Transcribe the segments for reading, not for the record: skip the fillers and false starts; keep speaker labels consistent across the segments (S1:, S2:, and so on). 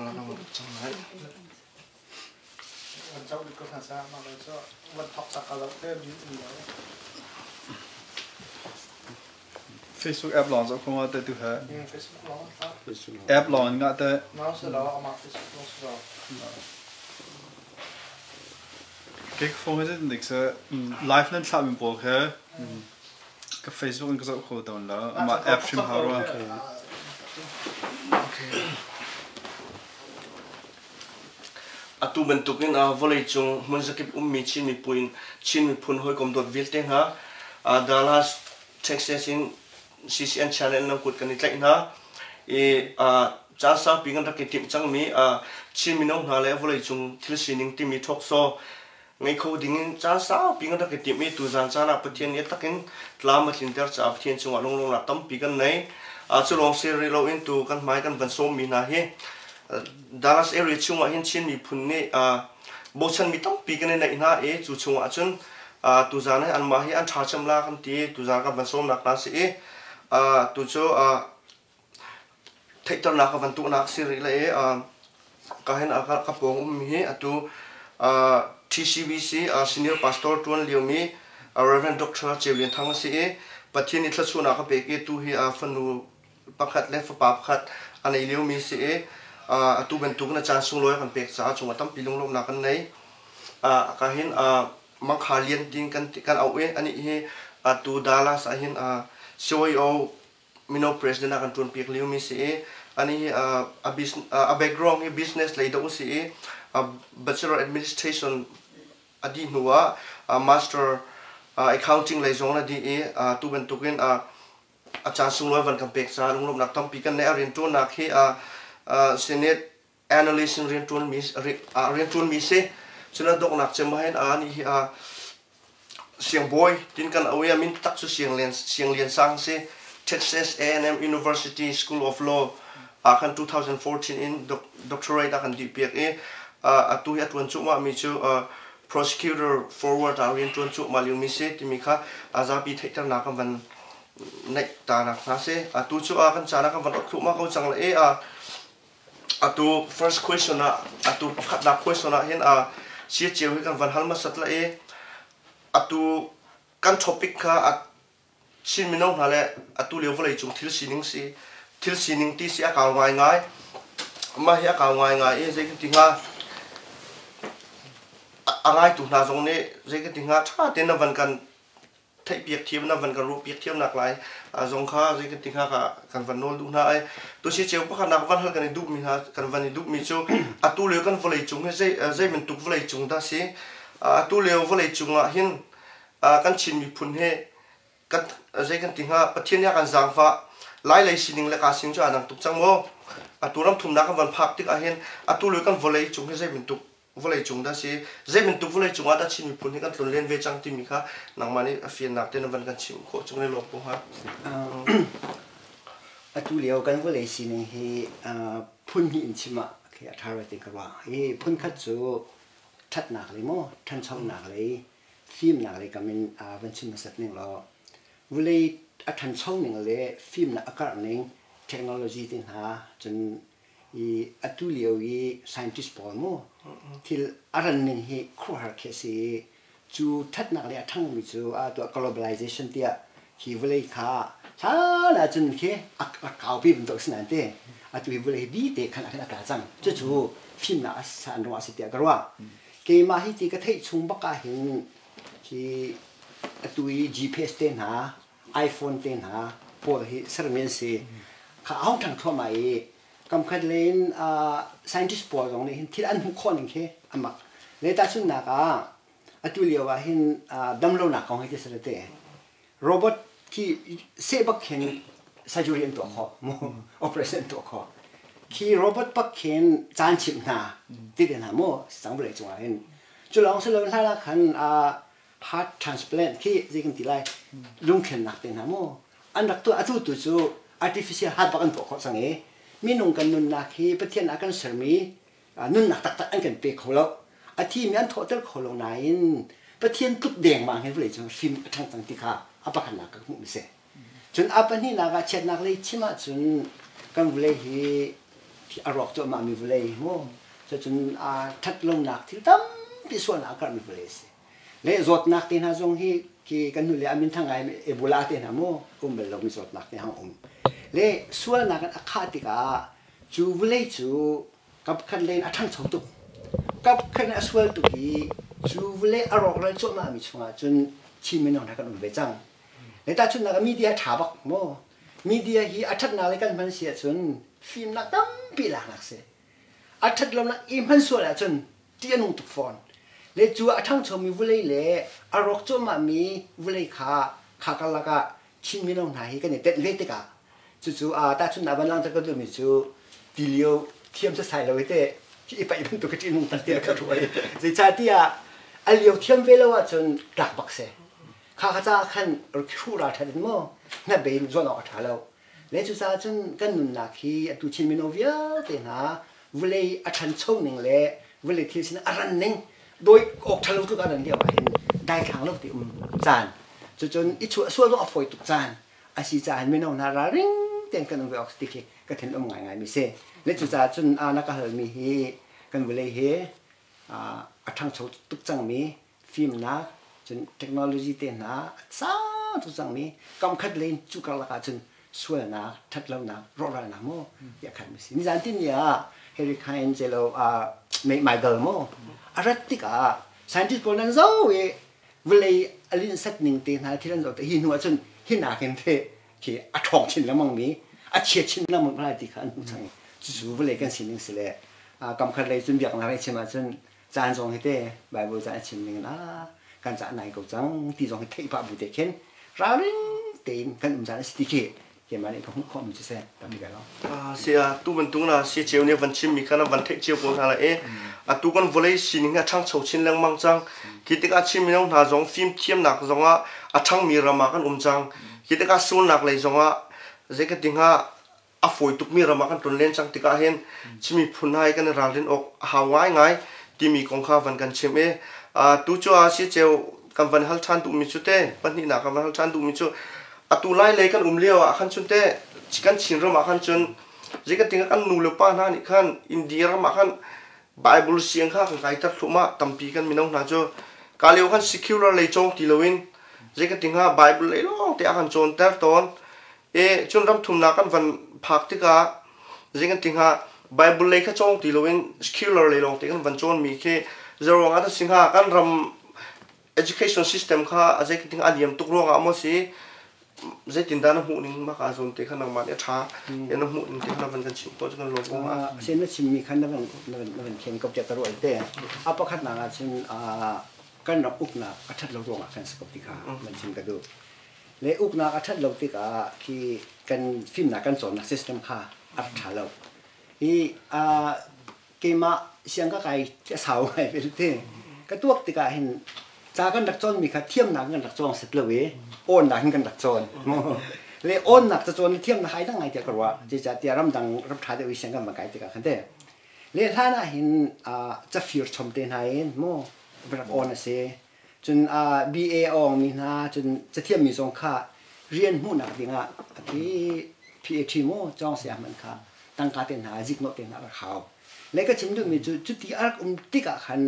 S1: Tlawmpal ah na van cang lai.
S2: Van zoh bik ko hna sah, mah lo cu van thawk cak ka zoh te mi um lo.
S3: Facebook app lawng zoh ko ma te tu he.
S2: Facebook lawng ha.
S3: App lawng in ngah te.
S2: Mau se lo, amah Facebook lawng se lo.
S3: Ke ka phone he dik se live nan thlah mi pawl khe ka Facebook in ka zoh kho tawn lo. Amah app hrim hau rua.
S1: Atu bantukin vawleicung hmunzakip ummi Chin miphun Chin miphun hawikom dawt vialte hna Dallas, Texas in CCN channel nan kut kan i tlaih hna. I caan saupi kan rak i timh cangmi Chin mino hna le vawleicung thil sining timi talk-show ngei kho dingin caan saupi kan rak i timh i tuzan caan ah Pathian nih a takin tlam a tlinter caah Pathian cungah lunglawmhnak tampi kan nei. Cu lawng si rih loin tu kan hmai kan van sawmmi hna hi Dallas area chungah hin Chin miphun nih bochanmi tampi kan i neih hna i cu chungah cun tuzan hi anmah hi an ṭha cem la kan ti tuzan kan van sawmnak hna si i tu cu theihternak ka van tuahnak si rih le i ka hin ka pawng ummi hi atu TCBC senior pastor ṭuan liomi Reverend Dr. Ceu Lian Thang a si i Pathian nih thluachuahnak a pek i tu hi fanu pakhat le fapa pakhat a nei liomi si i atu bantuk na caan sunglawi kan pek caah cungah tampi lunglawmhnak kan nei. Ka hin Mangkha Lian tin kan kan auh i anih hi atu Dallas ah hin CYO mino president ah kan ṭuan piak liomi si i ani hi a background hi business lei deuh si i bachelor administration a dih hnu ah master accounting lei zong a dih i tu bantukin a caan sunglawi van kan pek caah lunglawmhnak tampi kan nei. A rianṭuannak hi Senate analyst in rianṭuanmi rianṭuanmi si. Cun a donghnak cem ah hin anih hi siangbawi tin kan auh i a min tak cu Siang Lian Siang Lian Sang si. Texas A&M University School of Law ah khan 2014 in doctorate a kan dih piak i atu hi a ṭuan cuahmahmi cu prosecutor forward ah rian ṭuan cuahmah liomi si timi kha a zapi theihternak kan van neih ta nak hna si. Atu cu kan caan ah kan van ot thluahmah ko cang le i atu first question ah atu pakhatnak question ah hin sia ceu hi kan van hal hmasat la i atu kan topic kha Chin mino hna le atu lio vawlei cung thil sining si thil sining ti si a kau ngaingai mah hi a kau ngaingai i zei kan ti hnga a ngaitu hna zong nih zei kan ti hnga ṭha tein na van kan theihpiak thiam na van kan ruahpiak thiam nak lai zong kha zei kan ti hnga ka kan van nawl duh hna ai tu si cheu pakhat nak van hal kan i duh mi hna kan van i duh mi cu atu lio kan vawlei cung hi zei zei bantuk vawlei cung dah si atu lio vawlei cung ah hin kan Chin miphun hi kan zei kan ti hnga Pathian nih a kan zaangfah lai lei sining le ka sining cu aa dang tuk cang maw atu ram thumnak kan van phak tik ah hin atu lio kan vawlei cung hi zei bantuk vawlei cung dah si zei bantuk vawlei cung ah dah Chin miphun hi kan tlun len ve cang timi kha nangmah nih a fiannak te na van kan chim khawh cung ne lawm ko hnga.
S4: Atu lio kan vawlei sining hi phun hnih in chim ah a ṭha rua ti ka ruah. Hi phun khat cu ṭhatnak lei maw ṭhanchonak lei fimnak lei kam in van chim hmasat ning law vawlei a ṭhancho ning le fimnak a karh ning technology te hna cun i atu lio i scientist pawl mu thil a ran ning hi khuaruahhar khi a si i cu ṭhatnak le a ṭhangmi cu a tuah globalization tiah hi vawlei kha hlan ahcun khi a kaupi bantuk a si nain te atu hi vawlei bi te khan ah khan a tla cang. Cucu fimnak a san ruangah a si tiah ka ruah. Keimah hi ti ka theih chung bak ah hin hi atu i GPS te hna iPhone te hna pawl hi sermi an si. Kha a hung ṭhang thluahmah i kamkhat lei in scientist pawl zong nih hin thil an hmuh khawh ning khi a mak. Le tahchunhnak ah atu lio ah hin damlonak kong hi ti te robot khi seh bak khin surgery an tuah khawh mu operation an tuah khawh khi robot bak khin caan chimh hna ti te hna mu sang vawlei cungah hin cu lawng si lo hlan ah khan heart transplant khi zei kan ti lai lungthlennak te hna mu an rak tuah atu tu cu artificial heart bak an tuah khawh cang i minung kan nunnak hi Pathian ah kan sermi nunnak taktak an kan pe kho lo a thimi an thawhter kho lo nain Pathian tluk dengmang hin vawlei cung hrim a ṭhang cang ti kha a pakhatnak ka hmuh mi si cun a pahnihnak ah chiatnak lei chim ahcun kan vawlei hi A rawk cuahmah mi vawlei mu. Cucun aa ṭhat lonak thil tampi sualnak a karhmi vawlei a si. Le zawtnak te hna zong hi khi kan hnulei ah minthang ngai Ebola te hna mu um bal lomi zawtnak te hang um. Le sualnak in a khah tikah cu vawlei cu kapkhat lei in a ṭhangcho tuk. Kapkhat in a sual tuk i cu vawlei a rawkral cuahmahmi chungah cun Chin mino hna kan um ve cang. Le tahchunhnak ah media ṭha bak maw? Media hi a ṭhatnak le kan hman si ahcun fimnak tampi laknak si. A ṭhat lonak i hman sual ahcun ṭih a nung tuk fawn. Le cu a ṭhangchomi vawlei le a rawk cuahmahmi vawlei kha kha karlak ah Chin mino hna hi kan i tenh ve tikah cucu tahchunhnak van langhter ka duhmi cu tilio thiam sasai lo hi teh i paih bantuk ka ṭih nung tak tiah ka ruah i zeicahtiah a lio thiam ve lo ahcun tlak bak si. Kha kha caah khan hruh ralṭhat in maw hnabei in zuan awk a ṭha lo. Le cucaah cun kan nunnak hi atu Chin mino vialte hna vawlei a ṭhancho ning le vawlei thil sin a ran ning dawi awk ṭha lo tluk a ran lio ah hin daithlang lo ti um caan cucun i chuah sual zong a fawi tuk caan a si caah mino hna ralring tein kan um ve awk ti khi ka thin um ngaingai mi si. Le cucaah cun na ka halmi hi kan vawlei hi a ṭhangcho tuk cangmi fimnak cun technology te hna a sang tuk cangmi kamkhat lei cu karlak ah cun sualnak ṭhatlonak rawhralnak maw ti a khat mi si nizan timi ah Harry Kane celo Michael maw a rat tikah scientist pawl nan zo i vawlei a linhsat ning te hna thil an zoh te hi hnu ah cun hi nakin the khi a ṭhawng chin lengmang mi a chia chin lengmang lai ti kha an hmuh cang cucu vawlei kan sining si le kamkhat lei cun biaknak lei chim ahcun caan zong hi te Bible ca a chim ning in ah kan cah nai ko cang ti zong hi theih pah bu te khin ralring tein kan um caan a si ti khi keimah nih ka hmuh khawh mi cu seh tampi ka lo.
S1: Si a tu bantuk na si cheu nih van chim mi kha na van theih cio ko hna la e atu kan vawlei sining a ṭhangcho chin lengmang cang khi tikah Chin mino hna zong fim thiamnak zong ah a ṭhangmi ram ah kan um cang khi tikah sualnak lei zong ah zei ka ti hnga a fawi tukmi ram ah kan tlon len cang tikah hin Chin miphun hna hi kan i ralrin awk a hau ngaingai timi kong kha van kan chim i tu cu a si ceu kan van hal ṭhan duhmi cu te pahnihnak kan van hal ṭhan duhmi cu atu lai lei kan um lio ah khan cun te kan Chin ram ah khan cun zeikatin kan nu le pa hna nih khan India ram ah khan Bible siang kha kan kaiter thluahmah tampi kan mino hna cu ka lio khan secular lei cawng ti loin zeikatin ha Bible lei lawng te a kan cawnter tawn E cun ram thumnak kan van phak tikah zei kan ti hnga Bible lei kha cawng ti loin secular lei lawng te kan van cawnmi khi zeruang ah dah si hnga kan ram education system kha a zei kan ti hnga a niam tuk ruangah maw si zeitindah na hmuh ning mah ka zawn te kha nangmah nih a ṭha na hmuh ning te kha na van kan chimh ko cu kan lawm ko hnga.
S4: Sin na chimmi khan na van na van na van khen ko tiah ka ruah te. A pakhatnak ah cun kan ram uknak a ṭhat lo ruangah khan si ko ti kha van chim ka duh. Le uknak a ṭhat lo tikah khi kan fimnak kan cawnnak system kha a rak ṭha lo. Hi keimah siang ka kai a sau ngai belte. Ka tuak tikah hin ca kan rak cawnmi kha thiamnak kan rak cawng set lo i awnnak hin kan rak cawn. Le awnnak ca cawn thiamnak hai dang ngai tiah ka ruah. Zeicahtiah ramdang ram ṭha deuh i siang kan van kai tikah khan te. Le hlan ah hin cafir chom te hna in mu rak awn a si. Cun BA a awngmi hna cun cathiammi zong kha rian hmuhnak dingah a khi PhD maw cawng saya hmanh kha tangka te hna ziknawh te hna a rak hau. Le ka chim duhmi cu cuti a rak um tikah khan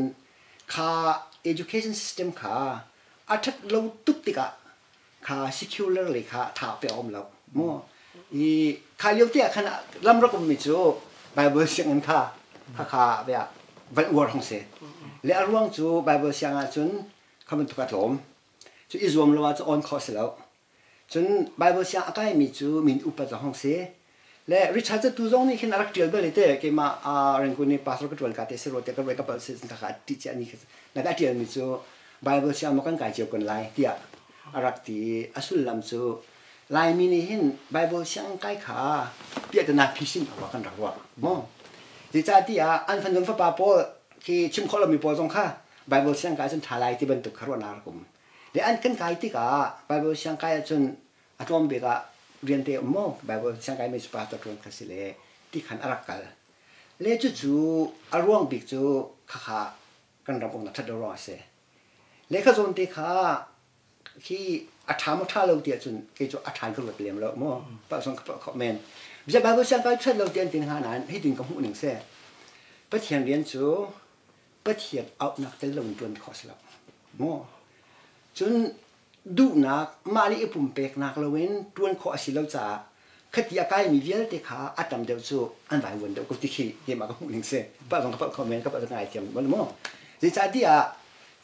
S4: kha education system kha a ṭhat lo tuk tikah kha secular lei kha tha pe a um lo mu i kha lio te ah khan lam rak ummi cu Bible sianginn kha kha kha bia van uar hong si le a ruang cu Bible siang ah cun kha bantuk a tlawm cu i zuam lo ah cu on khawh si lo cun Bible siang a kaimi cu min upa zong hong si le Richard tu zong nih khin a rak ṭial bal te keimah Rangoon i pastor ka ṭuan ka te si ro te ka ka pal si ka kha ti chia ni na ka ṭial mi cu Bible siang maw kan kai cio kun lai tiah a rak ti a sullam cu Laimi nih hin Bible siang kai kha piahtana phisin awak kan rak ruah maw zeicahtiah an fanu fapa pawl khi chim khawh lomi pawl zong kha Bible siang kai cun ṭha lai ti bantuk kha ruahnak rak um le an kan kai tikah Bible siang kai ahcun a tlawm bik ah rian te um maw Bible siang kai mi cu pastor ṭuan kha si le ti khan a rak kal le cucu a ruang bik cu khakha kan ram uknak ṭhat lo ruang a si. Lehkha zawn te kha khi A ṭha maw ṭha lo ti ahcun kei cu a ṭha in ka ruat lem lo maw. Pa zong ka palh khawh men. Bia Bible siang kai ṭhat lo ti an tin hnga nain hitin ka hmuh ning si. Pathian rian cu Pathian auhnak tel loin ṭuan khawh si lo. Maw? Cun duhnak mah le i pumpeknak loin ṭuan khawh a si lo caah khati a kaimi vialte kha a tam deuh cu an vaivuan deuh ko ti khi keimah ka hmuh ning si. Palh zong ka palh kho men, ka palh zong ka ngaithiam bal maw? Zeicahtiah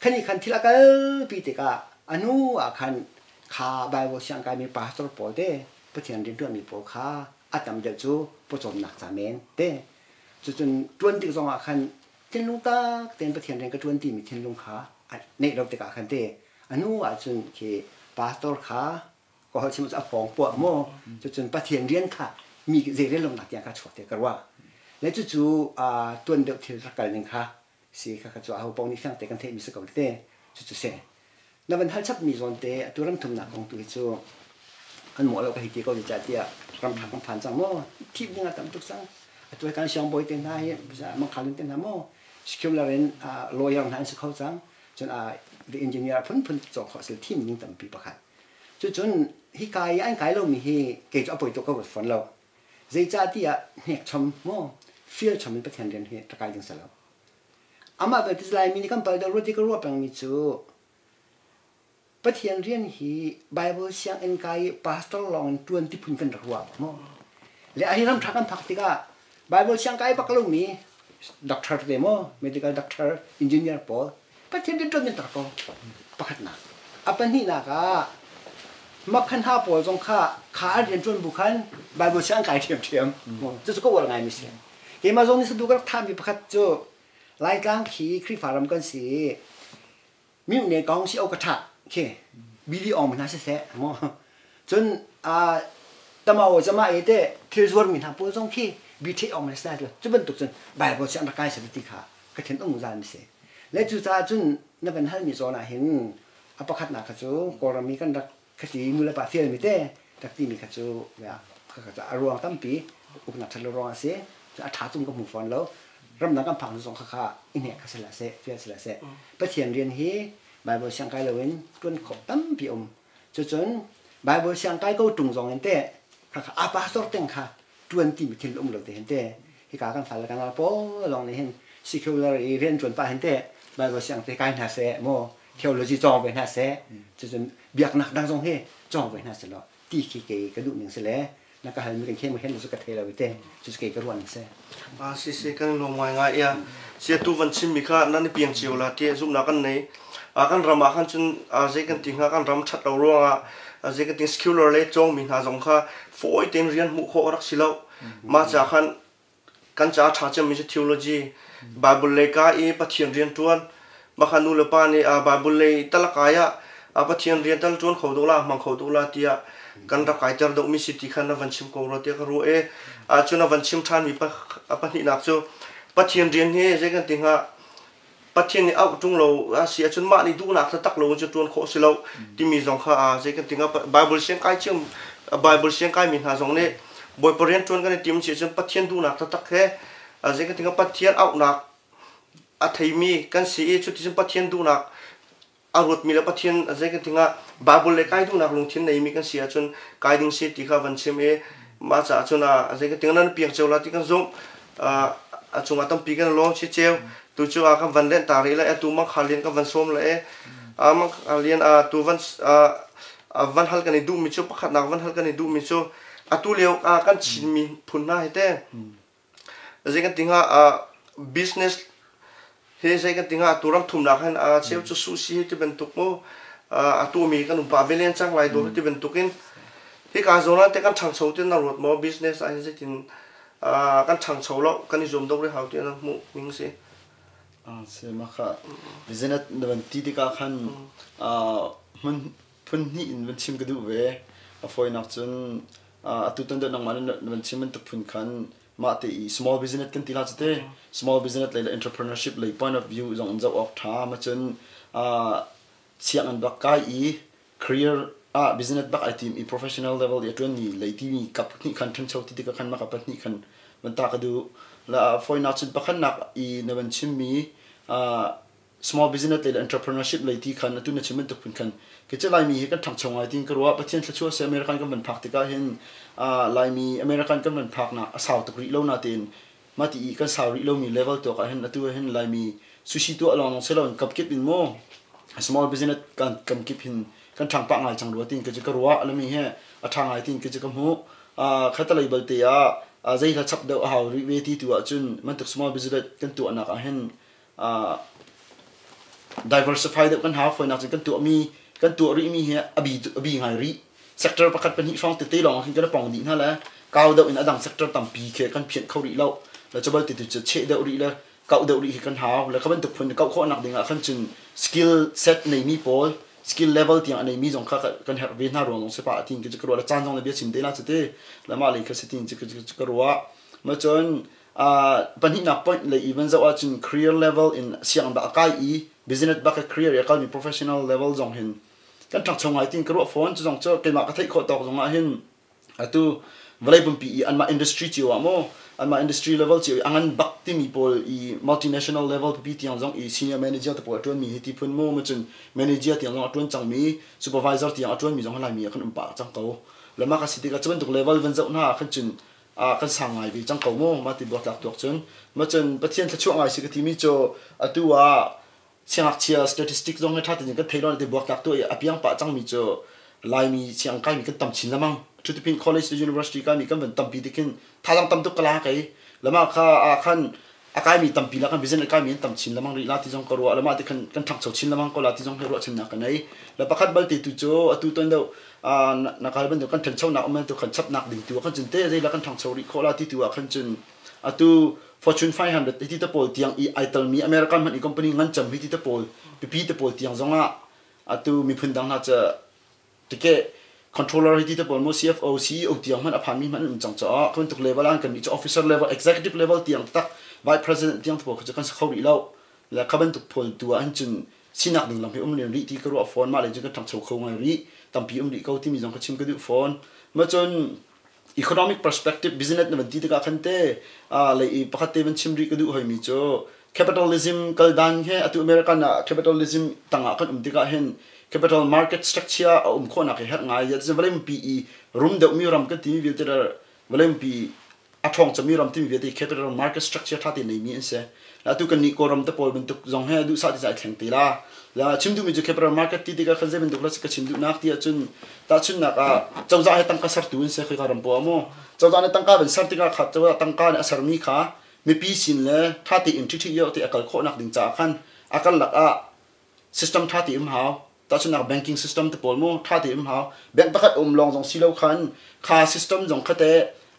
S4: khani khan thil a kalpi tikah a hnu ah khan kha Bible siang kaimi pastor pawl te Pathian rianṭuanmi pawl kha a tam deuh cu pawcawmnak ca men te cucun ṭuan tik zongah khan thinlung tak tein Pathian rian ka ṭuan timi thinlung kha a neih lo tikah khan te a hnu ahcun khi pastor kha ka holh chim cu a pawng puah maw cucun Pathian rian kha mi zeirel lonak tiang kha chuak te ka ruah le cucu tuan deuh thil rak kal ning kha si kha kha cu aho paoh nih fiang te kan theihmi si ko te cucu si na van hal chapmi zawn te atu ram thumnak kong tu hi cu an mawh lo ka hei ti ko zeicahtiah ram ṭha kan phan cang maw thim ding a tam tuk cang atu kan siangbawi te hna hi mangkhalin te hna maw secular in lawyer hna an si kho cang cun the engineer phunphun cawk khawh sil thim ding tampi pakhat cucun hi kai an kai lomi hi kei cu a poi tuk ka ruat fawn lo zeicahtiah hnek chom maw fial chom in Pathian rian hi rak kai ding si lo amah belte Laimi nih kan pal deuh rua ti ka ruah pengmi cu Pathian rian hi Bible sianginn kai i pastor lawng in ṭuan ti phun kan rak ruah maw? Le a hi ram ṭha kan phak tikah Bible siang kai bak lomi doctor te maw, medical doctor, engineer pawl Pathian rian ṭuan men tak ko. Pakhatnak. A pahnihnak ah makhan ha pawl zong kha kha an rian ṭuan bu khan Bible siang kai ṭhiamṭhiam. Cucu ka uar ngaimi si. Keimah zong nih sadu ka rak thahmi pakhat cu Laitlang khi Khrihfa ram kan si i mi ne kong si o ka ṭha khi bili ong hna siseh maw cun tamaw zama e te thil zuar mi hna pawl zong khi bi the ong le cu bantuk cun Bible si an rak kai sa ti kha ka thin um zan mi si le cu caah cun na van hal mi zawn ah hin a pakhatnak kha cu Kawlram mi kan rak khati nu le pa fial mi te rak ti mi kha cu a ruang tampi uknak ṭhat lo ruang a si a ṭha tum ka hmu fawn lo ramdang kan phak zong kha kha i hnek kha si la seh fial si la seh Pathian rian hi Bible siang kai loin ṭuan khawh tampi um cucun Bible siang kai ko ṭung zong in te kha kha a pastor teng kha ṭuan ti mi thil um lo te hin te hika kan fal kan al pawl lawng nih hin secular i rian ṭuan pah hin te Bible siang te kai hna seh maw theology cawng ve hna seh cucun biaknak dang zong hi cawng ve hna seh law ti khi kei ka duh ning si le na ka halmi kan khem hen cu ka thei lo te cu kei ka ruah ning si
S1: a si si kan lawm ngai ngai ya sia tu van chim mi kha nan i piang cio la ti zumna kan nei a kan ram ah khan cun zei kan ti hnga kan ram that lo ruangah zei kan ti secular le cawng mi hna zong kha fawi tein rian hmuh khawh rak si lo ma cha khan Kan ca ṭha cemmi cu theology, Bible lei ka i Pathian rian ṭuan. Mah nu le pa nih Bible lei talakai ah Pathian rian tal ṭuan kho dawh la, hmang kho dawh la tiah kan rak kaiter deuhmi si ti kha na van chim ko rua tiah ka ruah i cu na van chim ṭhanmi pahnihnak cu Pathian rian hi zei kan ti hnga Pathian nih auh ṭung lo a si ahcun mah nih duhnak taktak lo cu ṭuan khawh si lo timi zong kha zei kan ti hnga Bible siang kai cio Bible siang kaimi hna zong nih Bawipa rian ṭuan kan i tim si ahcun Pathian duhnak taktak he zei kan ti hnga Pathian auhnak a theimi kan si i cuticun Pathian duhnak a ruatmi le Pathian zei kan ti hnga Bible le kai duhnak lungthin neimi kan si ahcun kai ding si ti kha van chim i mah caah cun zei kan ti hnga nan piang cio la ti kan zumh a cungah tampi kan lawm si ceu tu cu a kan van len ta rih lai atu mang khar lian kan van sawm le a mang khar lian a tu van van hal kan i duhmi cu pakhatnak van hal kan i duhmi cu atu lio kan Chinmi phun hna hi te zei kan ti hnga business hi zei kan ti hnga atu ram thumnak hin a cheu cu sushi hi ti bantuk mu atu mi kan um pa velen cang lai dawr ti bantuk in hi ka zawn ah te kan ṭhangcho ti na ruat maw business ah hin zeitin kan ṭhangcho lo kan i zuam deuh rih hau ti na hmuh ning si
S3: Se ma kha business na van ti tikah khan hmun phun hnih in van chim ka duh ve. A fawinak cun atu tan deuh nangmah na van chim bantuk phun khan mah te i small business kan ti la cu te small business lei le entrepreneurship lei point of view zong in zoh awk ṭha ma cun sianginn bak kai i career ah business bak ai tim i professional level i a ṭuanmi lei timi kap hnih khan ṭhancho ti tikah khan mah ka pahnih khan van ta ka duh la fawinak cun pakhatnak i na van chimmi. Small business lei le entrepreneurship lei ti khan atu na chim bantuk phun khan kei cu Laimi hi kan ṭhangcho ngai tiin ka ruah. Pathian thluachuah seh American kan van phak tikah hin Laimi American kan van phaknak a sau tuk rih lo natein mah ti i kan sau rih lomi level tuak ah hin atu ah hin Laimi sushi tuah lawng lawng si loin kapkip in mu small business kan kamkip hin kan ṭhang pah ngai cang rua tiin kei cu ka ruah. Lami he a ṭha ngai tiin kei cu ka hmuh. Khatalei balte ah zei hla chap deuh a hau rih ve ti tu ahcun bantuk small business kan tuahnak ah hin diversify deuh kan hau. Fawinak cun kan tuahmi kan tuah rihmi hi a bi a bi ngai rih. Sector pakhat pahnih hrawng tete lawng hin kan i pong dih hna le kau deuh in a dang sector tampi khi kan phianh kho rih lo. Le cu balte tu cu cheh deuh rih le kauh deuh rih hi kan hau. Le kha bantuk phun kauh khawhnak ding ah khan cun skill set neimi pawl, skill level tiang a neimi zong kha kan herh ve hna ruang zong si pah tin ka ruah. Le caan zong le bia chim te la cu ti le mah lei kha si tin cu ka ruah. Ma cun pahnihnak point lei i van zoh ahcun career level in sianginn bak a kai i business bak a career i a kalmi professional level zong hin kan ṭhangcho ngai tin ka ruah fawn. Cu zong cu keimah ka theih khawh tawk zong ah hin atu vawlei pumpi i anmah industry cio ah maw, anmah industry level cio i a ngan bak timi pawl i multinational level pipi tiang zong i senior manager te pawl a ṭuanmi hi ti phun mu ma cun manager tiang zong a ṭuan cangmi, supervisor tiang a ṭuanmi zong Laimi ah kan um pah cang ko. Le mah ka si tikah cu bantuk level van zoh hna ah khan cun kan sang ngai ve cang ko mu mah ti buak tlak tuak cun. Ma cun Pathian thluachuah ngai si ka timi cu atu ah siangngakchia statistic zong hi ṭha tein kan thei lo ti buak tlak tu i a piang pah cangmi cu Laimi siang kaimi kan tam chin lamang. Thutipin college le university kaimi kan van tampi tikhin thazaang tam tuk ka la kei lama kha ah khan a kaimi tampi la kan business kaimi an tam chin lamang rih la ti zong ka ruah. Lama ti khan kan ṭhangcho chin lamang ko la ti zong hi ruah chinnak ka nei. Le pakhat balte tu cu atu ton deuh na kal bantuk kan ṭhanchonak um tu kan chapnak ding tu ah khan cun te zei la kan ṭhangcho rih khawh la ti tu ah khan cun atu Fortune 500 hi ti te pawl tiang i ai telmi American hmanh i company ngan cem hi ti te pawl pipi te pawl tiang zong ah atu miphun dang hna cu tike controller hi ti te pawl mu CFO CEO tiang hmanh a phanmi hmanh an um cang caah kan bantuk level ah kan nih cu officer level, executive level tiang tak, vice president tiang te pawl kha cu kan si kho rih lo. Le kha bantuk pawl tu ah hin cun sinak ding lam hi um len rih ti ka ruah fawn. Mah le cun kan ṭhangcho kho ngai rih, tampi um rih ko timi zong ka chim ka duh fawn. Ma cun economic perspective business na van ti tikah khan te lei i pakhat te van chim rih ka duh hoimi cu capitalism kaldan he atu American ah capitalism tangah kan um tikah hin capital market structure a um khawhnak hi herh ngai. Vawlei pi i rum deuhmi ram kan timi vialte, vawlei pi a ṭhawng cemmi ram timi vialte capital market structure ṭha te neimi an si. Atu kan nih Kawlram te pawl bantuk zong he duhsah ti ai thleng te la. La chim duhmi cu capital market ti tikah khan zei bantuk la ka chim duhnak ti ahcun, tahchunhnak ah cozah he tangka sertu in se khoi ka ram po mu cozah nih tangka van ser tikah kha cozah tangka nih a sermi kha mipi sin le ṭha tein ṭhi ṭhi te a kal khawhnak ding caah khan a kal lak ah system ṭha te um hau. Tahchunhnak banking system te pawl mu ṭha te um hau. Bank pakhat um lawng zong si lo khan kha system zong kha te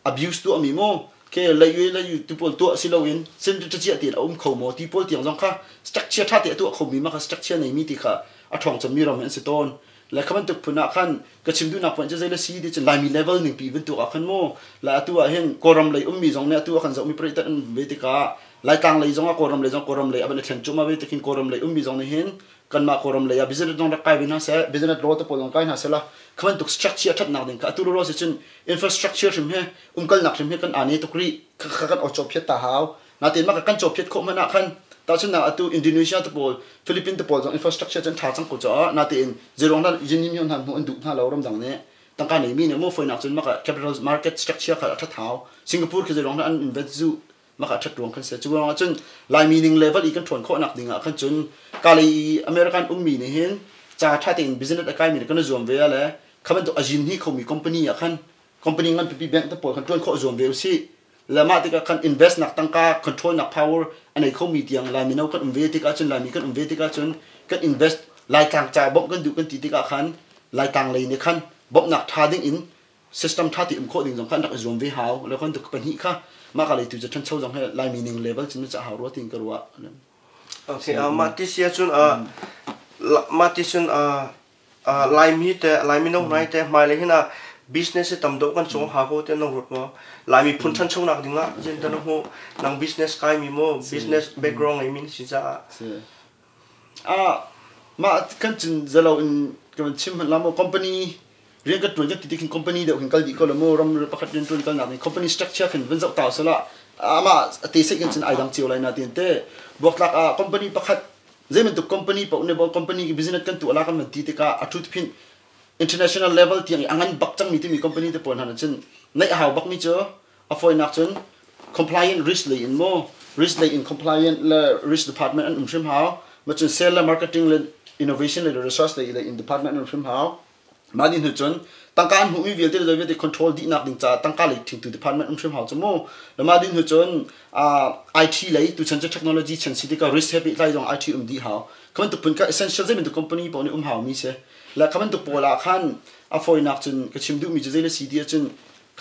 S3: abuse tuahmi mu ke lei lei tu pawl tuah si loin sin ṭaciah tein a um kho maw ti pawl tiang zong kha structure ṭha te a tuah khomi ma kha structure neimi ti kha a ṭhawng cemmi ram an si tawn. Le kha bantuk phun ah khan ka chim duhnak point cu zei le si ti cun Laimi level ning pi bantuk ah khan mu la atu ah hin Kawlram lei ummi zong nih atu ah kan zohmi paritat an ve tikah Laitlang lei zong ah Kawlram lei zong Kawlram lei a van i thlen cuahmah ve tikin Kawlram lei ummi zong nih hin kanmah Kawlram lei ah business zong rak kai ve hna seh, business law te pawl zong kai hna seh la kha bantuk structure thatnak ding kha atu lo si cun infrastructure hrim he umkalnak hrim he kan ane tuk rih kha kan awcaw phiat ta hau. Natin mah kan caw phiat khawh hmanh ah khan tahchunhnak atu Indonesia te pawl, Philippines te pawl zong infrastructure cun ṭha cang ko caah natein zeiruang dah yin yin hna hmu an duh hna lo ramdang nih tangka neimi nih mu foinak cun maka capital market structure kha a ṭhat hau. Singapore khi zeiruang dah an invest zu maka ṭhat ruang khan se. Cu ruangah cun Laimi ning level i kan ṭhawn khawhnak ding ah khan cun kalei i American ummi nih hin ca ṭha tein business a kaimi nih kan i zuam ve le kha bantuk a zin hi khomi company ah khan company ngan pipi bank te pawl khan ṭuan khawh zuam ve usih. Le mah tikah khan invest nak tangka control nak power a nei khomi tiang Lai mino kan um ve tikah cun, Laimi kan um ve tikah cun kan invest Laitlang ca bawmh kan duh kan ti tikah khan Laitlang lei nih khan bawmhnak ṭha ding in system ṭha ti um khawh ding zong kha an rak i zuam ve hau. Le kan tuk pahnih kha mah ka lei tu cu ṭhancho zong he Laimi ning level cun ca hau rua tiin ka ruah.
S1: Okay, mah ti sia cun mah ti cun Laimi te, Laimi no nai te hmailei hin ah business hi tam deuh kan cung ha ko te nang ruat maw? Laimi phun ṭhanchonak ding ah zin tan hmu nang business kai mi mo business background ngei mi si caah.
S3: Ah mah kan cun zalo in kan chim hmanh la mo company rian kan ṭuan kan ti khin company deuh khin kal dih ko la mu ram pakhat rian ṭuan kal nak ding company structure khin van zoh ta sala ama te se kan cun ai dang cio lai na tin te buaktlak ah company pakhat. Zei bantuk company paoh nih company business kan tuah la kan van ti tikah a truth phin international level tiang i a ngan bak cangmi timi company te pawl hna cun neih a hau bakmi cu a fawinak cun compliant risk lei in maw risk lei in compliant le risk department an um hrim hau ma cun sale le marketing le innovation le research lei le in department an um hrim hau. Mah ni hnu cun tangka an hmuhmi vialte le vialte control dihnak ding caah tangka lei thingtu department um hrim hau cu mu. Le mah dih hnu cun IT lei tuchan cu technology chan si tikah risk he pehtlai zong IT um dih hau. Kha bantuk phun kha essential zei bantuk company paoh nih um hau mi si. Le kha bantuk pawl ah khan a fawinak cun ka chim duhmi cu zei le si ti ahcun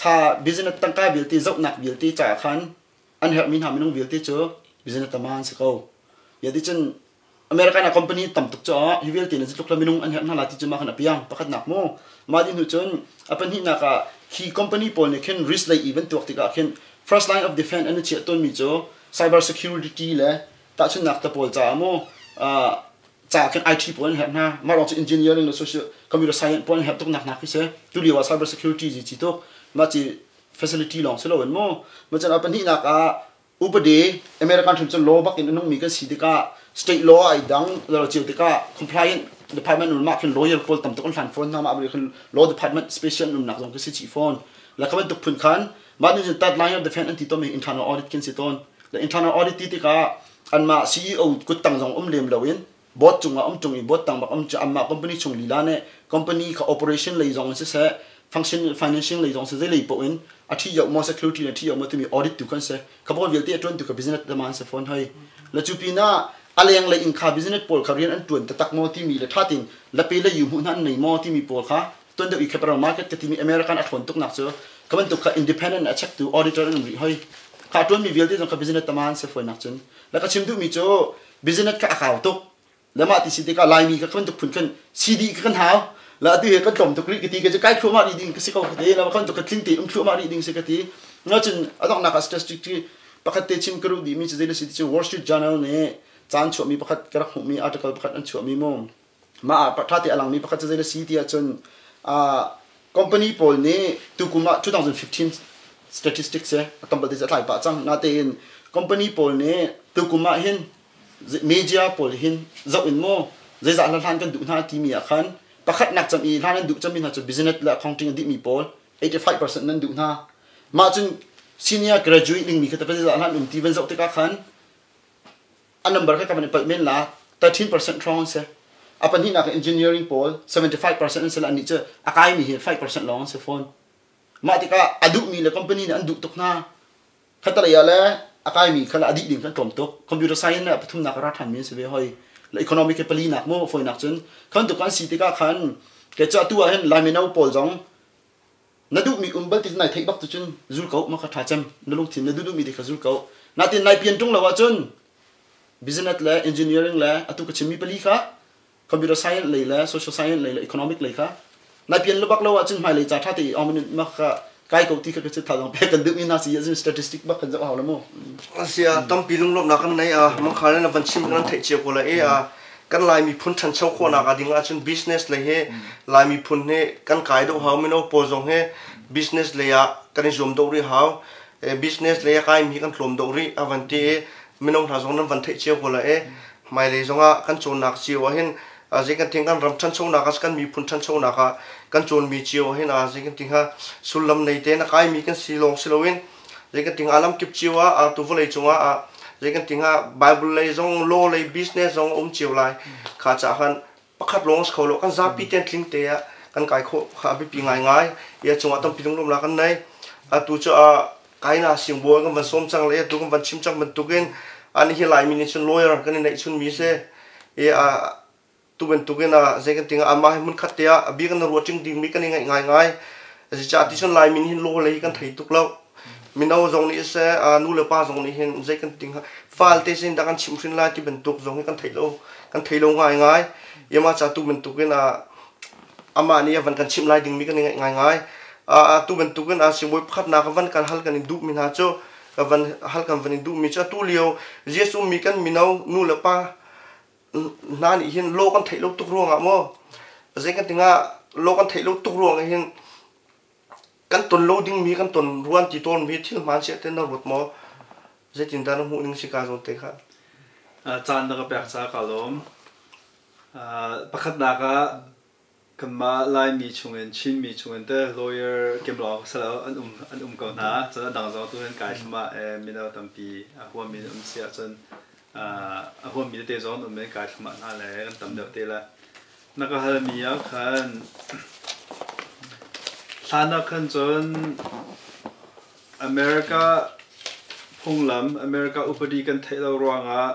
S3: kha business tangka vialte zohnak vialte caah khan an herhmi hna minung vialte cu business tama an si ko. Ya ti cun American ah company tam tuk caah hi vialte na tluk le minung an herh hna la ti cu mah khan a piang pakhatnak mu. Mah dih hnu cun a pahnihnak ah hi company pawl nih khin risk lei i van tuak tikah khin first line of defense an i chiah tawnmi cu cyber security le tahchunhnak te pawl caah mu caah khin IT pawl an herh hna. Mah ruang cu engineering le social computer science pawl an herh tuk nak hna khi si. Tu lio ah cyber security ji ci tuk mah ci facility lawng si loin mu. Mah cun a pahnihnak ah upadi American hrim cu law bak in a nungmi kan si tikah state law ai dang lo cio tikah compliant department un mah khin lawyer pawl tam tuk an hlan fawn hna mah khin law department special umnak zong khi si chih fawn la ka bantuk phun khan mah nih third line of defense an ti tom internal audit kin si tawn le internal audit ti tikah anmah CEO kuttang zong um lem loin board cungah um tung i board tang bak um cu anmah company chung lila nih company kha operation lei zong in siseh function financing lei zong si zei lei paoh in a thi yoh maw security na thi yoh maw timi audit tu kan si kha pawl vialte a tuan tu ka business dama an si phone hoi la cu pinah a leng lei in kha business pawl kha rian an tuan taktak maw timi le tha tin la pe le yu hmuh hna an nei maw timi pawl kha tuan deuh i capital market ka timi American a thawn tuk nak cu ka bantuk kha independent a check tu auditor an um rih hoi kha tuan mi vialte zong kha business tama an si foi nak cun la ka chim duh mi cu business kha a kau tuk le mah ti si tikah Laimi kha kan tuk phun khan CD kha kan hau la atu he kan tlawm tuk rih ka ti ka kai thluahmah rih ding ka si ko ka ti la kan tuk ka tling te um thluahmah rih ding si ka ti nga cun a donghnak ah statistic pakhat te chim ka ruh dih mi cu zei le si ti cu Wall Street Journal nih caan chuahmi pakhat ka rak hmuhmi article pakhat an chuahmi mu mah ah tha te a langmi pakhat cu zei le si ti ahcun company pawl nih tukum ah 2015 statistics he a tam te a tlai pah cang natein company pawl nih tukum ah hin media pawl hin zoh in maw zeizah hlan hlan kan duh hna timi ah khan pakhatnak cam i hlan an duh cami hna cu business le accounting a dihmi pawl 85% nan duh hna. Mah cun senior graduate dingmi kha zeizah hlan um ti van zoh tikah khan a number kha ka van i palh men la 13% hrawng an si. A pahnihnak engineering pawl 75% an si la annih cu a kaimi hi 5% lawng an si fawn. Mah tikah a duhmi le company nih an duh tuk hna. Khatalei ah le a kaimi kha le a dih ding kan tlawm tuk. Computer science le pathumnak a ra ṭhanmi an si ve hoi. Le economic he palinak mu fawinak cun khan tuk an si tikah khan kei cu atu ah hin Lai mino pawl zong na duhmi um bal ti nai theih bak tu cun zul ko ma kha ṭha cem na lungthin na duh duhmi te kha zul ko natin nai pian ṭung lo ahcun business le engineering le atu ka chimmi pali kha computer science lei le social science lei le economic lei kha nai pian bak lo ahcun hmailei ca ṭha te i awm ma kha kai ko ti kha ka tha dong pek kan duh mi na si ahcun statistic bak kan zoh hau la mu.
S1: Asia tampi lunglawmhnak kan nei a mangkhal na van chim kan theih cio ko la e a kan Lai miphun ṭhancho khawhnak a ding ahcun business lei he Lai miphun he kan kai deuh hau mino pawl zong he business lei ah kan i zuam deuh rih hau business lei a kai mi kan tlawm deuh rih a van ti i mino hna zong nan van theih cio ko la e hmailei zongah kan cawnnak cio ah hin zei kan ting kan ram ṭhanchonak ah kan miphun ṭhanchonak ah kan cawnmi cio ah hin zei kan ting ha sullam nei te na kaimi kan si lawng si loin zei kan ting alam kip cio ah tu vawlei cungah ah zei kan ting ha Bible lei zong law lei business zong um cio lai kha ca khan pakhat lawng si kho lo kan zapi ten tling te ah kan kai khawh kha a biapi ngaingai ia cungah tampi lunglawm la kan nei atu cu kaina singbawi kan van sawm cang le atu kan van chim cang bantukin ani hi Laimi nih cun lawyer kan i neih chun mi si i a tu bantukin a zei kan tinga amah hi hmun khat te ah a bik an ruah ting ding mi kan i ngaih ngai ngai ca ti cun Laimi nih hin law lei kan thei tuk lo mino zong nih seh nu le pa zong nih hin zei kan ting fal te sin dah kan chim hrin lai ti bantuk zong hi kan thei lo kan thei lo ngai ngai yama cha tu bantukin a amah nih a van kan chimh lai dingmi kan i ngaih ngaingai. Atu bantukin a sibawi pakhatnak van kan hal kan i duhmi hna cu ka van hal kan van i duhmi cu atu lio Jesuh mi kan mino nu le pa hna nih hin law kan theih lo tuk ruangah maw zei kan tingah law kan theih lo tuk ruangah hin kan ton lo dingmi kan ton ruan ti tawn mi thil hmaan sia te na ruat maw zeitindah na hmuh ning si ka zawn te kha?
S5: Caan na ka pek caah kaa lawm. Pakhatnak ah kanmah Laimi chungin Chinmi chungin teh lawyer kem lawng si lo an um ko hna. Cun a dang zong tu hin kai thlam ah mino tampi a huammi an um si ahcun a huammi tete zong an um i kai thlam ah hna le kan tam deuh te la. Na ka halmi ah khan hlan ah khan cun America phunglam, America upadi kan theih lo ruangah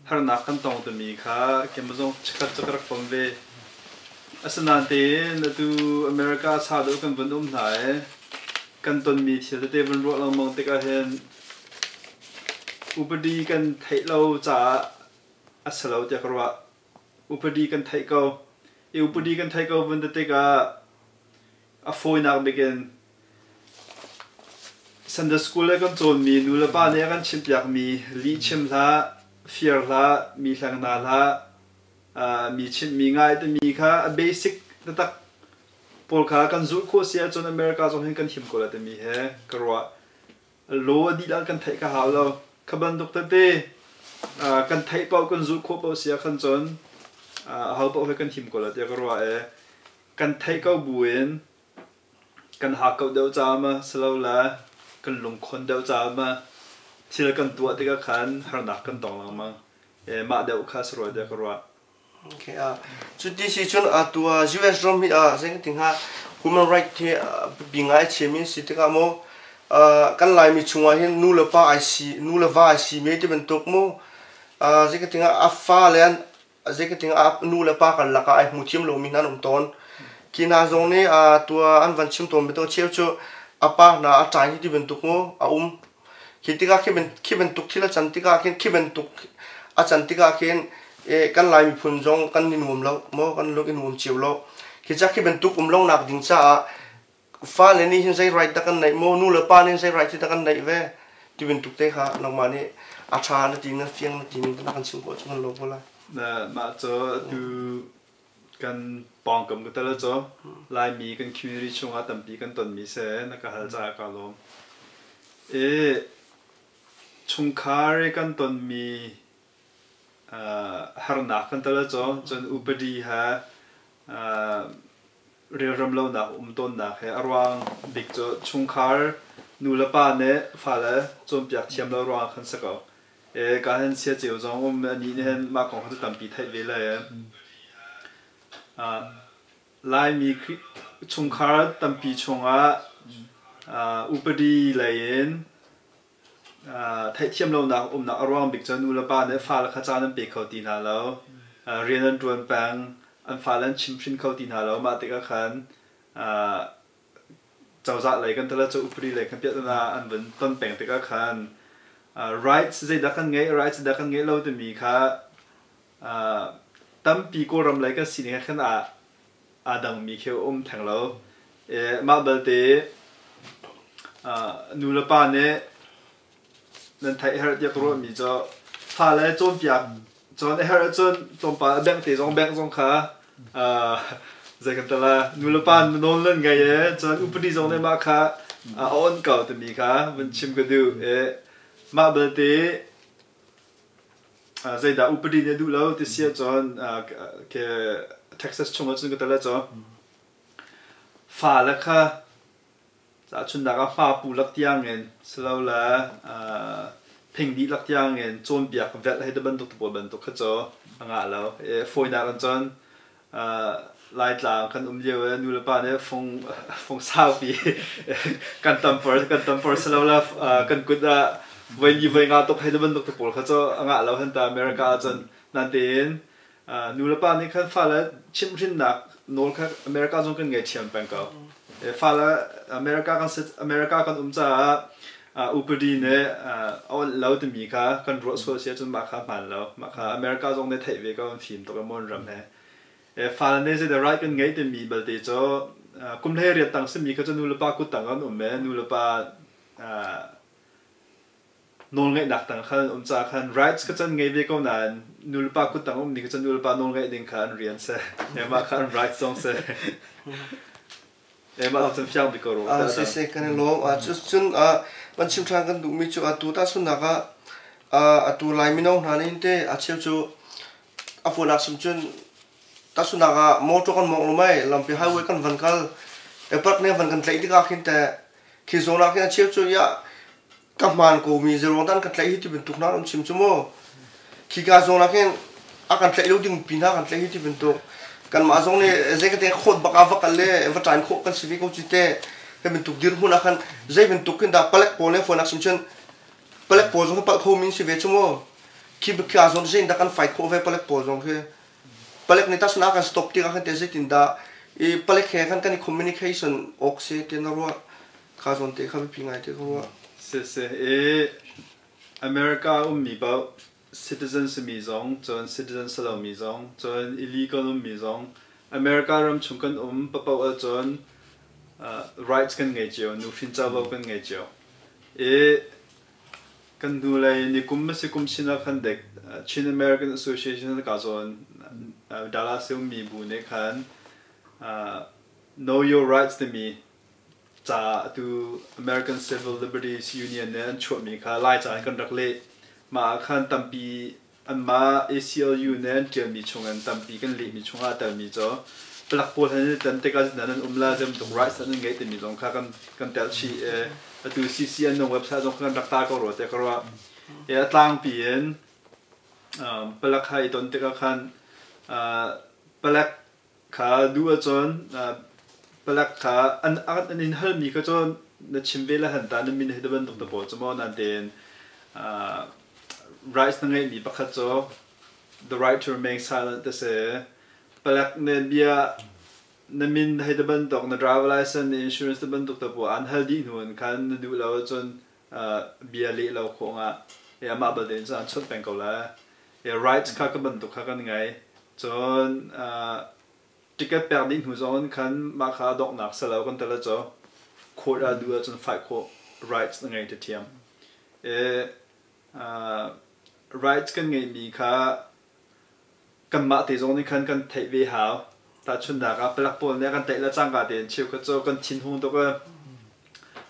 S5: harnak kan tong timi kha keimah zong chikkhat cu ka rak pom ve. Asinain tein atu America sa deuh kan vun um hna i kan tonmi thil tete vun ruah lengmang tikah hin upadi kan theih lo caah a si lo tiah ka ruah. Upadi kan theih ko. I upadi kan theih ko vun ti tikah a fawinak bik in Sunday school le kan cawnmi nulepa nih a kan chimpiakmi lihchim hlah, fir hlah, mi hleng hna hlah, mi chimhmi ngai timi kha a basic taktak pawl kha kan zulh khawh si ahcun America zong hin kan him ko lai timi he ka ruah. Law a dih kan theih ka hau lo. Kha bantuk tete kan theih paoh kan zulh khawh paoh si ahkhan cun aho paoh he kan him ko lai tiah ka ruah i kan theih ko buin kan hakkauh deuh caah ma silole kan lungkhon deuh caah ma thil kan tuah tikah khan harnak kan tong lengmang. Mah deuh kha si rua tiah ka ruah.
S1: Okay, cuti si cun atu US ram hi zei hnga human right hi biapi ngai a chiami si tikah maw kan Laimi chungah hin nu le pa ai si nu le va ai si me ti bantuk mu zei ka a fa le zeitin ah nu le pa karlak ah ai hmu thiam lomi hna an um tawn. Khi hna zong nih tua an van chim tawn bantuk cheu cu a pa hna a ṭai hi ti bantuk mu a um. Khi tikah khi bantuk thil a can tikah khin khi bantuk a can tikah khin kan Lai miphun zong kan i nuam lo maw kan lung i nuam cio lo. Khi ca khi bantuk um lo nak ding caah fale nih hin zei right dah kan neih maw nu le pa nih zei right dah kan neih ve ti bantuk te kha nangmah nih a ṭha na ti na fiang na ti ning na kan chim khawh cu kan lo ko lai.
S5: Mah cu atu kan pawngkam ka tel cu Laimi kan community chungah tampi kan tonmi si na ka hal caah kaa lawm. I chungkhar i kan tonmi harnak kan tel cu cun upadi he relrem lonak um tawnnak he a ruang bik cu chungkhar nu le pa nih fale cawnpiak thiam lo ruangah khan si ko. E ka hen sia ceu zong um ani nih hin mah kong kha cu tampi theih ve le Laimi chungkhar tampi chungah upadi lei in theihthiam lonak umnak a ruang bik cu nu le pa nih fale kha caan an pe kho ti hna lo. Rian an ṭuan peng, an fale an chimhhrin kho ti hna lo. Mah tikah khan cozah lei kan tala cu upadi lei kan piahtana an vun ton peng tikah khan rights zeidah kan ngeih, rights dah kan ngeih lo timi kha tampi Kawlram lei kan sining he khan aa dangmi khi a um theng lo. Mah balte nu le pa nih nan theih herh tiah ka ruahmi cu fale cawnpiak cawn a herh ahcun tlawmpal a bengh te zong bengh zong kha zei kan tala nu le pa nawl nan ngei e cun upadi zong nih mah kha a on ko timi kha vun chim ka duh. Mah balte Zeidah upadi nih a duh lo ti si ahcun ke Texas chung ahcun ka tel ahcun fale kha tahchunhnak ah hmapu lak tiangin silole phing dihlak tiangin cawnpiak velh hei ti bantuk te pawl bantuk kha cu a ngah lo. Fawinak in cun Laitlang kan um lio i nu le pa nih fung fung saupi kan tampar kan tampar silole kan kut ah voi li voi nga tuk hei ti bantuk te pawl kha cu a ngah lo hen ta America ahcun natein nu le pa nih khan fale chimhhrinnak nawl kha America zong kan ngei ṭhiam peng ko. Fale America kan America kan um caah upadi nih a awnh lo timi kha kan ruah sual si ahcun mah kha hmaan lo. Mah kha America zong nih theih ve ko an fim tuk i maw an ram he. Fale nih zeidah right kan ngeih timi belte cu kum 18 tang simi kha cu nu le pa kut tang an um i nu le pa nawlngeihnak tang khan an um caah khan rights kha cun ngei ve ko nain nu le pa kut tang ummi kha cun nu le pa nawlngeih ding kha an rian si. Mah kha an rights zong si. Mah cun fiang bik ko rua.
S1: Si si kan i lawm. Cun van chim ṭhan kan duhmi cu atu tahchunhnak ah Atu Lai mino hna nih te a cheu cu a funak sim cun tahchunhnak ah motor kan mawngh lo mei lampi highway kan van kal park nih van kan tlaih tikah khin teh khi zawn ah khin a cheu cu ya ka hmaan ko mi zeruang dan kan tlaih hi ti bantuk hna an chim cu mu khika zawn ah khin a kan tlaih lo ding pi hna kan tlaih hi ti bantuk kanmah zong nih zei ka te khawt bak ah va kal le va ṭain khawh kan si ve ko cu te hi bantuk dirhmun ah khan zei bantuk khin dah palek pawl le phone ah sim cun palek pawl zong palh kho min si ve cu mu khi khi zawn zein dah kan fight khawh ve palek pawl zong khi palek nih tahsun a kan stop tikah khan te zeitin dah i palek he khan kan i communication awk si te na ruah kha zawn te kha biapi ngai te ka ruah.
S5: Si si i America ummi paoh citizen simi zong cun citizen si lomi zong cun illegal ummi zong America ram chung kan um papaoh ahcun rights kan ngei cio nuhrin covo kan ngei cio i kan hnulei nikum a si kum chin ah khan dek Chin American Association ka zawn Dallas ummi bu nih khan Know Your Rights timi ca atu American Civil Liberties Union nih an chuahmi kha Laica in kan rak leh. Mah ah khan tampi anmah ACLU nih an ṭialmi chungin tampi kan lehmi chungah a telmi cu palek pawl he nan tan tikah nan um la zeibantuk rights nan ngei timi zong kha kan kan telh chih. Atu CCN nan website zong kha kan rak tar ko rua tiah ka ruah. A tlangpi in palek ha i ton tikah khan palek Kha duh ahcun palek kha an in halmi kha cun na chim ve le han ta na min he te bantuk te pawl cu maw nain rights na ngeihmi pakhat cu the right to remain silent te si. Palek nih bia na min hei te bantuk na driver license na insurance te bantuk te pawl an hal dih hnu in khan na duh lo ahcun bia leh lo khawh ngah. Amah balte in cun an chawnh peng ko lai. Rights kha ka bantuk kha kan ngei. Cun ticket pek dih hnu zong in khan mah kha donghnak si lo kan tel cu court ah duh ahcun fight khawh rights na ngei ṭhiam. Rights kan ngeihmi kha kanmah te zong nih khan kan theih ve hau. Tahchunhnak ah palek pawl nih a kan tlaih le cangka tein cheukhat cu kan thinhung tuk i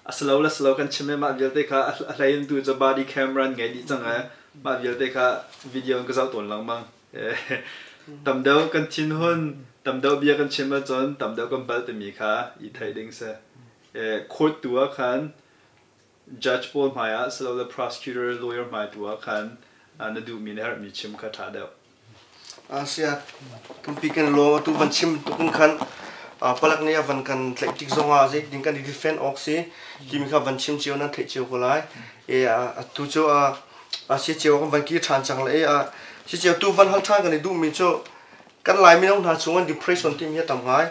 S5: a si lo le si lo kan chim i mah vialte kha a hlei in tu cu body camera an ngei dih cang i mah vialte kha video in ka zoh tawn lengmang. Tam deuh kan thinhun, tam deuh bia kan chim ahcun tam deuh kan palh timi kha i theih ding si. Court tu ah khan judge pawl hmai ah silole prosecutor lawyer hmai tu ah khan na duhmi na herhmi chim kha ṭha deuh.
S1: Asia tampi kan lawm atu van chim tuk in khan palak nih a van kan tlaih tik zongah zeitin kan i defend awk si timi kha van chim cio nan theih cio ko lai. E atu cu Asia cio kan van kir ṭhan cang le si cio tu van hal ṭhan kan i duhmi cu kan Lai mino hna chung an depression timi hi a tam ngai.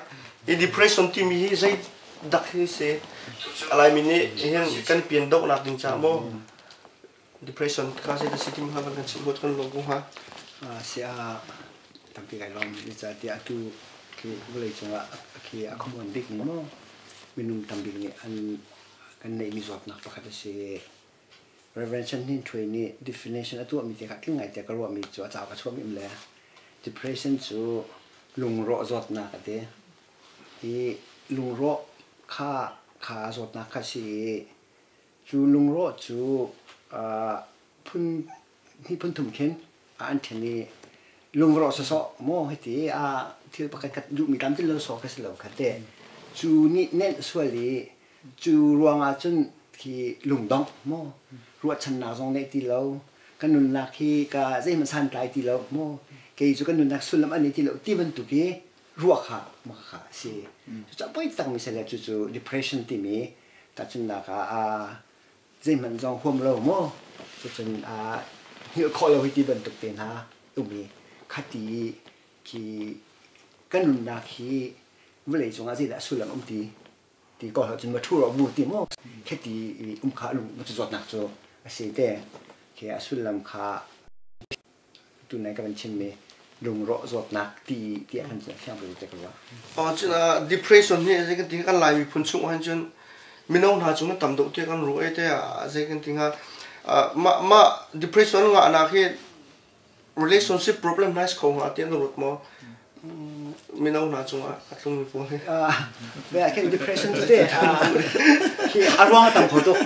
S1: I depression timi hi zei dak hi si Laimi nih hin kan pian dohnak ding caah maw depression kha zei si timi kha van kan chim hot kan lung ko hnga.
S4: Si a tampi kai lawm zeicahtiah atu khi vawlei cungah khi a common bik mi maw minung tambik nih an kan neihmi zawtnak pakhat a si. Reverend Chan Hnin Htwe nih definition a tuahmi te kha tling ngai tiah ka ruahmi cu a cauk a chuahmi um le depression cu lungrawh zawtnak a ti. Hi lungrawh kha kha zawtnak kha si i cu lungrawh cu phun hnih phun thum khin an ṭhen i lungrawh sawsawh maw hiti a thil pakhat khat duhmi tlamtlin lo sawh kha si lo kha te cu nih nenh sual i cu ruangah cun khi lungdongh maw ruahchannak zong neih ti lo ka nunnak hi ka zeihmanh santlai ti lo maw kei cu ka nunnak sullam an nei ti lo ti bantuk i ruah kha mah kha a si. Cucaah poi takmi si le cucu depression timi tahchunhnak ah zeihmanh zong huam lo maw cucun hngilh khawh lo hi ti bantuk te hna um i khati khi kan nunnak hi vawlei cungah zeidah sullam um ti ti ko cun ma ṭhu rawh bu ti maw khiti um kha lung zawtnak cu a si te khi a sullam kha tunai ka van chimmi lungrawh zawtnak ti tiah kan fiang te ka ruah.
S1: Cun depression hi zei kan ti kan Lai miphun chung ahhin cun mino hna cung tam deuh te kan ruah te zei kan ti hnga mah mah depression ngahnak hi relationship problem nice kho hnga ti an ruat maw mino hna cungah a tlungmi pawl hi
S4: Ve ah khin depression cu te khi a ruang a tam kho tuk.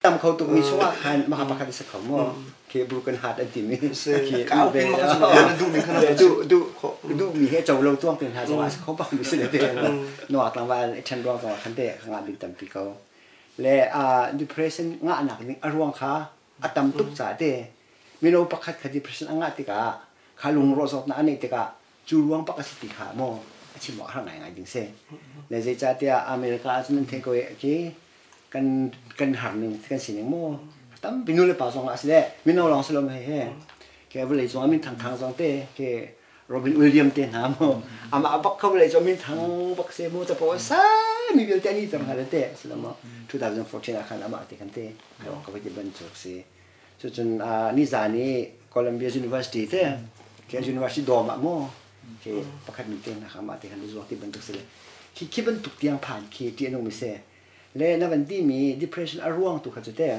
S4: Tam kho tuk mi chungah khan maka pakhat a si kho maw? Khi broken heart an timi.
S1: Khi ka pin maka cu duh mi khan
S4: duh duh duh mi he co lo tuang tin hna zongah a si kho bak mi si le te. Nuak tlangval i ṭhen ruang zongah khan te ka ngah bik tampi ko. Le depression ngahnak ding a ruang kha a tam tuk caah te mino pakhat kha depression a ngah tikah kha lungrawh zawtnak a neih tikah cu ruang pak a si ti kha maw a chim awk a har ngaingai ding si. Le zeicahtiah America ahcun an theih ko i khi kan kan har ning kan sining maw tampi nu le pa zong ah si le mino lawng si lo hei he ke vawlei cung ah min thang thang zong te ke Robin William te hna mu amah bak kho vawlei cung min thang bak se mu capo sa mi vialte ani tam hna te si lo mo 2014 ah khan amah te khan te kai ka vai ti bantuk si cucun ni zan i Columbia University te ke University dawm ah mu ke pakhat mi te hna kha amah te khan zuak ti bantuk si le khi khi bantuk tiang phan khi ti anung mi se le na van ti mi depression a ruang tu kha cu te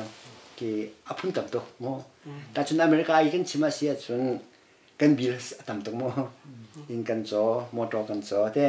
S4: ki a phun tam tuk mu ta cun America i kan chim a si ahcun kan bills a tam tuk mu inn kan caw motor kan caw te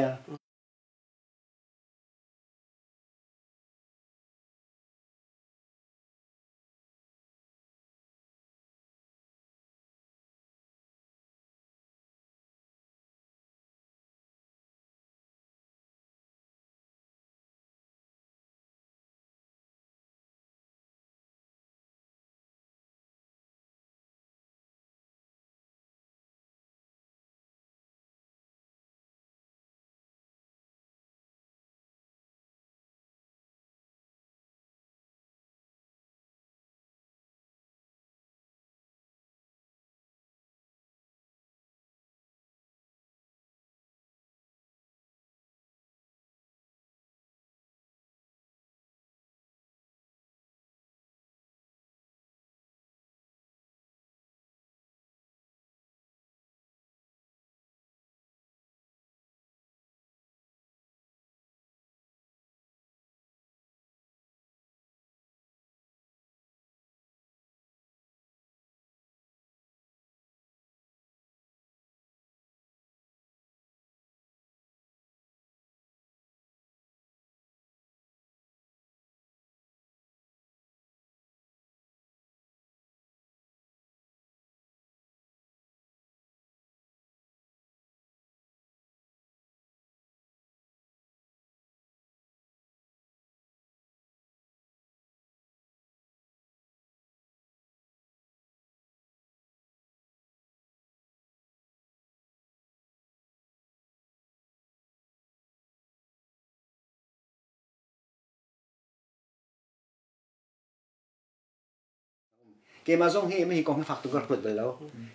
S4: Keimah zong hi hi kong hi fak tuk ka rak ruat bal lo.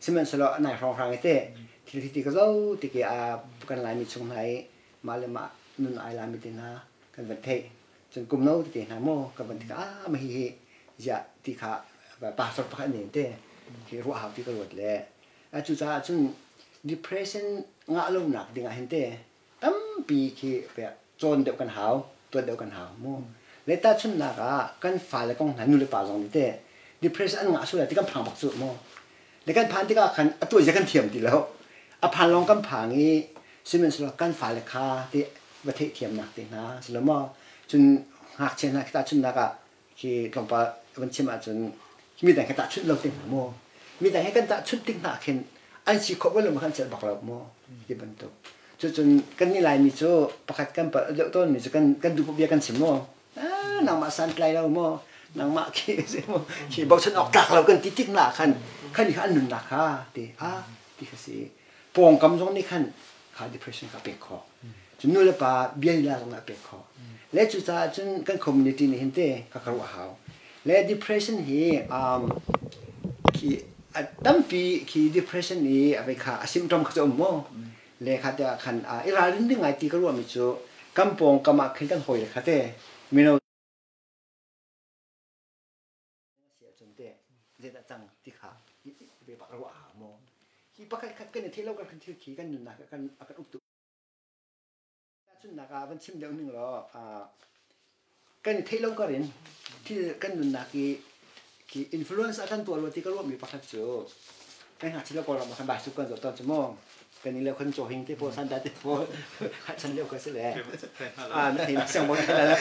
S4: Sihmanhsehlaw nai hrawnghrang i teh thil hi ti ka zo ti ki a kan Laimi chung hna i mah le mah nun ai lami te hna kan van theih. Cun kum no tete hna maw kan van tikah ah mah hihi ziah ti kha pastor pakhat nih te khi ruah hau ti ka ruat le cucaah cun depression ngah lonak ding ah hin te tampi khi cawn deuh kan hau tuan deuh kan hau mu le tahchunhnak ah kan fale kong hna nu le pa zong nih teh depression an ngah sual lai ti kan phang bak cu mu le kan phan tikah khan a tuah zia kan thiam ti lo a phan lawng kan phang i sihmanhsehlaw kan fale kha ti va theihthiamnak te hna si lo maw cun ngakchia hna khi tahchunhnak ah khi tlawmpal van chim ahcun midang he tahchunh lo te hna maw midang he kan tahchunh tik hna khin an si khawh lo khan celh bak lo maw ti bantuk cucun kan nih Laimi cu pakhat kan palh deuh tawn mi cu kan kan duh bia kan chim maw ah nangmah santlai lo maw nangmah khi maw khi bochan awk tlak lo kan ti tik na khan khan kha an nunnak kha ti a ti kha si pawngkam zong nih khan kha depression kha pek khawh cun nu le pa bia lila zong ah pek khawh le cucaah cun kan community nih hin te ka ka ruah hau le depression hi khi tampi khi depression i a vei kha a symptom kha cu um maw le kha te ah khan i ralrin ding ngai ti ka ruahmi cu kan pawng kam ah khin kan hawi le kha te mino si ahcun teh zeidah cang ti kha ve bak ruah a hau maw? Hi pakhat khat kan i theih lo kan thil khi kan nunnak ah kan a kan uktu. Tahchunhnak ah van chim deuh ning law kan i theih lo kar in thil kan nunnak i khi influence a kan tuah lo ti ka ruahmi pakhat cu kan ngakchia lo Kawlram ah khan baisu kan zoh tawn cu mu. Kan i leo khan chaw hing te pawl san te pawl chan leo ka si le. Ah na thei siang bol la la.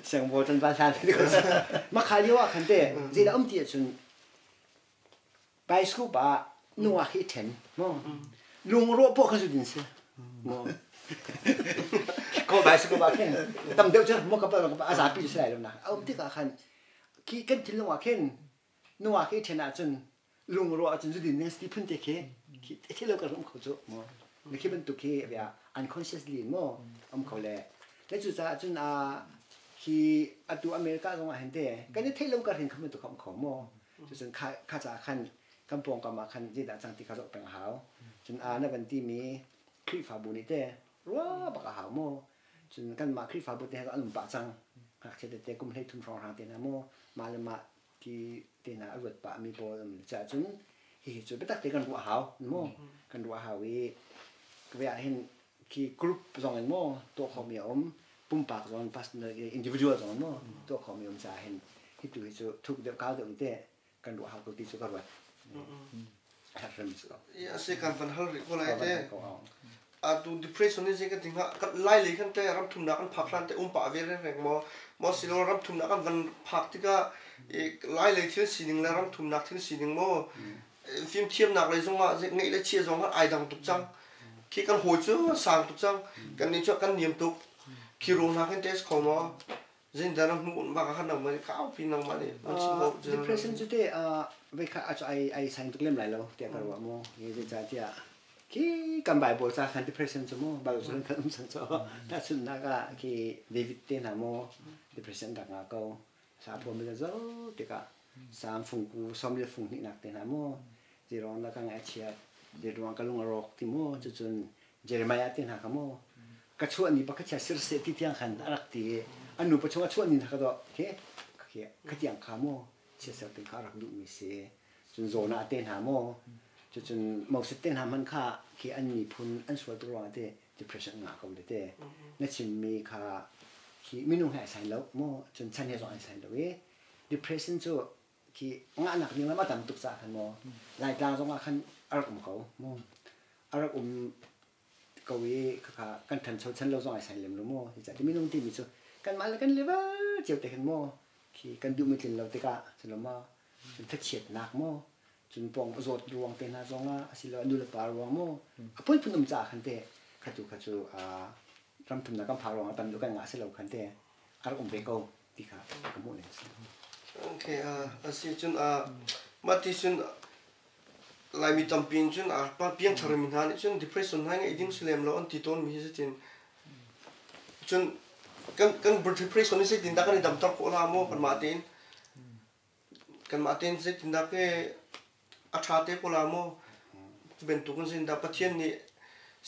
S4: Siang bol tan ba san te ko. Ma kha lio ah khan te zei dah um ti ahcun bioscope ah nungak hi ṭhen maw lungrawh pawh kha zu din si maw ko bioscope ah khin tam deuh cu maw ka pa a zapi cu si lai lo na a um tikah khan khi kan thinlung ah khin nungak hi ṭhen ahcun lungrawh ahcun zu din ding si phun te khi khi thil lo kan um kho cu maw na khi bantuk khi bia unconsciously maw um kho le le cu caah cun a hi atu America zong ah hin te kan i theih lo kar hin kha bantuk um kho maw Cucun kha kha caah khan kan pawngkam ah khan zeidah cang ti kha zoh peng a hau. Cun aa na van timi Khrihfabu nih teh ruah bak a hau maw? Cun kanmah Khrihfabu te he an um pah cang. Ngakchia tete kum 13 hrawnghrang te hna maw mah le mah ti te hna a ruat pah mi pawl an um caah cun hihi cu biatak te kan ruah hau maw? Kan ruah hau i ve ah hin khi group zong in maw tuah khawhmi a um pumpak zong personal individual zong in maw tuah khawhmi um caah hin hi tu hi cu thuk deuh kau deuh te kan ruah hau ko ti cu ka ruat.
S1: Ya se kan van hal rih ko lai te. A tu depression ni ka tinga kan lai lei khan te ram thumnak kan phak hlan te um pa ve reng reng mo mo silo ram thumnak kan van phak tika lai lei thil sining le ram thumnak thil sining mo fimthiamnak lei zongah ngeih le chia zong ai dang tuk cang. Khi kan hawi cu sang tuk cang. Kan nih cu kan niam tuk. Khi ruang hna khin test kho maw? Zindan a hmuh bak khan nangmah nih kau pi nangmah nih an chim ko.
S4: Depression cu te vei kha a ai ai sain tuk lem lai lo tiah ka ruah mu. Hi zeicahtiah khi kan Bible ca khan depression cu mu Bible cu kan um cang cu. Tahchunhnak ah khi David te hna mu depression rak nga ko. Sa phuam mi zo tikah Sam fungku som le fung hnihnak te hna mu zeiruang dah ka ngaihchiat zeiruang ka lung a rawk ti mu cucun Jeremiah te hna kha mu ka chuah ni pakhat chia sir seh ti tiang khan a rak ti i an nupa chung a chuah ni hna kha dawh khi kha tiang kha mu chiatser te kha a rak duhmi si cun Jonah te hna mu cucun Moses te hna hmanh kha khi an miphun an sual tuk ruangah te depression ngah ko le te na chimmi kha khi minung he ai sai lo mu cun chan he zong ai sai lo i depression cu khi ngahnak ding lam a tam tuk caah khan maw Laitlang zong ah khan a rak um ko mu a rak um ko i khakha kan ṭhancho chan lo zong ai sai lem lo maw ti minung timi cu kanmah le kan level cio te khan maw khi kan duhmi tlin lo tikah cu maw cun thachiatnak maw cun pawng a zawt ruang te hna zong ah asiloah nu le pa ruang maw a phunphun um caah khan te kha tu kha cu ram thumnak kan phak ruang ah tam deuh kan ngah si lo khan te a rak um ve ko ti kha ka hmuh ning a si.
S1: Okay, a si cun mah ti cun Laimi tampi in cun piangthar mi hna nih cun depression hna ngeih ding si lem lo an ti tawn mi hi zeitin cun kan kan depression hi zeitin dah kan i damter khawh la maw kanmah tein kanmah tein zeitindah ke a ṭha te ko la maw cu bantuk in zeitindah Pathian nih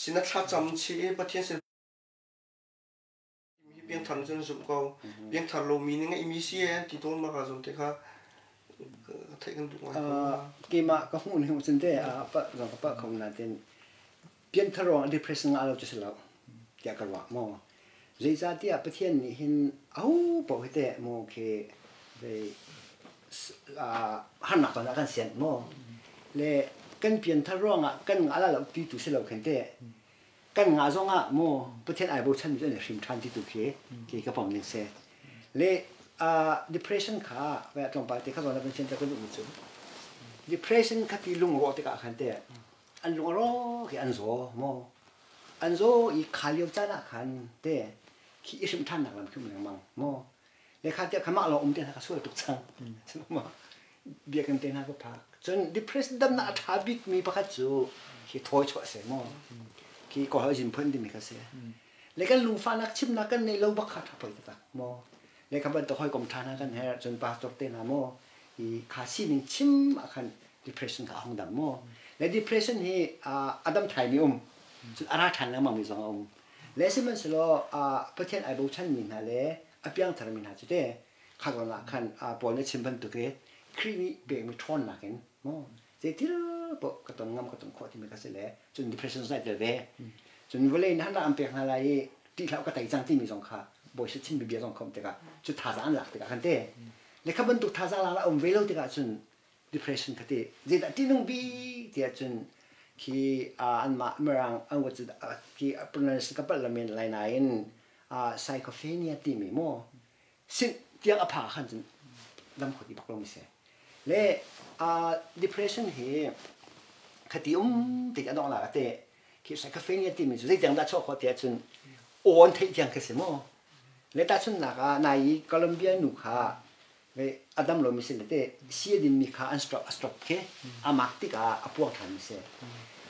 S1: sin a thlacam chih i Pathian sin hi piangthar cun zumh ko piangthar lomi nih ngeihmi si e an ti tawn ma ka zum te kha ka theih kan duh ngai ko.
S4: Keimah ka hmuh ning cun te pa zong ka pa kho nain pianthar ruang depression ngah lo cu si lo tiah ka ruah maw zeicahtiah Pathian nih hin aho paoh hi teh maw khi zei harnak ton ah kan sianh maw le kan pianthar ruangah kan ngah la lo ti tu si lo khin teh kan ngah zong ah maw Pathian ai bochan mi cu an i hrim ṭhan ti tu khi khi ka pom ning si le depression kha vai tlawmpal te kha zawn ah van sian ta ka duh mi cu depression kha ti lungrawh tikah khan teh an lung a rawk i an zaw maw an zaw i kha lio caan ah khan te khi i hrimh ṭhannak lam khi um lengmang maw le kha tiah kha mah lawng um te hna ka sual tuk cang ma biakinn te hna ka phak cun depression damnak a ṭha bik mi pakhat cu khi thawi chuah se maw khi ko hal zin phun timi kha si le kan lungfahnak chimnak kan neih lo bak kha ṭha poi taktak maw le kha bantuk hawikom ṭha hna kan herh cun pastor te hna maw i kha sining chim ah khan depression kha a hung dam maw le depression hi a dam thai mi um cun a ra ṭhan lengmang mi zong a um le sihmanhsehlaw Pathian ai bochan mi hna le a piangthar mi hna cu te kha zawn ah khan Paul nih chim bantuk i Khrih nih pekmi ṭhawnnak in maw zeitil paoh ka ton ngam ka ton khawh timi kha si le cun depression zong ai tel ve cun vawlei nih han rak an pek hna lai i ṭih hlah ka tei cang timi zong kha Bawi chimmi bia zong kha um tikah cu thazaang an lak tikah khan te le kha bantuk thazaang lak a um ve lo tikah cun depression kha ti zeidah ṭihnung bik tiah cun Khi anmah Mirang an khi pronunciation ka palh lo men lai nain psychophenia timi maw sin tiang a pha khan cun dam kho ti bak lo mi si. Le depression hi khati um tik a dong la te khi psychophenia timi cu zeitiang dah chuah khawh ti ahcun aw an theih tiang khi si mu. Le tahchunhnak ah nai i Colombia nu kha ve a dam lomi si le te si a dinmi kha an stroke a stroke khi a mak tikah a puang ṭhan mi si.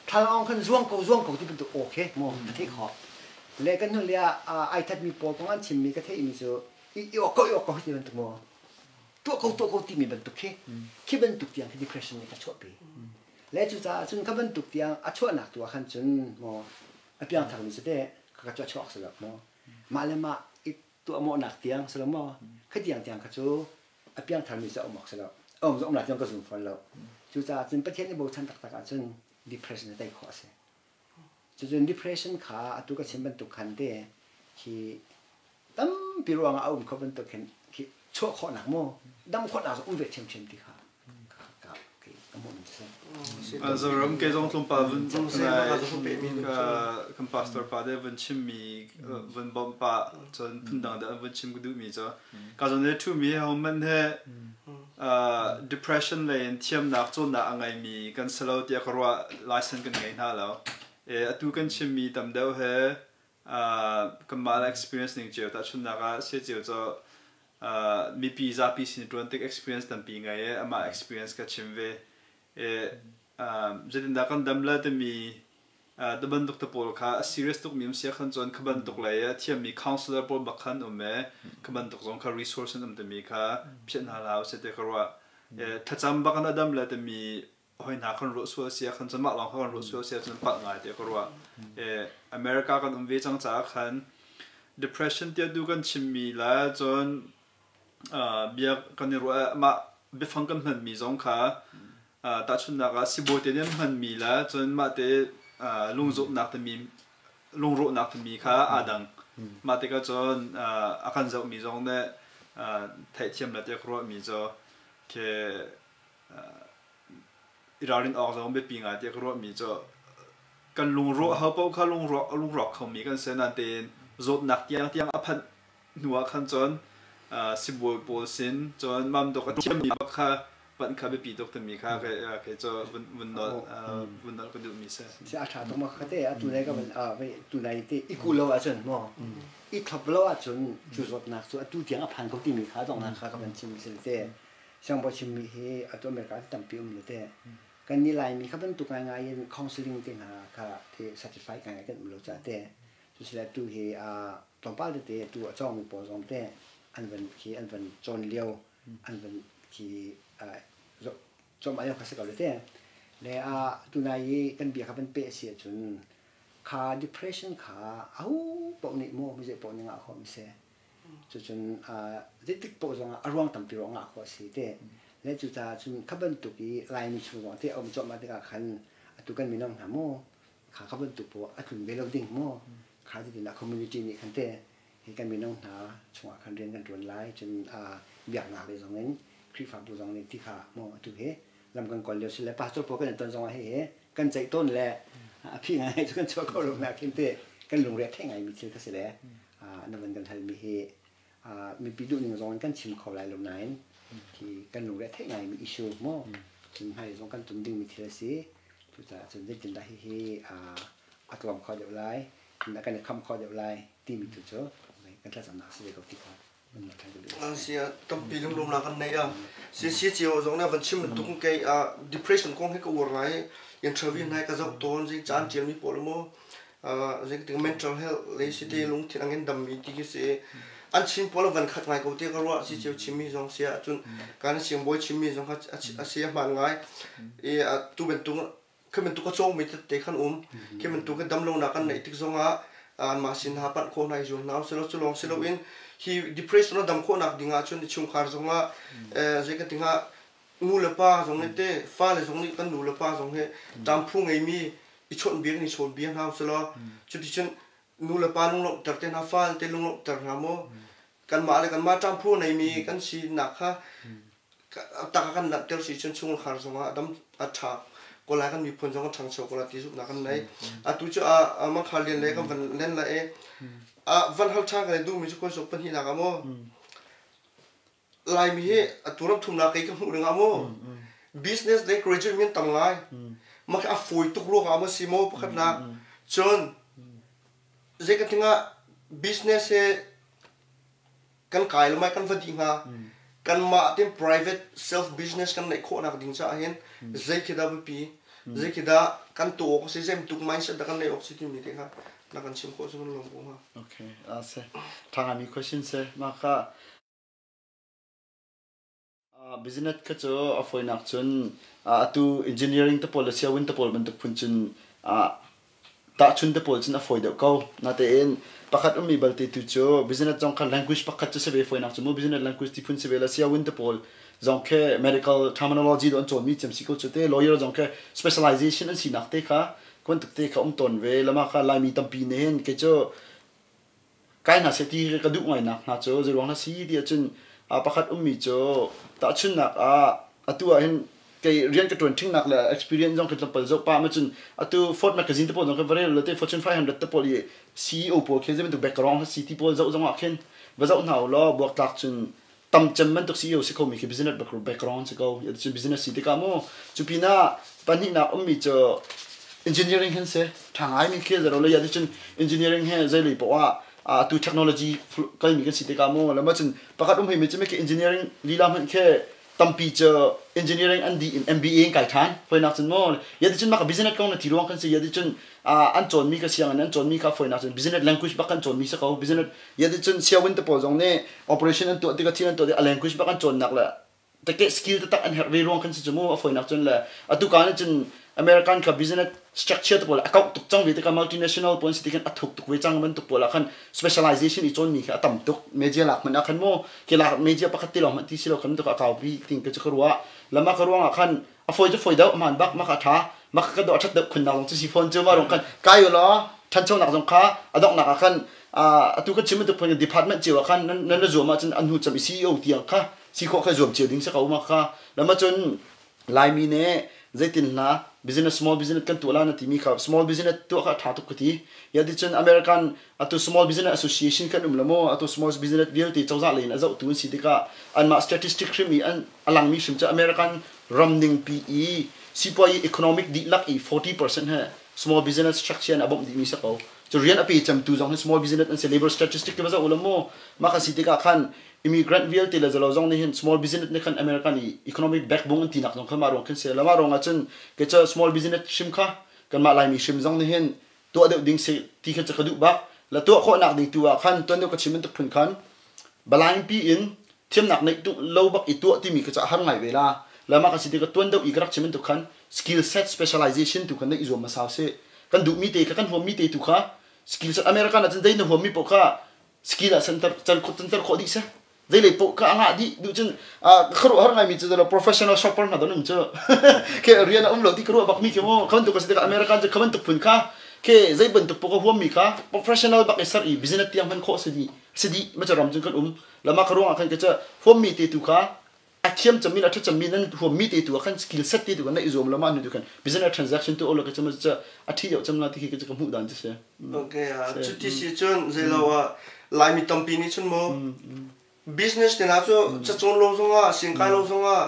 S4: Thlalangawng khan zuang ko zuang ko ti bantuk aw khi mu ka theih khawh. Le kan hnu le ah ai thatmi pawl kong an chimmi ka theihmi cu i awk ko i awk ko ti bantuk mu. Tuah ko tuah ko timi bantuk khi khi bantuk tiang khi depression nih ka chuahpi. Le cucaah cun kha bantuk tiang a chuahnak tu ah khan cun maw a piangthar mi cu teh ka ka chuak si lo maw mah le mah i tuah mawhnak tiang si lo maw kha tiang tiang kha cu a piangthar mi cu a um awk si lo a um um lai tiang ka zum fawn lo. Cucaah cun Pathian i bochan taktak ahcun depression a tei khawh a si. Cucun depression kha atu ka chim bantuk khan te khi tampi ruangah a um kho bantuk khin khi chuah khawhnak mu dam khawhnak zong um ve ṭhiamṭhiam ti kha ka hmuh ning si.
S5: Zoram ke zong tlawmpal vun kan pastor pa de vun chimmi vun bawmh pa cun phundang de vun chim ka duhmi cu ka zon le thu mi ho man he depression lei in thiamnak cawnnak a ngeimi kan si lo tiah ka ruah. License kan ngei hna lo. Atu kan chimmi tam deuh he kanmah le experience ning cio tahchunhnak ah sia cio cu mipi zapi sin ṭuan tik experience tampi ngei i amah experience ka chim ve. Zeitindah kan dam le timi da bantuk te pawl kha a serious tukmi um sia khan cun kha bantuk lei a thiammi counselor pawl bak khan um e kha bantuk zong kha resource an um timi kha phiah hna hlah usih ti ka ruah. Thlacam bak in a dam le timi hoi hna kan ruah sual sia khan cun mah lawng kha kan ruah sual sia cun palh ngai tiah ka ruah. America kan um ve cang caah khan depression tiah tu kan chimmi le cun bia kan i ruah mah biafang kan hmanmi zong kha tahchunhnak ah sibawi te nih an hmanmi le cun mah te lungzawtnak timi lungrawhnak timi kha aa dang. Mah tikah cun a kan zohmi zong nih theihthiam le tiah ka ruahmi cu khi i ralrin awk zong biapi ngai tiah ka ruahmi cu kan lungrawh ho paoh kha lungrawk lungrawk khomi kan si. Nain zawtnak tiang tiang a phanh hnu ah khan cun sibawi pawl sin cun mamdok a thiammi bak kha panh kha biapi tuk timi kha kei cu vun nolh vun nolh ka duhmi si.
S4: Si a ṭha tuk ma kha te atu nai ka van tu nai te i ku lo ahcun maw i thlop lo ahcun cu zawtnak cu atu tiang a phan ko timi kha donghnak kha ka van chim si te. Siangbawi chimmi hi atu America ah tampi um le te. Kan nih Laimi kha bantuk ngaingai in counseling te hna kha te certified ngaingai kan um lo caah te. Cucile atu hi tlawmpal tete atu a cawngmi pawl zong te an van khi an van cawn lio an van khi cawm ayo kha si ko le te. Le tunai i kan bia kha van peh si ahcun kha depression kha aho paoh nih maw mi zei paoh nih ngah khawh mi si. Cucun zeitik paoh zongah a ruang tampi ruang ngah khawh a si te. Le cucaah cun kha bantuk i Laimi chung zong te a um cuahmah tikah khan atu kan mino hna maw kha kha bantuk paoh a tlun ve lo ding maw kha ti ah community nih khan te hi kan mino hna chungah khan rian kan ṭuan lai. Cun biaknak lei zong in Khrihfabu zong nih ti kha maw atu hi lam kan kawl lio si le pastor pawl kan i ton zongah hi hi kan ceih tawn le a phi ngai cu kan chuah kho lo nak khin te kan lungre theih ngai mi thil kha si le na van kan halmi hi mipi duhning zong in kan chim kho lai lo nain khi kan lungre theih ngai mi issue mu cun hmai zong kan tum ding mi thil a si. Cucaah cun zeitindah hihi a tlawm kho deuh lai, kan i kham kho deuh lai timi tu cu kan thlacamnak si ve ko ti kha.
S1: Sia tampi lunglawmnak kan nei a si si cio zong na van chim bantuk kei depression kong hi ka uar ngai. Interview nai ka zoh tawn zing caan tial mi pawl mu zing ting mental health le si te lungthin angin dam mi ti khi si an chin pawl van khat ngai ko te ka ruah. Si cio chim mi zong sia cun kan siang boy chim mi zong kha a sia hman ngai e tu bantuk khi bantuk ka cawng mi tete khan um khi bantuk ka dam lo nak kan neih tik zong ah mah sin ha panh khawh nai zuam hna silo. Cu lawng silo in hi depression a dam khawh nak ding ah cun chungkhar zong ah zei ka tinga nu le pa zong nih te fa le zong nih kan nu le pa zong he ṭamphu ngei mi i chawnh biak ni chawn bia hna silo. Cuti cun nu le pa lunglawmh ter te hna, fa te lunglawmh ter hna mu kanmah le kanmah ṭamphu nei mi kan sinak kha tak kan langhter si cun chungkhar zong ah dam a ṭha. Ko lai kan miphun zong kan ṭhangcho ko la ti zumhnak kan nei. Atu cu a Mangkhar Lian le kan van len la i a van hal ṭhan kan i duhmi cu khuasuk pahnihnak ah maw Laimi hi atu ram thumnak kei ka hmuh ding ah maw business le graduate min tam ngai mah khi a fawi tuk ruangah maw si maw pakhatnak cun zei ka tingah business hi kan kai le mai kan va dih hnga kanmah tin private self business kan neih khawhnak ding caah hin zei khi dah biapi zei khi dah kan tuah awk a si zei bantuk mindset dah kan neih awk si timi te kha na kan chim khawh cu kan lawm ko hnga.
S3: Okay, a se. Tha ngaimi question se. Mah kha Business kha cu a fawinak cun atu engineering te pawl le sianginn te pawl bantuk phun cun tahchun te pawl cun a fawi deuh ko. Natein pakhat ummi balte tu cu business zong kha language pakhat cu si ve fawinak cu mu business language ti phun si ve le sianginn te pawl zong khi medical terminology dawh an cawnmi cem si ko cu te lawyer zong khi specialization an sinak te kha bantuk te kha um tawn ve lama kha Laimi tampi nih hin kei cu kai hna seh ti ka duh ngainak hna cu zeiruang hna si ti ahcun pakhat ummi cu tahchunhnak ah atu ah hin kei rian ka ṭuan ṭhingnak le experience zong ka tlawmpal zoh pah ma cun atu Ford magazine te pawl zong ka va rel lo te Fortune 500 te pawl i CEO pawl khi zei bantuk background si ti pawl zoh zong ah khin va zoh hna u law buaktlak cun tam cem bantuk CEO si khomi khi business background si ko cun business si tikah mu cu pinah pahnihnak ummi cu engineering hin si ṭha ngaimi khi zero le ya cun engineering he zei lei poah ah atu technology kalmi kan si tikah mu lama cun pakhat um himi cu mi khi engineering lila hmanh khi tampi cu engineering an dih in MBA in kai ṭhan foinak cun mu ya cun maka business kong na ti ruang kan si ya cun an cawnmi ka sianginn an cawnmi kha foinak cun business language bak kan cawnmi si ko business ya cun sianginn te pawl zong nih operation an tuah tikah thil an tuah tikah a language bak an cawnnak le take skill taktak an herh ve ruang kan si cu mu a foinak cun le atu ka nih cun American kha business structure te pawl a kauh tuk cang ve tikah multinational pawl si tikan a thuk tuk ve cang bantuk pawl ah khan specialization i cawnmi kha a tam tuk media lak hmanh ah khan mu ke lak media pakhat te lawng hmanh ti si lo khan tuk a kaupi ting ka cu ka ruah lama ka ruang ah khan a fawi cu fawi deuh man bak maka tha maka ka do a that deuh khun nak zong cu si phone cu ma rong khan kai law thanchonak zong kha a donghnak ah khan atu kan chim bantuk phun department cio ah khan nan nan zuam ahcun an hnu cam i CEO tiang kha si khawh kha zuam cio ding si ko ma kha lama cun Laimi nih zeitin hla business small business kan tuah la na timi kha small business tuah kha tha tuk ka ti ya ti cun American atu small business association kan um la mu atu small business vialte cozah lei in a zohtu an si tikah anmah statistic hrim i an a langmi hrim cu American ram ning pi i sipuai economic dihlak i 40% he small business structure in a bawmh dihmi si ko cu rian a pe cemtu zong hi small business an si labor statistic te va zoh u la mu mah kan si tikah khan immigrant vialte le zalo zong nih hin small business nih khan American i economic backbone an tinak zong kha mah ruang khin si la mah ruang ah cun ke cu small business hrim kha kanmah Laimi hrim zong nih hin tuah deuh ding si ti kha cu ka duh bak la tuah khawhnak ding tu ah khan tuan deuh ka chim bantuk phun khan balain pi in thiamnak neih tu lo bak i tuah timi ka ca har ngai ve la lama ka si ti ka tuan deuh i ka rak chim bantuk khan skill set specialization tu khan na i zuam hmasa si kan duh mi te kha kan huam mi te tu kha skill set American ah cun dei na huam mi paoh kha skill ah center center khawh dih seh zeilei paoh kha a ngah dih duh cun ka ruah har ngaimi cu professional shopper hna don um cu ke rian a um lo ti ka ruah bak mi khi mu kha bantuk a si tikah American cu kha bantuk phun kha ke zei bantuk paoh ka huam mi kha professional bak i ser i business tiang hman khawh si dih si dih ma ram cun kan um lama ka ruang ah khan ka huam mi te tu kha a thiam cemmi le a ṭha cemmi nan huammi te tu ah khan skill set te tu khan na i zuam lo ma nu tu khan business transaction tu olo ka cem ca a thi deuh cem la ti khi ka hmuh dan cu si.
S1: Okay, cuti si cun zeilo ah Laimi tampi nih cun mu business te hna cu cacawn lo zongah singkai lo zongah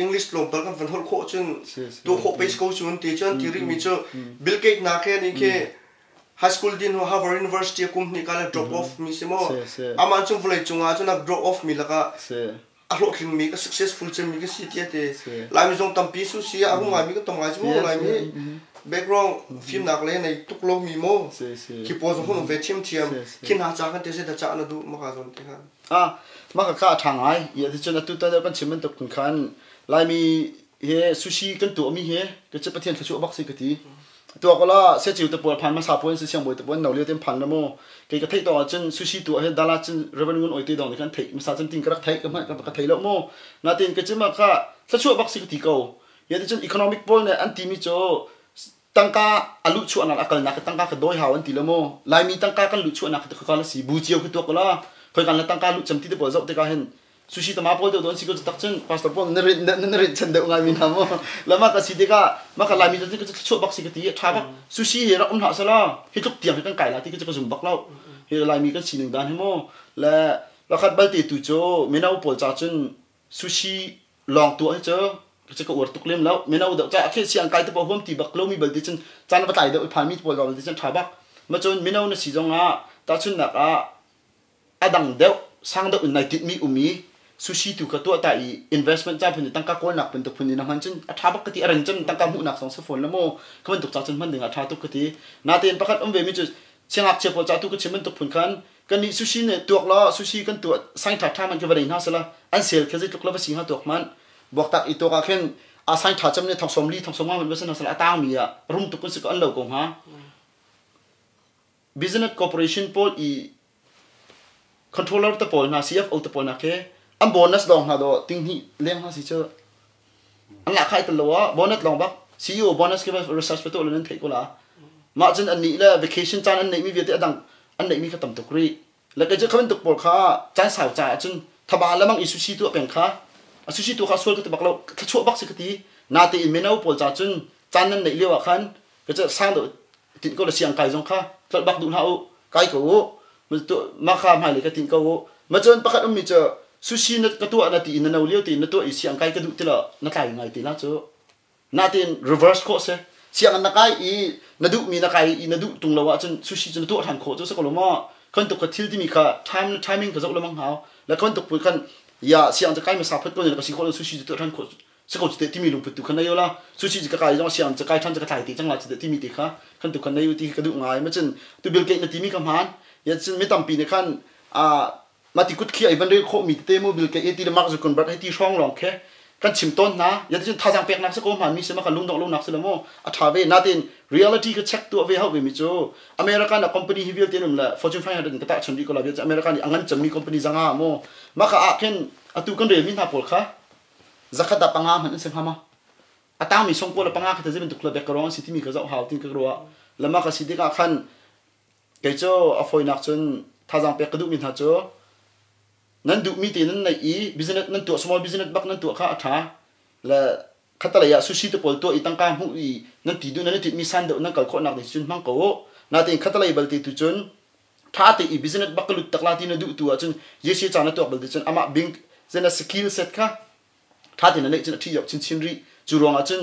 S1: English tlawmpal kan van holh khawh cun tu khawh pei ko cun ti cun ti rihmi cu Bill Gates na khe ni khi high school din ho Harvard University kum hnih ka le drop off mi si mo amah cun vawlei cungah cun drop off mi lakah a hlawhtlingmi ka successful cemmi ka si tiah ti Laimi zong tampi su si a hung ngaimi ka tong ngai cu mu Laimi background fimnak le nei tuk lomi mu khi pawl zong hun um ve thiamthiam khi hna ca kan te se da ca na duh maka zon te khan
S3: ah maka ka tha ngai ya ti cun atu tan kan chim bantuk kun khan Laimi he sushi kan tuah mi he ka che Pathian thluachuah bak si ka ti Tuah ko la siaciu te pawl phan hmasa pawl si siangbawi te pawl no lio ten phan la mu kei ka theih tawk ahcun sushi tu ah dala cun Reverend Ngun Oi te dong nih khan theih hmasa cun tin ka rak theih ka hmanh ka thei lo mu natin ka chim ah kha thluachuah bak si ka ti ko ya ti cun economic pawl nih an timi cu tangka a luh chuahnak a kalnak tangka ka dawi hau an ti lo mu Laimi tangka kan luh chuahnak ka ka la si bu cio khi tuak ko la khoi kan la tangka luh cem ti te pawl zoh tikah hin Sushi tama pawl deuh an si ko tak cun pastor pawl na rin na rin chan deuh ngai mi hna mu. Lama ka si tikah ma ka Laimi cu ka chuah bak si ka ti tha bak. Sushi hi rak um hlah sala hi tluk tiang hi kan kai la ti ka ka zum bak lo. Hi Laimi kan sining dan hi mu. Le pakhat balte tu cu mino pawl ca cun sushi lawng tuah hi cu ka ka uar tuk lem lo. Mino deuh ca khi siang kai te pawl huam ti bak lo mi bal ti cun caan va tlai deuh i phan mi pawl lawng ti cun tha bak. Ma cun mino na si zong ah tahchunnak ah a dang deuh sang deuh in nai tinhmi um i sushi tu kha tuah ta i investment ca phun i tangka kawlnak bantuk phun in a hman cun a ṭha bak ka ti a ren cun tangka hmuhnak zong si fawn la mu kha bantuk ca cun hman ding a ṭha tuk ka ti natein pakhat um ve mi cu siangngakchia pawl ca tu ka chim bantuk phun khan kan nih sushi ne tuak la sushi kan tuah sang ṭha ṭha man khi va nei hna sela an sel kha zeitluk la va si hnga tuak man buaktak i tuak ah khin a sang ṭha cem ne thong som li thong som nga man va si hna sela a tang mi ah rum tuk kun si ko an lo ko hnga business corporation pawl i controller te pawl hna CFO te pawl hna khi an bonus lawng hna do ting hnih leng hna si cu an lah khai tel lo ah bonus lawng bak CEO bonus khi research pe tu nan theih ko la mah cun an nih le vacation caan an neih mi vialte adang an neih mi kha tam tuk rih le kei cu kha bantuk pawl kha caan sau caah cun thaba lamang i sushi tu peng kha a sushi tu kha sual ka ti bak lo thluachuah bak si ka ti na te in mino pawl ca cun caan nan neih lio ah khan ka cu sang deuh tinh ko le siang kai zong kha tlolh bak duh hlah u kai ko u mah kha hmailei ka tinh ko u ma cun pakhat ummi cu sushi na ka tuah na ti in na no lio ti na tuah i siang kai ka duh ti lo na tlai ngai ti la cu natin reverse khawh si siang na kai i na duhmi na kai i na duh tung lo ahcun sushi cu na tuah ṭhan khawh cu si ko lo maw kan tuk kha thil timi kha time timing ka zoh lemang hau le kan tuk pui khan ya siang cu kai ma sa phat ko ne ka si khawh lo sushi cu tuah ṭhan khawh si ko cu timi lungput tu kha nei la sushi ka kai zong siang cu kai ṭhan cu ka thlai te cang la cu timi te kha kan tu kha nei ti ka duh ngai ma cun tu Bill Gates na timi ka hmaan ya cun mi tampi nih khan a ma ti kut khi ai van rel khawh mi tete mu Bill Gates ti le Mark Zuckerberg hei ti hrawng lawng khe kan chim tawn hna ya cun thazang peknak si ko hmaan mi si ma kan lungdong lonak si lo mu a ṭha ve natin reality ka check tuah ve hau ve mi cu America na company hi vialte um le Fortune 500 in ka tah chun rih ko la America nih a ngan cemmi company zanga mu maka ah khin atu kan rel mi hna pawl kha zakhat ah panga hmanh an si hnga ma a tangmi songkua le panga kha zei bantuk la background an si timi ka zoh hau tin ka ruah lama ka si tikah khan kei cu a fawinak cun thazaang pek ka duhmi hna cu nan duhmi te nan neih i business nan tuah small business bak nan tuah kha a ṭha le khatalei ah sushi te pawl tuah i tangka hmuh i nan ti duh nan i tinhmi san deuh nan kal khawhnak ding cun hmang ko u natein khatalei balte tu cun ṭha te i business bak ka lut tak la ti na duh tu ahcun Jesuh ca na tuak bal ti cun amah bing zena skill set kha ṭha te na neih cun a ṭhi yok chinchin rih cu ruangah cun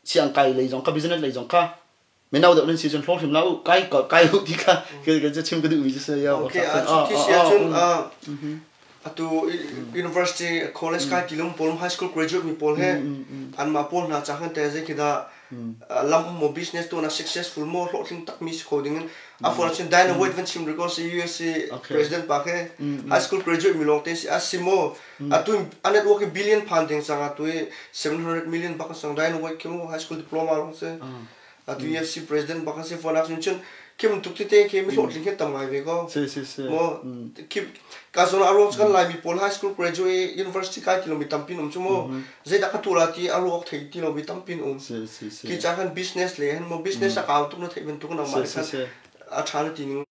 S3: siang kai lei zong kha business lei zong kha mino deuh nan si cun hlawh hrim la u kai kai u ti kha ka chim ka duh mi cu si yo
S1: okay a cu si ahcun atu university college kai ti lung pawl high school graduate mi pawl he anmah pawl hna ca khan te zei khi dah lam um maw business tuah na successful maw hlawhtling takmi si kho ding in a phone cun Dana White van chim riko si USA president pa khe high school graduate mi lawng te si a si maw atu a network i billion phan ding sang atu i 700 million bak sang Dana White khi mu high school diploma lawng si atu UFC president bak si phone ak cun kim tuk tete khi mi hlawhtling khi tam ngai ve ko
S3: si si si
S1: mo kim ka zon a ruang kan Laimi pawl high school graduate university kai ti lomi tampi um chu mu zeidah ka tuah la ti a ruak thei ti lomi tampi um
S3: si
S1: ki cha khan business le han mo business a kau tuk na theih bantuk nang mah khan a tha na ti ning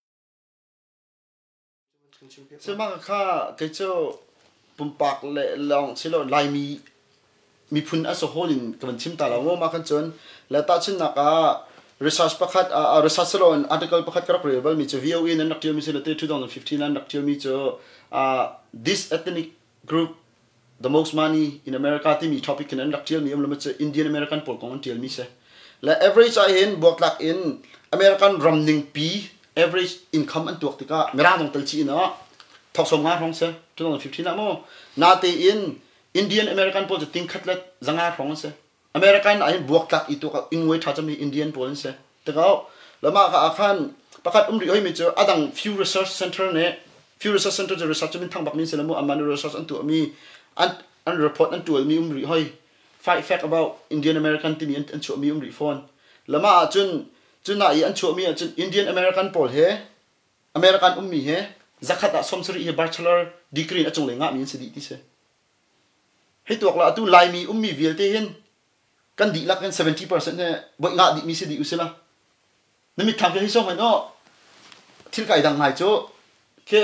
S3: Sihmang kha kei cu pumpak le lawng silo Laimi miphun a si hawl in ka van chim ta lo maw mah khan cun le tahchunhnak ah research pakhat research silo in article pakhat ka rak rel bal mi cu VOA in an rak ṭialmi si le 2015 an rak ṭialmi cu this ethnic group the most money in America timi topic in an rak ṭialmi um lo cu Indian American pawl kong an ṭialmi si le average ah hin buaktlak in American ram ningpi average income an tuak tikah mirang zong tel chih in ah thok som nga hrawng si 2015 ah mu natein Indian American pawl cu ting khat le zanga hrawng an si American ah hin buaktlak i tuak ingwe ṭha cemmi Indian pawl an si tikah lama ka ah khan pakhat um rih hoi mi cu adang Pew Research Center nih Pew Research Center cu research min thang bak min si lo mu amah nih research an tuah mi an an report an tual mi um rih hoi fight fact about Indian American timi an, an chuah mi um rih fawn lama ah cun cun i an chuah mi ah cun Indian American pawl he American ummi he zakhat ah 70 hi bachelor degree in a cunglei ngah mi an si dih ti si hei tuak la atu Laimi ummi vialte hin kan dihlak in 70% he voi ngah dihmi si dih usila na mitthlam ke hei song hen aw thil kai dang ngai cu ke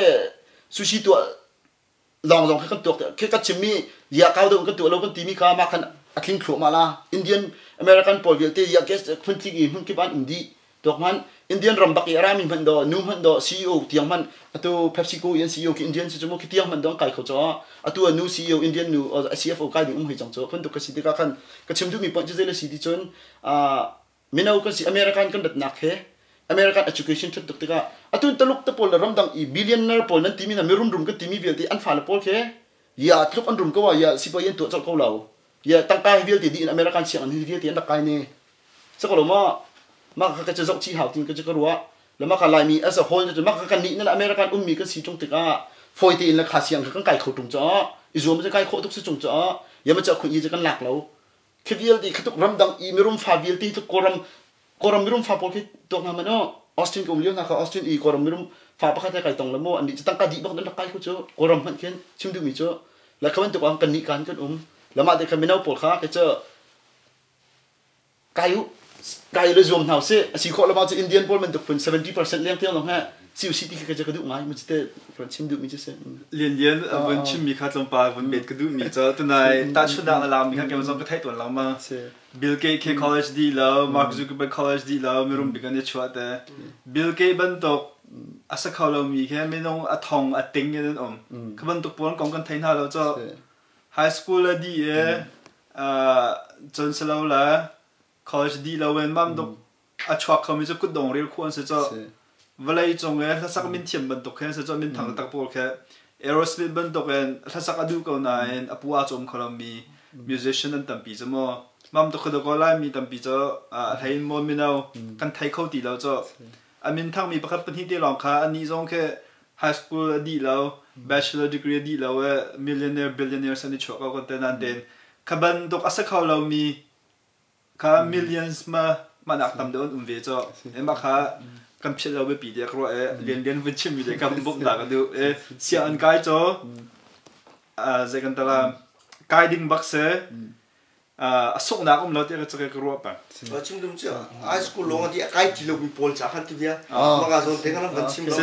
S3: sushi tuah Lawng zong khi kan tuak khi kan chimmi ya kau deuh kan tuah lo kan timi kha mah khan a tling thluahmah la. Indian American pawl vialte ya guest phun tling i hmun kip an um dih. Tuak hmanh Indian ram bak i a rami hmanh do nu hmanh do CEO tiang hmanh atu PepsiCo in CEO ki Indian si cu mu khi tiang hmanh do an kai kho cho atu a nu CEO Indian nu CFO kai ding um hoi cang cu phun tuk ka si tikah khan ka chim duhmi point cu zei le si ti cun mino kan si American kan ratnak he American education that tuk tikah atu Taluk te pawl le ramdang i billionaire pawl nan timi na mirum rum kan timi vialte an fale pawl khi ya tluk an rum ko ah ya sipai an tuah colh ko lo ya tangka hi vialte dih in American sianginn hi vialte an rak kai ne Sako ma mah ka ka zoh chih hau tin ka ka ruah le mah ka Laimi as a whole cu mah ka kan nih na American ummi kan si tung tikah fawi tein le kha siang kan kai kho tung caah i zuam cu kai khawh tuk si chung caah yama cha khun i cu kan lak lo khi vialte khi tuk ramdang i mirum fa vialte tuk kawlram kawlram mirum fa pawl khi tuak hna man Austin ka um lio hna kha Austin i kawlram mirum fa pakhat he kai tong le mu an nih cu tangka dih bak nan rak kai khu cu kawlram hmanh khin chim duhmi cu le kha bantuk ah kan nih kan kan um le mah te kha mino pawl kha ke cu Kai u kai le zuam hna usih. A si khawh lo cu Indian pawl bantuk phun 70% leng tiang lawng he si usih ti khi ka duh ngai. Mu te kan chim duh mi cu si.
S5: Lian Lian vun chim mi kha tlawmpal vun bet ka duh mi cu tunai tahchunhnak na lak mi kha keimah zong ka theih tawn lengmang. Bill Gates khi college dih lo, Mark Zuckerberg college dih lo, mirum bik an i chuah te. Bill Gates bantuk a sa kho lomi khi minung a thong a ting in an um. Kha bantuk pawl kong kan thei hna lo cu High school a dih i cun si lo le college dih loin mam duk a chuak khomi cu kutdong rel khu an si cu. Vawlei cung i hlasak min thiam bantuk khi an si cu min thang taktak pawl khi Aerosmith bantuk in hlasak a duh ko nain a pu aa cawm kho lomi musician an tampi cu mu. Mam tuk khi ko Laimi tampi cu a hlei in maw mino kan thei kho ti lo cu. A min thangmi pakhat pahnih te lawng kha anih zong khi high school a dih lo, bachelor degree a dih lo i millionaire, billionaires an i chuah ko kan te nain tein kha bantuk a si kho lomi kha millions ma mahnak tam deuh an um ve cu. Mah kha kan philh lo biapi tiah ka ruah i lianlian vun chimmi te ka bawmh ta ka duh. I sianginn kai cu zei kan tala kai ding bak si. A sunghnak um lo tiah ka ka ruah peng.
S1: Chim dum cu high school lawng a di a kai ti lomi pawl ca khan ti bia maka zawn te kan van chim lo.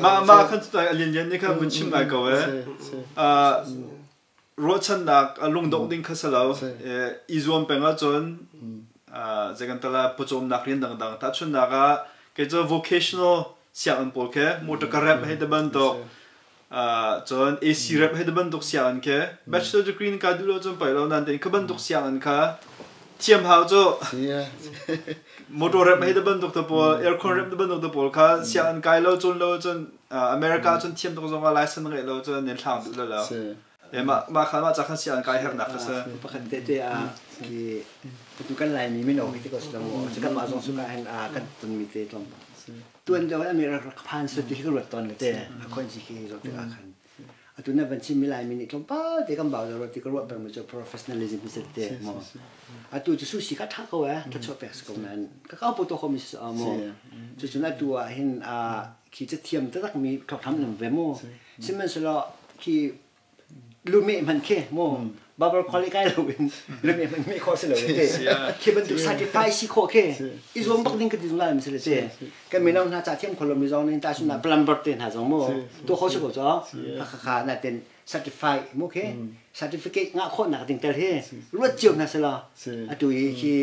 S5: Ma ma khan tu a lian lian nih khan vun chim ngai ko e. Ruahchannak lungdongh ding kha si lo. I zuam peng ahcun zei kan tala pawcawmnak rian dangdang tahchunhnak ah kei cu vocational sianginn pawl khi motor ka rep hei te bantuk Cun AC rep he bantuk sianginn khi bachelor degree in kai duh lo cun poi lo nain tein kha bantuk sianginn kha thiam hau cu motor rep he bantuk te pawl aircon rep bantuk te pawl kha sianginn kai lo cun lo cun America cun thiam tuk zong ah license ngeih lo cun nen hlang duh lo lo. Mah mah kha mah ca khan sianginn kai hernak kha si.
S4: Pakhat te te ah khi tu kan Laimi mino hi ti ko si lo mu. Cu kan mah zong suka hin kan tonmi te tlawmpal. Tuan deuh ah mi rak phan sut ti hi ka ruat tawn le te a khon si khi zoh tikah khan atu na van chim mi Laimi nih tlawmpal te kan bau lo ti ka ruah peng mi cu professionalism hi si te mo atu cu sushi kha tha ko eh tha pek si ko nan ka kau po to ko mi si mo cu cun atu ah hin a khi ca thiam taktak mi thok tham nam ve mo sihmanhsehlaw khi lumeh hmanh khi mu barber quality kai lo in lumeh hmanh meh khawh si lo te khi bantuk certify si khawh khi i zuam bak ding ka ti zungzal mi si le te kan mino hna ca thiam kho lo mi zong nih ta sun plumber te hna zong mu tu kho si ko cho kha kha na ten certify mu khi certificate ngah khawh nak ding tel hi ruat cio hna sela atu hi khi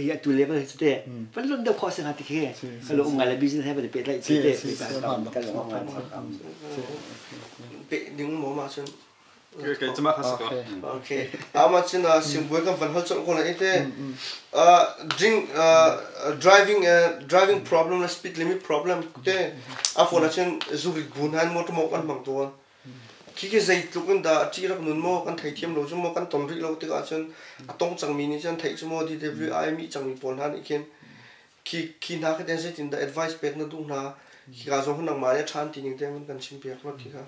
S4: hi atu level hi te van lun deuh khawh si nga ti khi ka lo um ngai le business he ba te pe lai ti te ka lo um ngai
S1: Pe ding mo ma cun
S5: Okay, cuma khas ko.
S1: Okay. Ama cun simbuai kan van hal colh ko na ite drink driving driving problem le speed limit problem te a phone ahcun zuri gun han motor mo kan hmang tuan. Khi khi zeitluk in dah ṭih rak nun maw kan theithiam lo cu maw kan ton rih lo tikah cun a tong cangmi nih cun theih cu maw DWI mi cangmi pawl hna nih khin khi khi hna khi ten zeitin dah advice pek na duh hna khika zong nangmah nih a ṭhan ti ning te kan chim piak lo ti kha.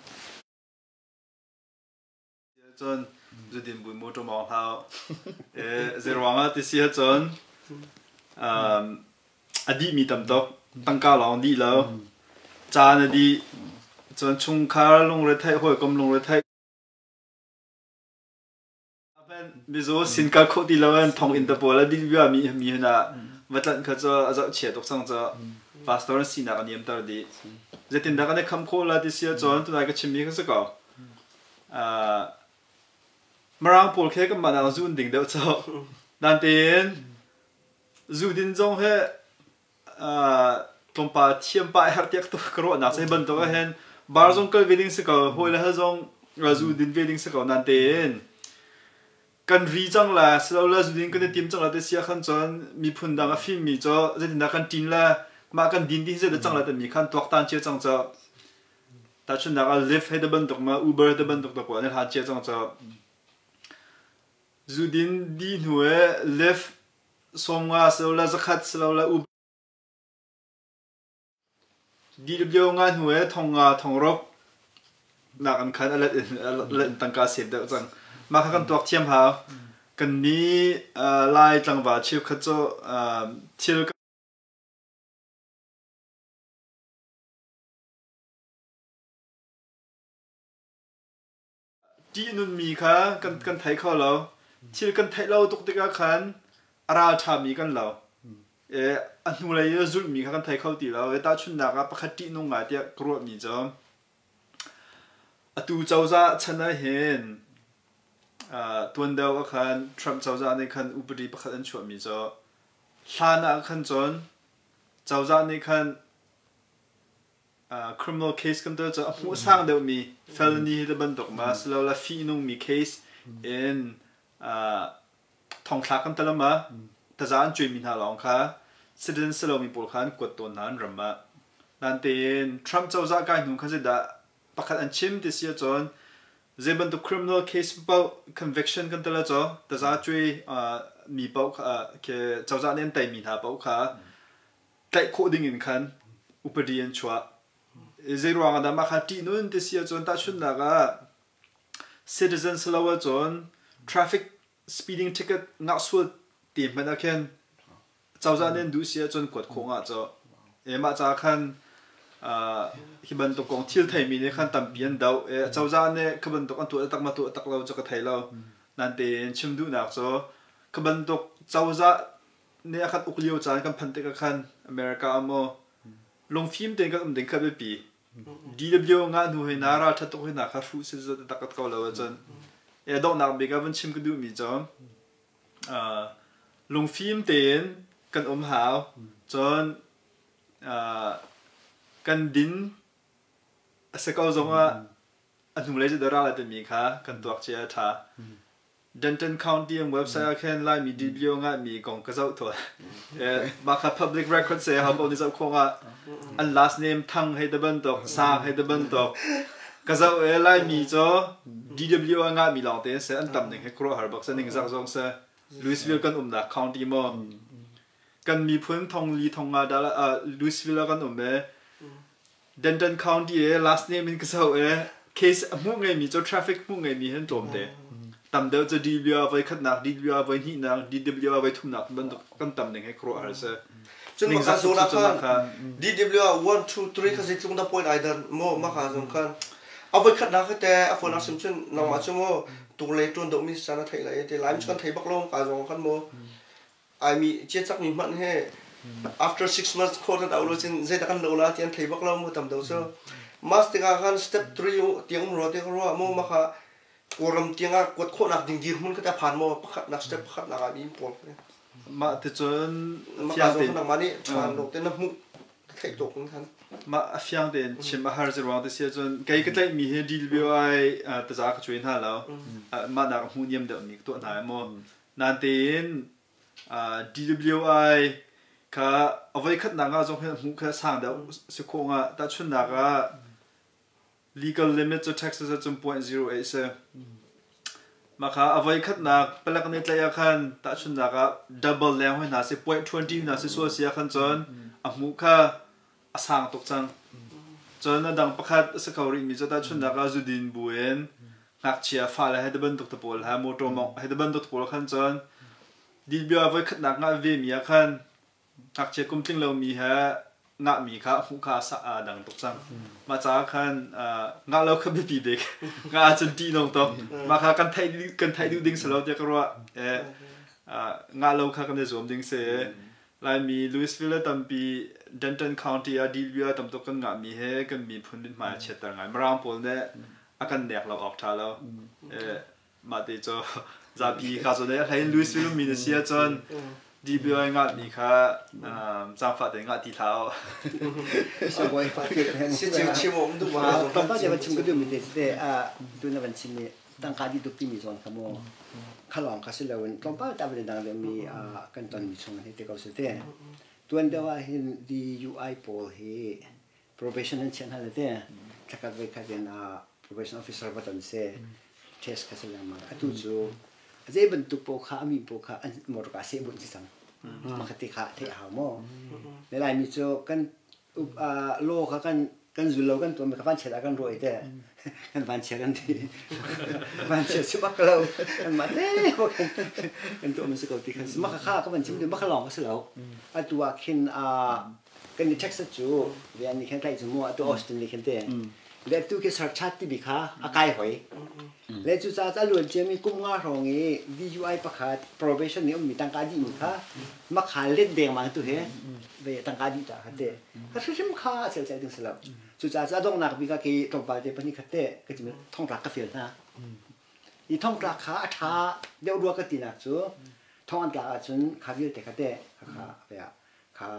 S5: Cun zudin bui motor mawng hlau. Zeiruang ah ti si ahcun a dihmi tam tuk. Tangka lawng dih lo. Caan a dih. Cun chungkhar lungretheih, hawikom lungretheih. Mizaw sin kal khawh ti loin thonginn te pawl a dih bia mi mi hin ah va tlanh kha cu a zohchia tuk cang cu pastor an sinak a niamter dih. Zeitindah kan i kham khawh la ti si ahcun tunai ka chimmi kha si ko. Mirang pawl khi kanmah nak zu an ding deuh cu. Nain zu din zong hi tlawmpal thiam pah a herh tiah ka ruahnak cu hi bantuk ah hin bar zong kal ve ding si ko, hawi le hal zong zu din ve ding si ko nain tein kan ri cang la silole zu din kan i tim cang la ti si ahkhan cun miphun dang a fimmi cu zeitindah kan ṭin le mah kan din ti hi zeidah cang la timi khan tuaktan cia cang cu. Tahchunhnak ah Lyft hei ti bantuk ma Uber hei ti bantuk te pawl an i hlan cia cang cu. Zu din dih hnu i Lyft 50 silole 100 silole Uber DW nga hnu i thong nga thong ruk nak an khan a let in a let in tangka save deuh cang. Mah kha kan tuak thiam hau. Kan nih Lai tlangval cheukhat cu thil Ṭihnunmi kha kan thei kho lo. Thil kan theih lo tuk tikah khan a ralṭhami kan lo. A hnulei i a zulhmi kha kan thei kho ti lo. Tahchunhnak ah pakhat ṭihnung ngai tiah ka ruahmi cu atu cozah chan ah hin tuan deuh ah khan Trump cozah nih khan upadi pakhat an chuahmi cu hlan ah khan cun cozah nih khan criminal case kan tuah cu a hmuh sang deuhmi felony hi te bantuk ma silole fihnungmi case in thongthlak kan talam ah taza an cuaimi hna lawng kha citizen silomi pawl kha an kuat tawn hna an ram ah. Nan tein Trump cozah kai hnu kha zeidah pakhat an chim ti si ahcun zei bantuk criminal case paoh conviction kan tel ahcun taza cuai mi paoh kha cozah nih an teimi hna paoh kha tlaih khawh ding in khan upadi an chuah. Zei ruang ah dah mah kha ṭihnun ti si ahcun tahchunhnak ah citizen si lo ahcun traffic speeding ticket ngah sual te hmanh ah khin cozah nih an duh si ahcun kuat khawh ngah cu. E mah ca khan hi bantuk kong thil theimi nih khan tampi an doh. E cozah nih kha bantuk an tuah tak ma tuah tak lo cu ka thei lo. Nan tein chim duhnak cu kha bantuk cozah nih a kan uk lio caan kan phanh tikah khan America ah maw lungfim tein kan um ding kha biapi. DW ngah hnu hoi na ral ṭhat tuk hoi na kha hruh si tak ko lo ahcun e donghnak bik ah vun chim ka duhmi cu lungfim tein kan um hau cun kan din a si ko zongah a hnulei cu dah ral a timi kha kan tuak cia a ṭha. Denton County an website ah khin Laimi DBO ngahmi kong ka zoh tawn. Mah kha public record se ho nih zoh khawh ah an last name Thang hei te bantuk, Sang hei te bantuk. Ka zoh e Laimi cu DWO a ngahmi lawng te se an tam ning he khuaruahhar bak se ningzak zong se. Louisville kan umnak county maw kan miphun thong li thong nga dah Louisville ah kan um e Denton County e last name in ka zoh e case a hmuh ngeimi cu traffic hmuh ngeimi hin tlawmte. Tam deuh cu DWR voi khatnak, DWR voi hnihnak, DWR voi thumnak bantuk kan tam ning he khuaruah har si.
S1: Cun maka zawn ah khan DWR 1 2 3 kha zeitlung dah point ai dan maw maka zong khan a voi khatnak kha te a phone sim cun nangmah cu maw tuk le tuan deuh mi sana thei lai te lai kan thei bak lo ka zong khan maw ai mi chia chak mi hmanh he after 6 months court an au lo cun zeidah kan lo la ti an thei bak lo mu tam deuh cu mas tikah khan step 3 tiang um rua ti ka ruah mu maka Kawlram tiangah kuat khawhnak ding dirhmun kha ta phan maw pakhatnak step pakhatnak ah mi pawl
S5: Mah ticun
S1: maka zong khan nangmah nih ṭhan lo te na hmuh theih tuk in khan
S5: mah a fiang tein chim a har si ruang te si ahcun kei ka tlaihmi hi DWI taza ka cuai hna lo mah nak a hmuh niam deuh mi ka tuah hna maw Nain tein DWI kha a voikhatnak ah zong hin hmuh kha sang deuh si khawh nga. Tahchunhnak ah legal limit cu Texas ah cun 0.08 si. Mah kha a voikhatnak palek nih tlaih ah khan tahchunhnak ah double leng hoi hna si 0.20 hna si sual si ah khan cun a hmuh kha a sang tuk cang. Cun a dang pakhat a si kho rihmi cu tahchunhnak ah zudin bu in ngakchia fale he bantuk te pawl he motor mawngh he bantuk te pawl khan cun dibia voikhatnak ngah ve mi ah khan ngakchia kum tling lomi he ngahmi kha hmuh kha a dang tuk cang. Mah caah khan ngah lo kha biapi bik. Ngah ahcun ṭihnung tuk. Mah kha kan theih kan theih duh ding si lo tiah ka ruah. Ngah lo kha kan i zuam ding si. Laimi Louisville tampi Denton County ah DWI tam tuk kan ngahmi he kan miphun mithmai a chiatter ngai. Mirang pawl nih A kan nek lo awk ṭha lo. Mah te cu zapi kha cu a hlei in Louisville mi na si ahcun DBI ngah mi kha zaangfah te ngah ti hlah u.
S1: Si chim um duh ma.
S4: Tlawmpal te van chim ka duh mi te te tu na van chim mi tangka di tuk timi zawn kha mu khalawng kha si loin tlawmpal ta van dang mi kan ton mi chung hi te ko si te. Tuan deuh ah hin DUI pawl hi probation an chiah hna le te thlakhat voi khat in probation officer va ton se test kha si lengmang. Atu cu zei bantuk paoh kha ami paoh kha an motor ka seh bunh si cang. Makhat kha theih hau maw? Le Laimi cu kan law kha kan kan zul lo, kan tuan ka van chiat ah kan ruai te, kan van chia kan ti, van chia si bak lo, kan mah te kan tuah mi si ko ti khan si. Maka kha ka van chim maka lawng ka si lo. Atu ah khin kan i Texas cu rian nih khan tlaih cu mu, atu Austin nih khan te le tu khi sarchat ti bi kha a kai hoi le. Cu ca a luan ciami kum nga hrawng i DUI pakhat probation nih ummi tangka dih mi kha makha let deng ma tu he ve tangka dih ta kha te kha hrim kha sel sel ding selo. Cu ca cu a donghnak bik ah ki tlawmpal te pahnih khat te ka chim, thongtlak ka fial hna i thongtlak kha a ṭha deuh rua ka tinak cu thong an tlak ahcun kha vialte kha te kha kha kha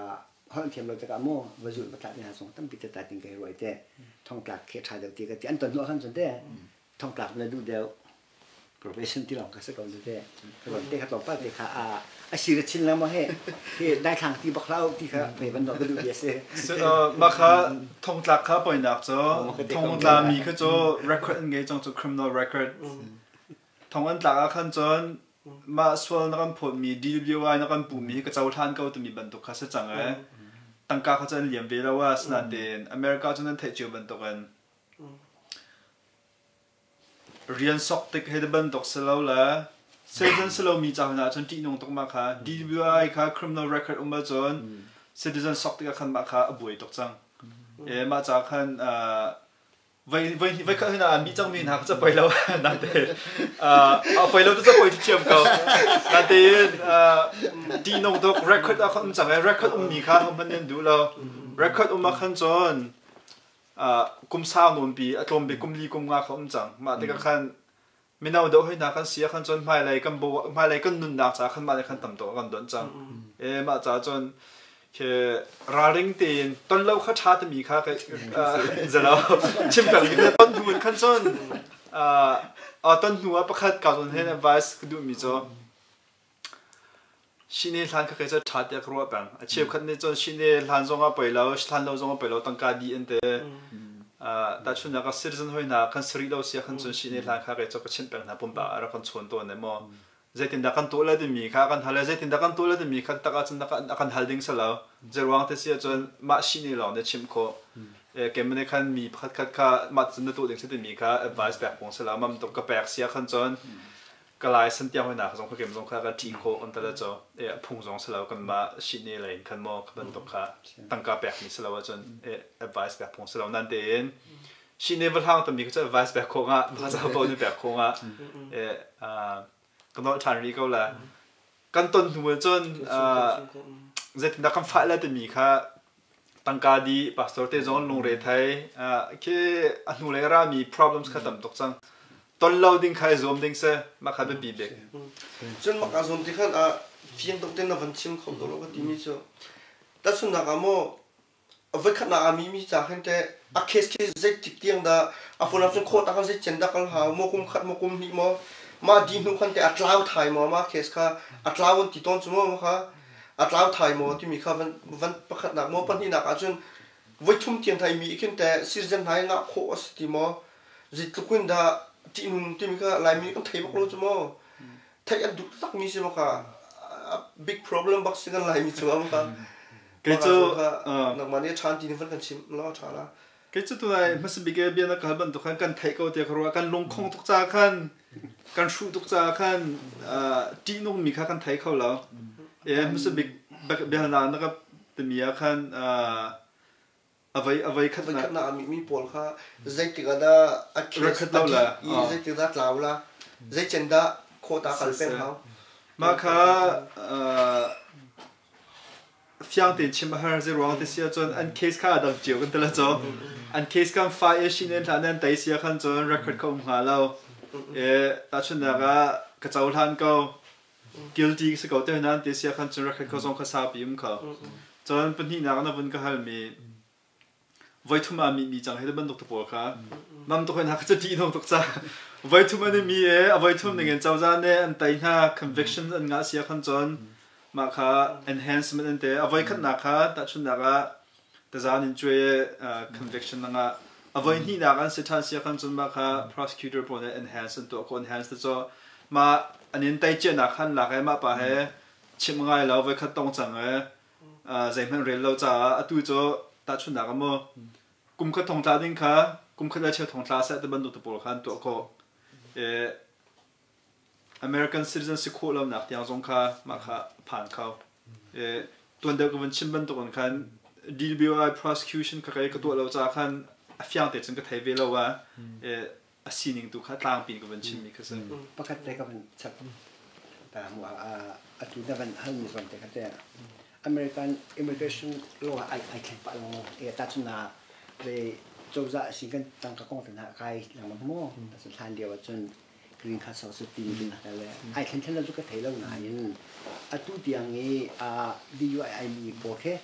S4: holh thiam lo tikah mu va zulh va tlah hna zong tampi te ta ting kai ruai te thongtlak khi ṭha deuh ti ka ti. An ton hnu khan cun te thongtlak na duh deuh probation ti lawng ka si ko zu te te kha tlawmpal te kha a a si ra chin lengmang he he daithlang ti bak hlah ti kha ve ban ka duh bia si.
S5: Mah kha thongtlak kha poinak cu thongtla mi kha cu record an ngei cang cu, criminal record. Thong an tlak ah khan cun mah sual na kan phawtmi DWI na kan puhmi hi ka cohlan ko timi bantuk kha si cang e. Tangka kha cu an liam ve lo a. Asinain America cu nan theih cio bantukin rian sok tik hei bantuk si lo le citizen si lomi ca hna ahcun ṭihnung tuk. Mah kha DWI kha criminal record um ahcun citizen sok tikah khan mah kha a buai tuk cang e. Mah ca khan voi voi voi khat hna mi cang mi hna kha poi lo nate a poi lo tu poi thiam ko natein ṭihnung tuk. Record a um cang e. Record um mi kha hman nan duh lo. Record um ah khan cun kum sau nawn pi a tlawm bik kum li kum nga kha um cang. Mah tikah khan mino deuh hoi hna kan si ah khan cun hmailei kan bo hmailei kan nunnak ca khan mah le khan tam tuk kan don cang e. Mah ca cun ke ralring tein ton lo kha ṭha timi kha ka zalo chim peng mi ton hnu in khan cun ton hnu ah pakhat ka cun hen advice ka duh mi cu Shine hlan kha kei cu ṭha tiah ka ruah peng. A cheukhat nih cun shine hlan zong ah poi lo, hlan lo zong ah poi lo, tangka dih an ti. Tahchunhnak ah citizen hoi hna kan si rih lo si ahkhan cun shine hlan kha kei cu ka chimh peng hna, pumpak ah rak kan chawn tawn ne maw. Zeitindah kan tuah lai timi kha kan hal i zeitindah kan tuah lai timi kha tak ahcun a kan hal ding si lo. Zeiruang te si ahcun mah shine lawng nih chimh khawh. Keimah nih khan mi pakhat khat kha mah cun na tuah ding si timi kha advice pek phung si lo. Mam tuk ka pek si ahkhan cun ka lai san tiang hoinak zong kha kem zong kha ka ṭih khawh on tala cho e phung zong silo kan mah shine lei in khan mo kha bantuk kha tangka pek mi silo ahcun e advice pek phung silo. Nan tein shine va hlang tami kha advice pek khawh nga baka bo ni pek khawh nga e ka nol ṭhan rih ko la. Kan ton hnu cun zeitindah kan fah la timi kha tangka di pastor te zong lungre thai khi a hnu lei rami problems kha tam tuk cang. Ton lo ding kha i zuam ding si, mah kha biapi bik.
S1: Cun mak a zuam ti khan a fiang tuk ten na van chim kho to lo ka timi cu tahchunhnak ah maw voi khatnak ah mi mi ca khin te a case khi zeitik tiang dah a phone ah cun court ah khan zei cen dah kal hau maw, kum khat maw, kum hnih maw, mah di hnu khan te a tlau thai maw, mah case kha a tlau an ti tawn cu maw, kha a tlau thai maw timi kha van van pakhatnak maw. Pahnihnak ah cun voi thum tiang thai mi khin te citizen hna ngah khawh a si ti maw, zeitluk in dah ṭihnung timi kha Laimi kan thei bak lo cu maw, theih an duh tak mi si maw, kha big problem bak si kan Laimi cungah maw kha.
S5: Kei cu
S1: nangmah nih ṭhan ti van kan chim law ṭha la.
S5: Kei cu tunai hmasa bik e bia na ka hal bantuk khan kan theih ko tiah ka ruah. Kan lungkhong tuk ca khan, kan hruh tuk ca khan ṭihnung mi kha kan thei kho lo e. Hmasa bik biahalnak na ka timi ah khan a voi khat
S1: na khat na mi mi pawl kha zeitik ah dah a case
S5: lo la
S1: i zeitik dah tlau la, zei cen dah khawta kal peng hau.
S5: Mah kha. Fiang tein chim a har. Zei ruang ti si ahcun an case kha a dang cio kan ti la cu. An case kan file shin in hlah nan tei sia khan cun record kha um hnga lo. E tahchunhnak ah ka cohlan ko guilty si ko te nan ti sia khan cun record kha zong kha saupi um kho. Cun pahnihnak na vun ka halmi voithum aa mi cang hi bantuk te pawl kha mam tuk hna ka ti nong tuk ca voithum an mi e a voithum ning in cozah nih an tai hna conviction an ngah sia khan cun mah kha enhancement an te a voikhatnak kha tahchunnak ah tazan in cuai conviction na ngah a voi hnihnak an si ṭhan sia khan cun mah kha prosecutor pawl nih enhance an tuah ko enhance te cu mah an in tai cianak khan lak e mah pa he chim ngai lo voikhat tong cang e zeihmanh rel lo caah atu cu tahchunhnak ah maw kum khat thong tla ding kha kum khat le cheu thong tla seh ti bantuk te pawl kha an tuah khawh. American citizen si khawh lonak tiang zong kha mah kha phan kho. Tuan deuh ka vun chim bantuk in khan DWI prosecution kha kai ka tuah lo caah khan a fiang te cun ka thei ve lo a a sining tu kha tlangpi ka van chimmi kha si.
S4: Pakhat te ka van chap ta mu atu na van hal mi zong te kha te American immigration law ai ai thleng pa lo e ta chuna ve cozah sin kan tangka kong te na kai lang mo ta chu hlan lio cun green card so su ti mi na le ai thlen thlen lo chu ka thei lo nain atu tiang i a DUI ai mi po khe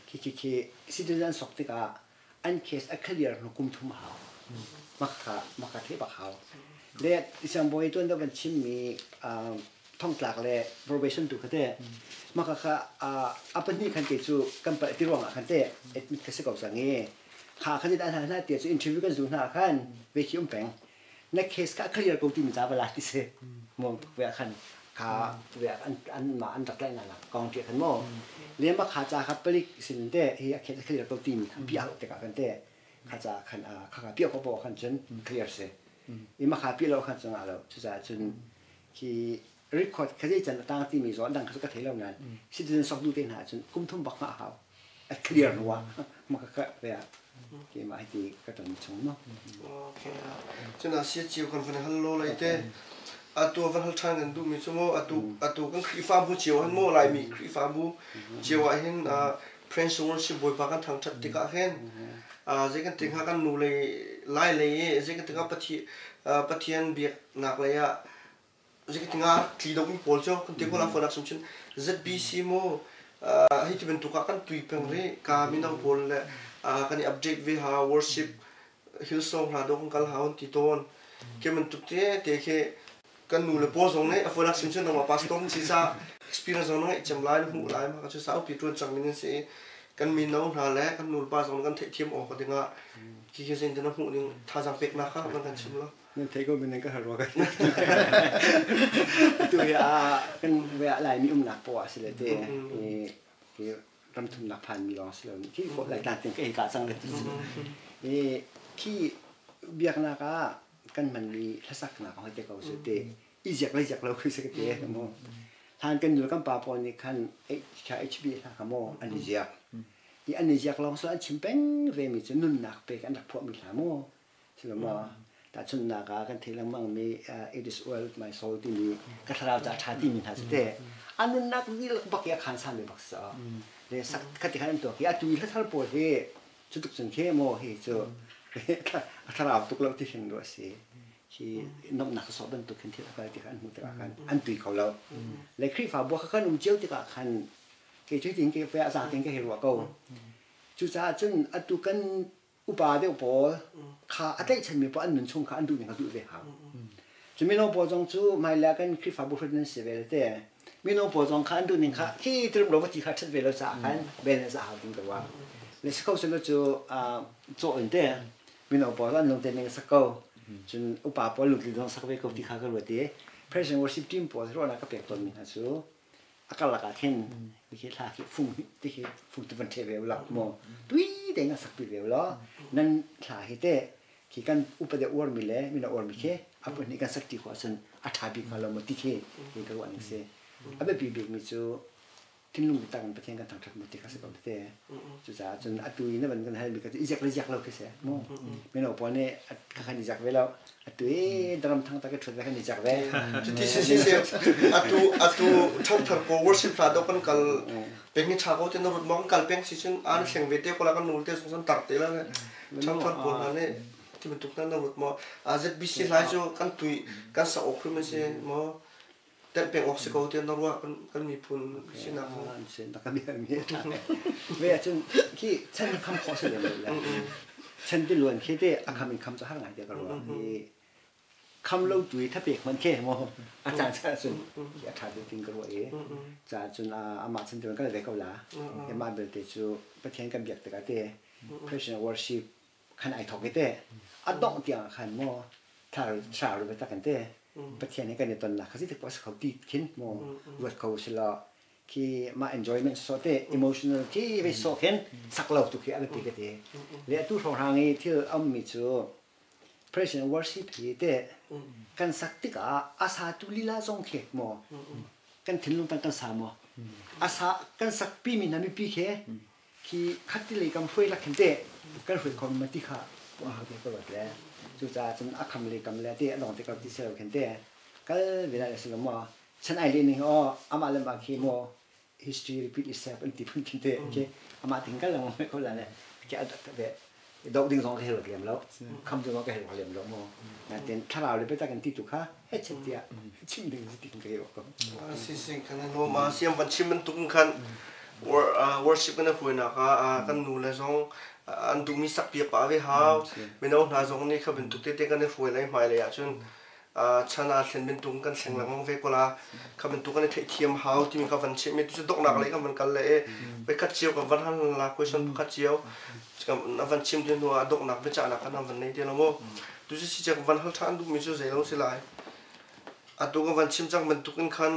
S4: khi khi khi citizen sok tikah an case a clear hnu kum thum hau makha makha the bak hau le siangbawi tuan da van chim mi thongtlak le probation tu khate maka kha a pahnih khan te cu kan pa ti ruang ah khan te admit ka si ko sang i kha khan an hna ti cu interview kan zu hna khan ve khi um peng na case ka clear ko ti mi ca bala ti si mo ve khan kha ve an an ma an rak lai na la kong ti khan mo le ma kha cha kha palik sin te hi a case clear ko ti mi kha bia te ka kan te kha cha khan kha kha pia ko bo khan chun clear se i ma kha pi lo khan chung a lo chu cha chun khi record kha zei chan tang ti mi zo dang kha ka thei lo nan citizen sok du te hna chun kum thum bak ma hau a clear nuwa ma ka ka ve ke ma ti ka ton chung no.
S1: Okay. Cun a sia cio kan van hal lo lai te. Atu van hal ṭhan kan duhmi cu mu atu atu kan Khrihfabu cio han mu Laimi Khrihfabu cio ah hin Prince Worship Bawipa kan thangṭhat tikah hin zei kan ti hnga kan nu lei lai lei i zei kan ti hnga Pathian biaknak lei ah Zeitinga tli deuhmi pawl cu kan ti ko la phone ah cun ZBC mu hi ti bantuk ah kan tui peng rih ka mino pawl le kan i update ve ha worship Hillsong hna do kan kal hau an ti tawn ke bantuk te te khi kan nu le pawl zong nih a phone ah sim cun nangmah pastor si sa experience zong na ngeih cem lai na hmuh lai ma ka cu saupi tuan cang min si kan mino hna le kan nu le pa zong kan theihthiam awk dingah khi khi zin na hmuh ning thazaang peknak kha kan chim lo.
S4: Nan thei ko men ka har rua kan. Tu hi a kan ve Laimi umnak poah si le te hi ramthumnak phan mi lawng si lo khi ko lai tlang ting ka hei ka cang le ti i khi biaknak ah kan hman mi hlasaknak hoi te ko su te i ziak le ziak lo khi se te mo hlan kan nu kan pa pawl nih khan HB hla kha mo an i ziak i an i ziak lawng so an chim peng ve mi cu nunnak pek an rak phuah mi hla mo Silama tahchunhnak ah kan theih lengmang mi it is well with my soul timi ka thlarau ca ṭha timi hna cu te a nunnak dihlak bak i a khan sami bak si le sak khati khan an tuak i atu i hlathar pawl hi cu tuk cun khi maw hi cu a thlarau tuk lo ti hin ruah si khi nomhnak sawh bantuk khin thil a kal ti kha an hmuh tikah khan an tui kho lo le Khrihfabu kha kan um cio tikah khan kei cu tin ke fe a za tin ka hei ruah ko cucaah cun atu kan upa deuh pawl kha a tlaihchanmi pawl an nun chung kha an duh ning kha duh ve hau. Cu mino pawl zong cu hmailei ah kan Khrihfabu hruaitu nan si ve le te mino pawl zong kha an duh ning kha khi tirum lo va ti kha ṭhat ve lo caah khan balance a hau ding ka ruah. Le si kho selaw cu cawh in te mino pawl an lungte ning a sak ko. Cun upa pawl lungtli zong sak ve ko ti kha ka ruat i Praise and Worship team pawl ruahnak ka pek tawnmi hna cu a karlak ah khin khi thla khi fung ti khi fung tu van ṭhe ve ulaw maw tui tein a sak pi ve ulaw nan thla hi te khi kan upa deuh uarmi le mino uarmi khi a pahnih kan sak ṭi khawh ahcun a ṭha bik hnga lo maw ti khi hi ka ruah ning si a biapi bikmi cu. Thinlung biatak in Pathian kan thangṭhat mu ti kha si ko tete. Cucaah cun atu i na van kan halmi kha cu i ziak le ziak lo khi si mu. Mino pawl nih kha kan i ziak ve lo. Atu i drum thang tak i ṭhut ve kan i ziak ve.
S1: Cuti si si si atu atu ṭhangthar pawl worship hla dawh kan kal peng hi ṭha ko te na rut maw kan kal peng si cun an hleng ve te ko la kan nul te zong san tar te la le ṭhangthar pawl hna nih ti bantuk hna na rut maw ZBC hlai cu kan tui kan sak awk hrim a si maw telh peng awk si ko tiah na ruah kan miphun sinak
S4: an sin ka bia mi ve ahcun khi chan kham khawh si lem lo le chan ti luan khi te a kham in kham cu har ngai te ka ruah i kham lo tu i thapek man khe mo a caan caan cun khi a tha deuh tin ka ruah i ca cun amah chan ti kan ve ko la amah belte cu Pathian kan biak tikah te Christian worship khan ai thawk i te a dongh tiang ah khan maw thlarau biatak in te Pathian he kan i tonnak kha zeitik poah a si kho ti khin maw ruat kho si law khi mah enjoyment sawh te emotional khi vei sawh khin sak lo tu khi a biapi ka ti le atu hrawnghrang i thil a ummi cu praise and worship hi te kan sak tikah a satu lila zong khi maw kan thinlung tan kan sa maw a sa kan sakpi mi hna mipi khi khi khat ti lei kam hruai lak khin te kan hruai khom ma ti kha wa ha te ka ruat le cucaah cun a kham lei kam le te a dong te kar ti selo khin te kal ve lai silo ma chan ai le ning o amah le mah khi mo history repeat itself an ti phun khin te ke amah ting kal lang ko la le ke a ve dok ding zong ka hel lem lo kham zong ka hel lem lo mo na ten thlarau le biatak an ti tu kha he chet tia chim ding si ti ka hel ko
S1: si si kan no ma siam van chim bantuk khan worship kan huainak ah kan nu le zong an duhmi sak piak pah ve hau mino hna zong nih kha bantuk tete kan i hruai lai hmai lei ahcun chan ah thlen bantuk kan thleng lengmang ve ko la kha bantuk kan i theihthiam hau timi ka van chimh mi tu donghnak lei kan van kal le e pakhat cio kan van hal la question pakhat cio na van chim ti hnu ah donghnak biachahnak kan van nei te lo mu tu si si van hal ṭhan duhmi cu zei lo si lai atu kan van chim cang bantuk in khan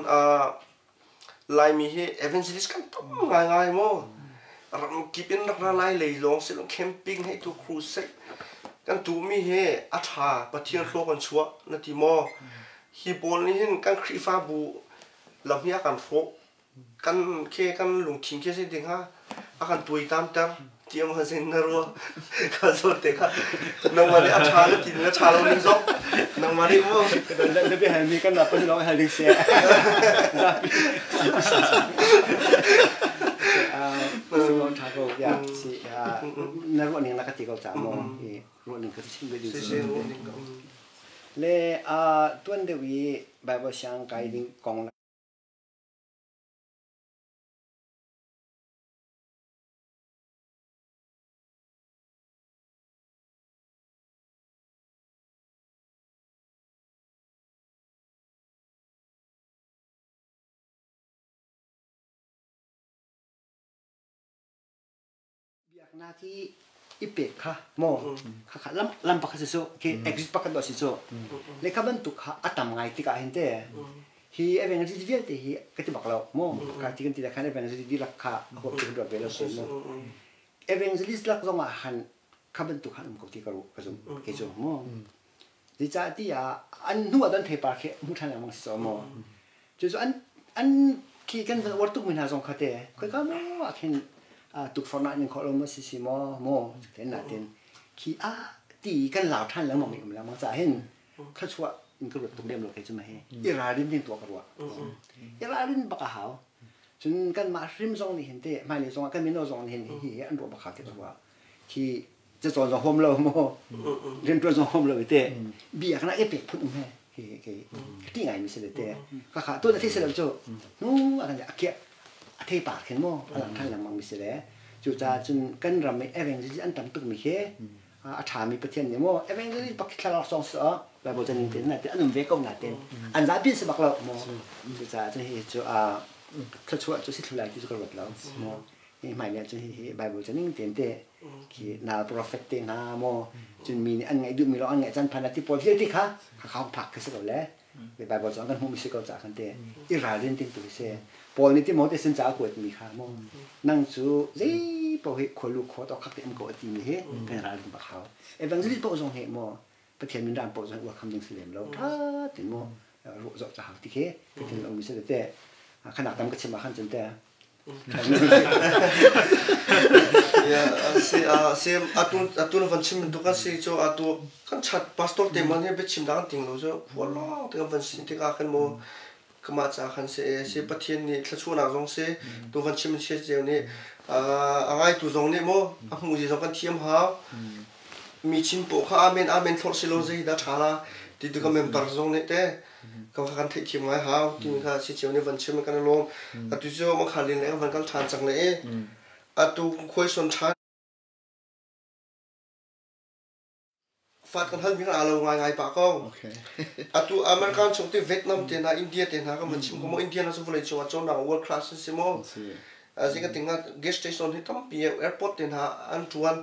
S1: Laimi hi evangelist kan tam ngaingai mu. Ramkip in rak ra lai lei lawng si lo camping hei tu crusade kan tuhmi hi a ṭha Pathian hlawk an chuah na ti maw? Hi pawl nih hin kan Khrihfabu lam hi a kan hrawh. Kan khe kan lungthin khi si ding ha a kan tuaitamter tiah maw zin na ruah ka zawn te kha nangmah nih a ṭha na ti na ṭha lo ning zong nangmah nih mu
S4: na bia halmi kan nak pun lawng hal ding si ṭha ko ya si na ruah ning na ka ti ko ca maw i ruah ning ka chim ve ding si le a tuan deuh i Bible siang kai ding kong Biaknak hi i pek kha maw khakha lam lam pakhat si cu khi exit pakhat dawh si cu le kha bantuk kha a tam ngai tikah hin te hi evangelist vialte hi ka ti bak lo mu ka ti kan ti khan evangelist dihlak kha a huap ti kan ruat ve lo si mu evangelist lak zong ah han kha bantuk han um ko ti ka ru ka zum ke cu mu zeicahtiah an hnu ah don theipar khi hmu ṭhan lengmang si cu mu cu cu an an khi kan van uar tuk mi hna zong kha te khoi ka mo ah khin tukforhnak ning khawh lo ma si si maw maw ten natin khi a ti kan lau ṭhan lengmang mi um lengmang ca hin thluachuah in ka ruat tuk lem lo kei cu ma hi i ralrin ding tuah ka ruah i ralrin bak a hau cun kanmah hrim zong nih hin te hmailei zong ah kan mino zong nih hin hi hi an ruah bak hau ti ka ruah khi cacawn zong huam lo maw rianṭuan zong huam lo te bia kana e pek phun um he hi hi ti ngai mi si le te ka kha tu na thei se lo cu nu a kan a kia a thei par khin mo a lang than lengmang mi si le cu ca cun kan ram i evangelist an tam tuk mi khi a ṭhami Pathian nih maw evangelist bak thlarau song si ah Bible chan in na te an um ve ko na ten an zapi si bak lo maw cucaah cun hi cu a thluachuah cu si thlu lai ti cu ka ruat lo maw hi hmai le cun hi Bible chan ning ten te khi nal prophet te hna maw cun mi nih an ngaih duhmi lo an ngaih caan phan ti pawl vialte kha kha phak khi si ko le Bible cu kan hmuhmi si ko caah khan te i ralrin ding tu si Paul nih Timote sin ca a kuat mi kha mu nang cu zei paoh hi khualu khuat awk khak te um ko a ti mi hi kan ralrin bak hau evangelist paoh zong hi maw Pathian min ran paoh zong hi uar kham ding si lem lo tha tin mu ruah zoh ca hau ti khi ka tin lo mi si te khanak tam ka chim ah khan cun te
S1: Si atu atu na van chim bantuk kan si cu atu kan chat pastor te man hi biachim dang ting lo cu khua lawng te kan van sin tikah khan mu kamah ca khan si si Pathian nih thluachuahnak zong si tu van chim si ceu nih a ngaitu zong nih mu a hmu zi zong kan thiam hau mi chim poh kha amen amen thlorh si lo zei dah ṭha la ti tu ka member zong nih te ka kan theihthiam ngai hau timi kha si cio nih van chim kan i lawm. Atu cu Makhalin le van kal ṭhan cang le i atu khuaison ṭhan fat kan hal mi kan alo ngai ngai pa ko. Atu American chung te Vietnam te hna India te hna kan van chim ko mo India na cu vawlei cung ah cawnnak world class si mo. Azi ka tinga gas station hi tampi airport te hna an ṭuan.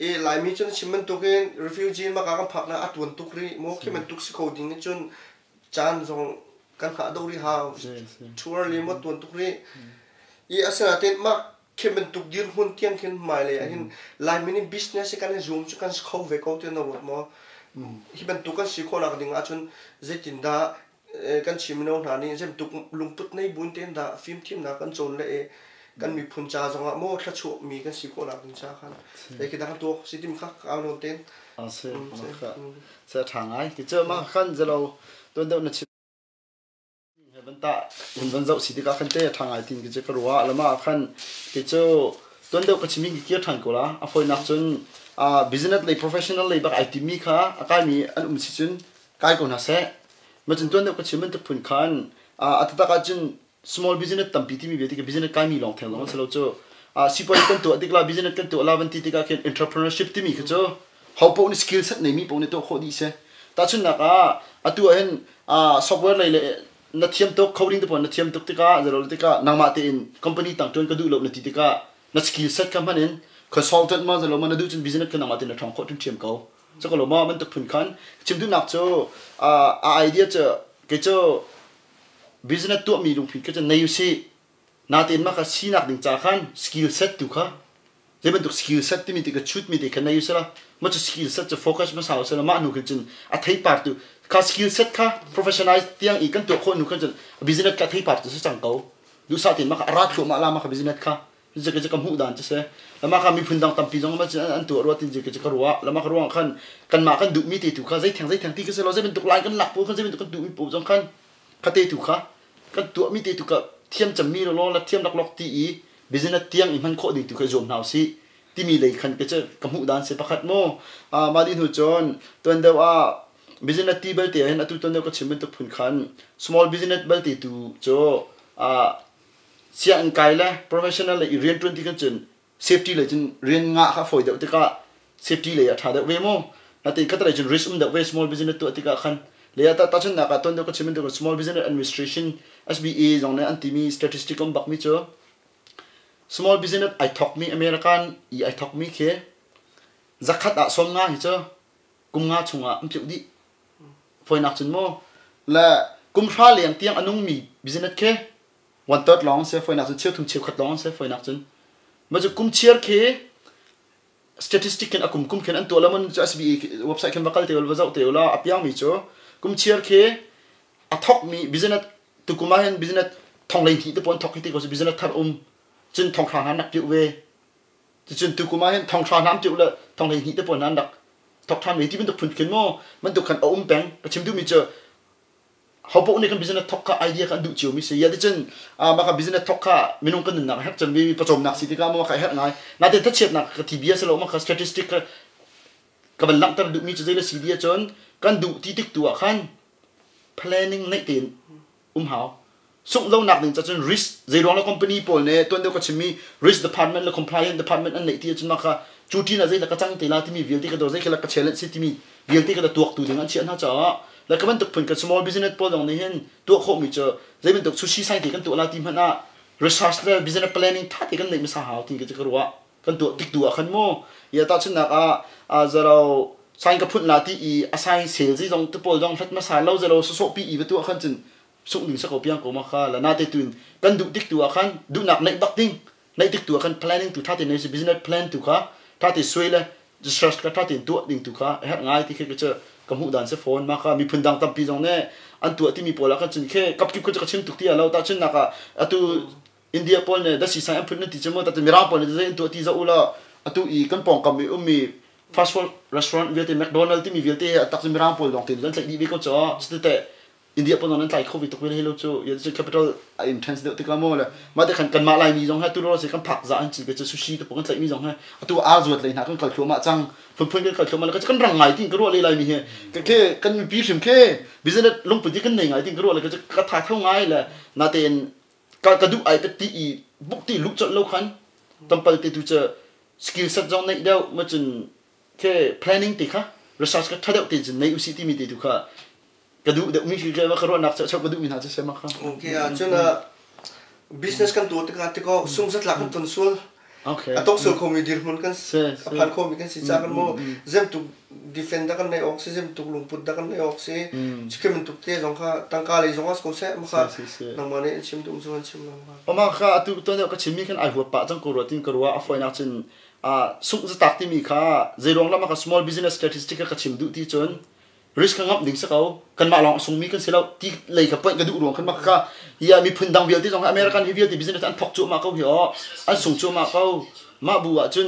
S1: I Laimi cun chim bantukin refugee maka kan phak na a tuan tuk rih mu khi bantuk si kho ding nih cun caan zong kan hngah deuh rih hau tour le mo tuan tuk rih i asinain mah khi bantuk dirhmun tiang khin hmailei ah hin Laimi nih business hi kan i zuam cu kan si kho ve ko ti na ruat maw hi bantuk kan si khawhnak ding ahcun zeitindah kan Chin mino hna nih zeibantuk lungput nei buin tein dah fimthiamnak kan cawn le kan miphun ca zongah maw thluachuah mi kan si khawhnak ding ca khan zei khi dah tuak si tim kha ka nawn ten
S3: a si se tha ngai ti chu ma khan zelo ton deuh na chim ban ta hun ban zau si tikah khan te tha ngai tin ki chu ka ruwa lama khan ti chu ton deuh ka chiming ki kir than ko la a foinak cun business lei professional lei bak ai ti mi kha a kai mi an um si cun kai ko hna seh. Macun tuan deuh ka chim bantuk phun khan a taktak ahcun small business tampi timi vialte khi business kaimi lawng theng zong an si lo cu. Sipuazi kan tuah tik la business kan tuah la van ti tikah khin entrepreneurship timi khi cu ho paoh nih skill set neimi paoh nih tuah khawh dih si. Tahchunhnak ah atu ah hin software lei le na thiam tuk coding te pawl na thiam tuk tikah zero tikah nangmah tein company tang ṭuan ka duh lo na ti tikah na skill set kha hman in consultant ma zalo ma na duh cun business kha nangmah tein na ṭhawng khawh ṭhiamṭhiam ko. Cu maw bantuk phun khan chim duhnak cu a idea cu kei cu business tuahmi lungphin kha cu nei usih. Natein mah kha sinak ding ca khan skill set tu kha zei bantuk skill set timi ti ka chutmi te kha nei usih la mah cu skill set cu focus hmasa usih la mah hnu khin cun a theipar tu kha skill set kha professionalize tiang i kan tuah khawh hnu khan cun business kha theipar tu si cang ko. Duhsah tein mah kha a ra thluahmah la mah kha business kha Cucu ka hmuh dan cu si. Lama kha miphun dang tampi zong an tuah rua tin cu ka ruah. Lama ka ruang khan kanmah kan duhmi te tu kha zei theng zei theng ti ka si lo zei bantuk line kan lak pawl khan zei bantuk kan duhmi pawl zong khan kha te tu kha kan tuahmi te tu kha thiam cammi lo la thiam laklok ti i business tiang i hman khawh ding tu kha zuam hna usih timi lei khan ka ka hmuh dan si pakhat mu mah dih hnu cun tuan deuh ah business ti belte hin atu tuan deuh ka chim bantuk phun khan small business belte tu cu sianginn kai le professional le i rianṭuan ti kan cun safety lei cun rian ngah kha fawi deuh tikah safety lei a ṭha deuh ve mu natin khatalei cun risk um deuh ve small business tuah tikah khan le ta tahchunhnak ah tuan deuh ka chim bantuk small business administration SBA zong nih an timi statistic um bakmi cu small business ai thokmi American i ai thokmi khi zakhat ah 50 hi cu kum nga chungah an piuh dih Fawinak cun mu le kum hra leng tiang a nungmi business khi one third lawng si fawinak cun cheuthum cheukhat lawng si fawinak cun ma cu kum chiar khi statistic khin a kum kum khin an tuah lamon cu SBA website khin va kal te va zoh te la a piang mi cu kum chiar khi a thok mi business tukum ah hin business thong lei hnih te pon thok hi te ko business thar um cun thong hra hna nak piu ve Cucun tukum ah hin thonghra hna an ṭiuh le thong 12 te pawl hna an rak thawk ṭhan ve ti bantuk phun khin maw bantuk khan a um peng. Ka chim duhmi cu hopoh nih kan business thawk kha idea kha an duh ciomi si. Ya ticun mah kha business thawk kha minung kan nunnak a herh cemmi pawcawmnak si tikah maw kha a herh ngai. Natin thachiatnak ka ti bia si lo mah kha statistic kha ka van langhter duhmi cu zei le si ti ahcun kan duh ti tik tu ah khan planning neih tein um hau. Sungh lonak ding cun risk zeiruang le company pawl nih tuan deuh ka chimmi risk department le compliance department an neih ti ahcun mah kha cu ṭin ah zeidah ka cang te la timi vialte ka zei khi ka challenge si timi vialte ka tuaktu ding an chiah hna caah le ka bantuk phun ka small business pawl zong nih hin tuah khawhmi cu zei bantuk sushi sai te kan tuah la ti hmanh ah research le business planning tha te kan neih hmasa hau ti ka ruah kan tuah tik tu ah khan mu ya tahchunhnak ah zero sign ka phunh la ti i a sign sale zi zong te pawl zong hlat hmasa lo zero sawsawh pi i va tuah khan cun sungh ding sako piang ko ma kha la na te tuin kan duh tik tu ah khan duhnak neih bak ding neih tik tu ah khan planning tu tha te nei si business plan tu kha tha te suai le research ka tha te tuah ding tu kha a herh ngai ti khi ka cu ka hmuh dan si phone ma kha miphun dang tampi zong ne an tuah timi pawl ah khan cun khe kapkip ka cu ka chim tuk ti lo ta chun nak ah atu. India pawl nih dasi sai an phun nan ti cu mu tat Mirang pawl nih zei an tuah ti zoh u law atu i kan pawngkam i ummi fast food restaurant vialte McDonald timi vialte a tak cu Mirang pawl lawng te an tlaih dih ve ko cu cutete India pawl zong nan tlai kho ve tuk ve hei lo cu ya cu capital a intense deuh tikah mu le mah te khan kanmah Laimi zong he tu lo si kan phak za an cin ke cu sushi te kan tlaih mi zong he atu ar zuat lei hna kan kal thluahmah cang phunphun kan kal thluahmah le kan rang ngai tin ka ruah le Laimi he ke kan mipi hrim ke business lungput kan nei ngai tin ka ruah le ka tha tho ngai le na tein ka ka duh ai ka ti i buk ti luh colh lo khan tampal te tu cu skill set zong neih deuh ma cun ke planning te kha research ka tha deuh te cun nei usi timi te tu kha ka duh deuh mi khi ka ruahnak cu ka duh mi hna cu sema kha.
S1: Okay, cun business kan tuah tikah tiko sung zatlak kan ton sual.
S3: Okay.
S1: A tong sul khomi dirhmun kan a phan khomi kan si ca kan mo zem tuk defend da kan nei ok si zem tuk lungput da kan nei ok si chikim tuk te zong kha tangka lei zong as ko se ma kha nangmah nih chim tum chu an chim lang
S3: ma kha atu to ka chimmi khan ai huap pa chang ko ro tin ka ruwa a foinak cun a sung zatak timi kha zeiruang lama ka small business statistic ka chim duh ti cun risk ka ngamh ding si ko kanmah lawng a sungmi kan si lo ti lei ka point ka duh ruang khan mak ka ya miphun dang vialte zong American hi vialte business an thok cuahmah ko hi aw an sung cuahmah ko mah bu ah cun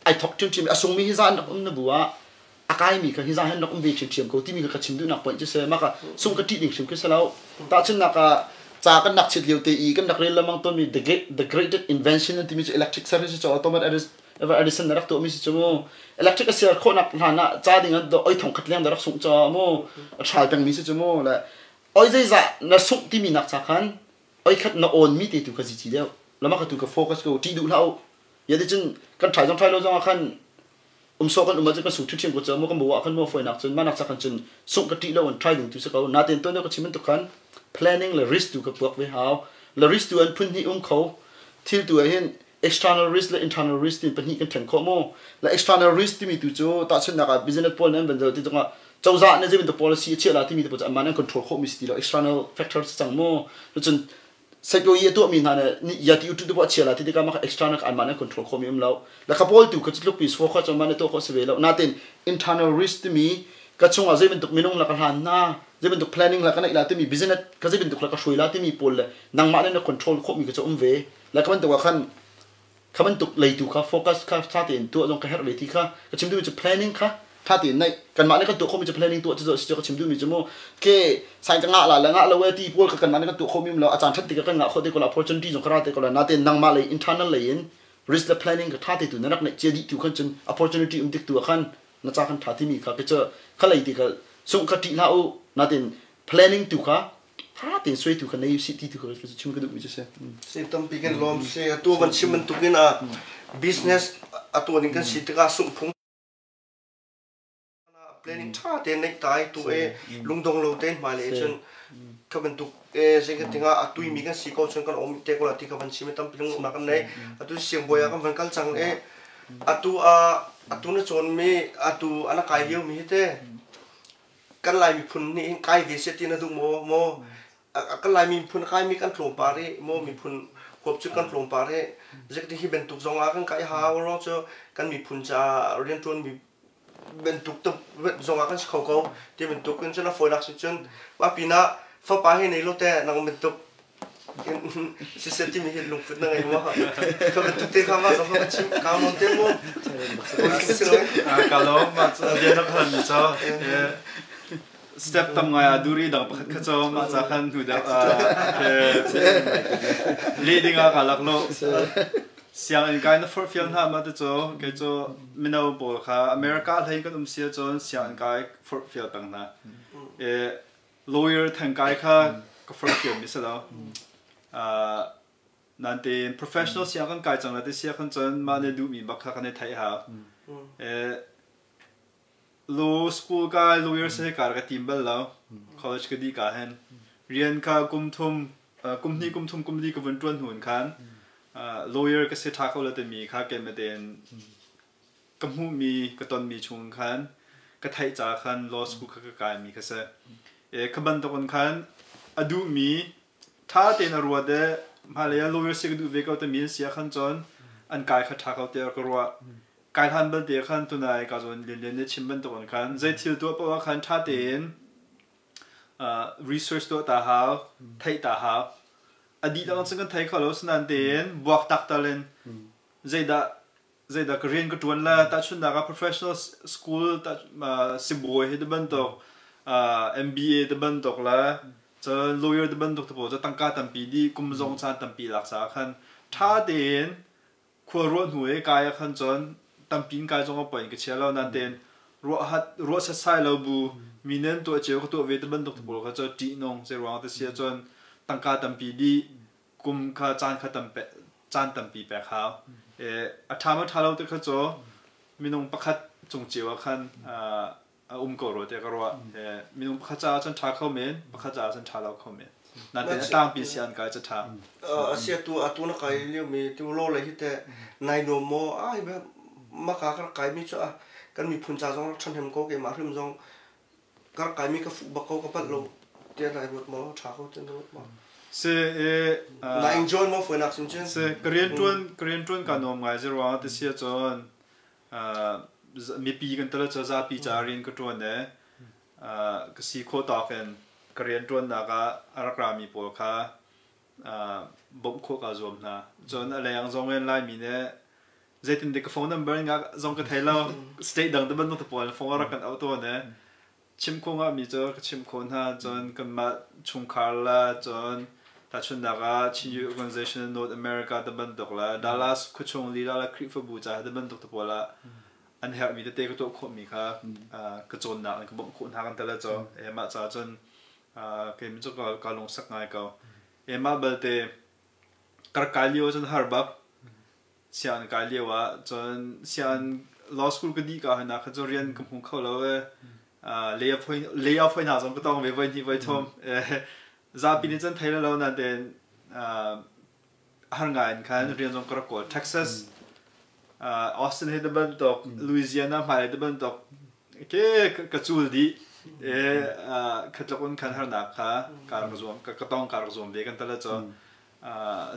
S3: ai thok ṭhiamṭhiam a sungmi hi za an rak um na bu ah a kaimi kha hi za han rak um ve ṭhiamṭhiam ko timi kha ka chim duhnak point cu si mah ka sung ka ṭih ding hrim khi si lo tahchunhnak ah ca kan nak chiat lio te i kan rak rel lamang tonmi the greatest invention an timi cu electric service cu Thomas Ever Edison na rak tuahmi si cu mu electric a ser khawhnak hlan ah ca ding ah oi thong khat leng da rak sungh ca mu a ṭhal pengmi si cu mu le oi zeizah na sungh timi nak cha khan oi khat na on mi te tu kha zici deuh lama ka tu ka focus ko ṭih duh hlah u ya ti cun kan ṭhai zong ṭhai lo zong ah khan um so kan um ah cun kan sung ṭhiṭhiam ko cu mu kan bu ah khan mu foinak cun mah nak cha khan cun sungh ka ṭih lo an try ding tu si ko natein tuan ka chim bantuk khan planning le risk tu ka puak ve hau le risk tu an phun hnih um kho thil tu ah hin external risk le internal risk ti pahnih kan then khawh mu le external risk timi tu cu tahchunhnak ah business pawl nan van zoh ti zongah cozah nih zei bantuk policy a chiah la timi te pawl cu anmah nan control khawh mi si ti lo external factors cang mu cun security a tuahmi hna nih ya ti utu te a chia la ti tikah mah external anmah nan control khawh mi um lo la kha pawl tu kha tluk pi so kha cu man tuah khawh si ve lo natin internal risk timi ka chungah zei bantuk minung la ka hlan na zei bantuk planning la ka neih la timi business ka zei bantuk la ka hruai la timi pawl le nangmah nih na control khawh mi ka cu um ve le ka bantuk ah khan kha bantuk leitu kha focus kha tha tein tuah zong ka herh ve ti kha ka chim duhmi cu planning kha tha tein neih kanmah nih kan tuah khawhmi cu planning tuah cu si ka chim duhmi cu mu ke sain ka ngah la le ngah lo e ti pawl ka kanmah nih kan tuah khawhmi um lo a caan that tikah kan ngah khawh te ko la opportunity zong ka ra te ko la natein nangmah lei internal lei in risk le planning ka tha te tu na rak neih cia dih tu khan cun opportunity um tik tu ah khan na ca kan tha timi kha ke cu kha lei ti ka sung kha ṭih hlah u natein planning tu kha tha tein suaitu kha nei usih ti tu kha chim ka duhmi cu si.
S1: Si tampi kan lawm si atu van chim bantuk in a business atu ning kan si tikah sungphung planning tha te neih tai tu e lungdong lo te hmai le cun kha bantuk e zei ka tinga atui mi kan si ko chun kan om te ko la ti ka van chim tampi lung na kan nei atu siang boya kan van kal chang e atu a atu na chon mi atu ana kai lio mi hi te Kan Lai miphun nih hin kai ve seh ti na duh maw? Maw kan Lai miphun a kaimi kan tlawm par i maw miphun huap cu kan tlawm par i zeitin hi bantuk zong ah kan kai hau ruang cu kan miphun caah rianṭuanmi bantuk zong ah kan si kho ko ti bantuk in cun a fawinak si cun mah pinah fapa hi nei lo te nang bantuk Siseh timi hi lungput na ngei maw? Ka bantuk te kha mah zong ka chim ka nawn te mu.
S5: Ka lawm mah cu bia na phan mi cu step tam ngai a duri dang pakhat kha cu mah ca khan hnu deuh le ding ah ka lak lo. Sianginn kai na forhfial hna ma te cu kei cu mino pawl kha America hlei kan um sia cun sianginn kai forhfial peng hna. Lawyer thengkai kha ka forhfial mi si lo. Nantein professional siang kan kai cang la ti sia khan cun mah nih duhmi bak kha kan i theih hau. Law school kai lawyer si kar ka tim bal lo. College ka dih ka hin. Rian kha kum thum kum hnih kum thum kum li ka vun ṭuan hnu in khan lawyer ka si ṭha ko la timi kha keimah tein ka hmuhmi ka tonmi chung khan ka theih ca khan law school kha ka kaimi kha si. Kha bantukin khan a duhmi ṭha tein a ruat i hmailei ah lawyer si ka duh ve ko timi an si ah khan cun an kai kha ṭha ko tiah ka ruah. Kai hlan balte khan tunai ka zawn Lianlian nih chim bantukin khan zei thil tuah paoh ah khan ṭha tein research tuah ta hau, theih ta hau. A dihlak cun kan thei kho lo asinain tein buaktak tal in zeidah zeidah ka rian ka ṭuan la tahchunhnak ah professional school sibawi hi ti bantuk MBA ti bantuk le cun lawyer ti bantuk te pawl cu tangka tampi dih kum zong caan tampi lak caah khan ṭha tein khua ruah hnu i kai ah khan cun tampi in kai zong a poi in ka chia lo nain tein ruah hat ruah setsai lo bu mi nih an tuah cio ka tuah ve ti bantuk te pawl kha cu ṭihnung zei ruang ti si ahcun tangka tampi dih kum kha caan kha tam caan tampi pek hau. A ṭha maw ṭha lo ti kha cu minung pakhat cung cio ah khan a um ko rua tiah ka ruah. Minung pakhat caah cun ṭha kho men, pakhat caah cun ṭha lo kho men. Nain a tlangpi si an kai cu ṭha.
S1: Asia tu atu na kai lio mi tu lo le hi te nai nuam maw ai maka ka kai mi cu kan miphun ca zong rak ṭhahnem ko keimah hrim zong ka rak kaimi ka fuh bak ko ka palh lo tiah nai ruat maw ṭha ko tiah na ruat maw
S5: Si i
S1: na enjoy maw fuainak sin cun
S5: si ka rian ṭuan ka rian ṭuan ka nuam ngai ruang ti si ahcun mipi kan tel cu zapi ca rian ka ṭuan i ka si khawh tawk in ka rian ṭuannak ah a rak rami pawl kha bawmh khawh kaa zuam hna. Cun a leng zong in Laimi nih zeitindik ka phone number nga zong ka thei lo state dang te bantuk te pawl phone rak kan auh tawn i chim khawh nga mi cu ka chim khawh hna. Cun kanmah chungkhar la cun tahchunhnak ah Chin Youth Organization North America te bantuk la Dallas khuachung lila la Khrihfabu ca te bantuk te pawl ah an herhmi tete ka tuah khawhmi kha ka cawnnak in ka bawmh khawh hna kan tel cu e mah ca cun kei cu ka lungsak ngai ko. E mah balte kar kai lio cun har bak sianginn kai lio ah cun sianginn law school ka dih ka hna kha cu rian ka hmu kho lo e lay off hoi hna zong ka tong ve voi hnih voi thum. Zapi nih cun thei lo na ten har ngai in khan rian zong ka rak kawl. Texas, Austin he te bantuk, Louisiana hmai te bantuk ke ka cul dih e khatlok un khan harnak kha ka rak zuam ka tong ka rak zuam ve kan tala cho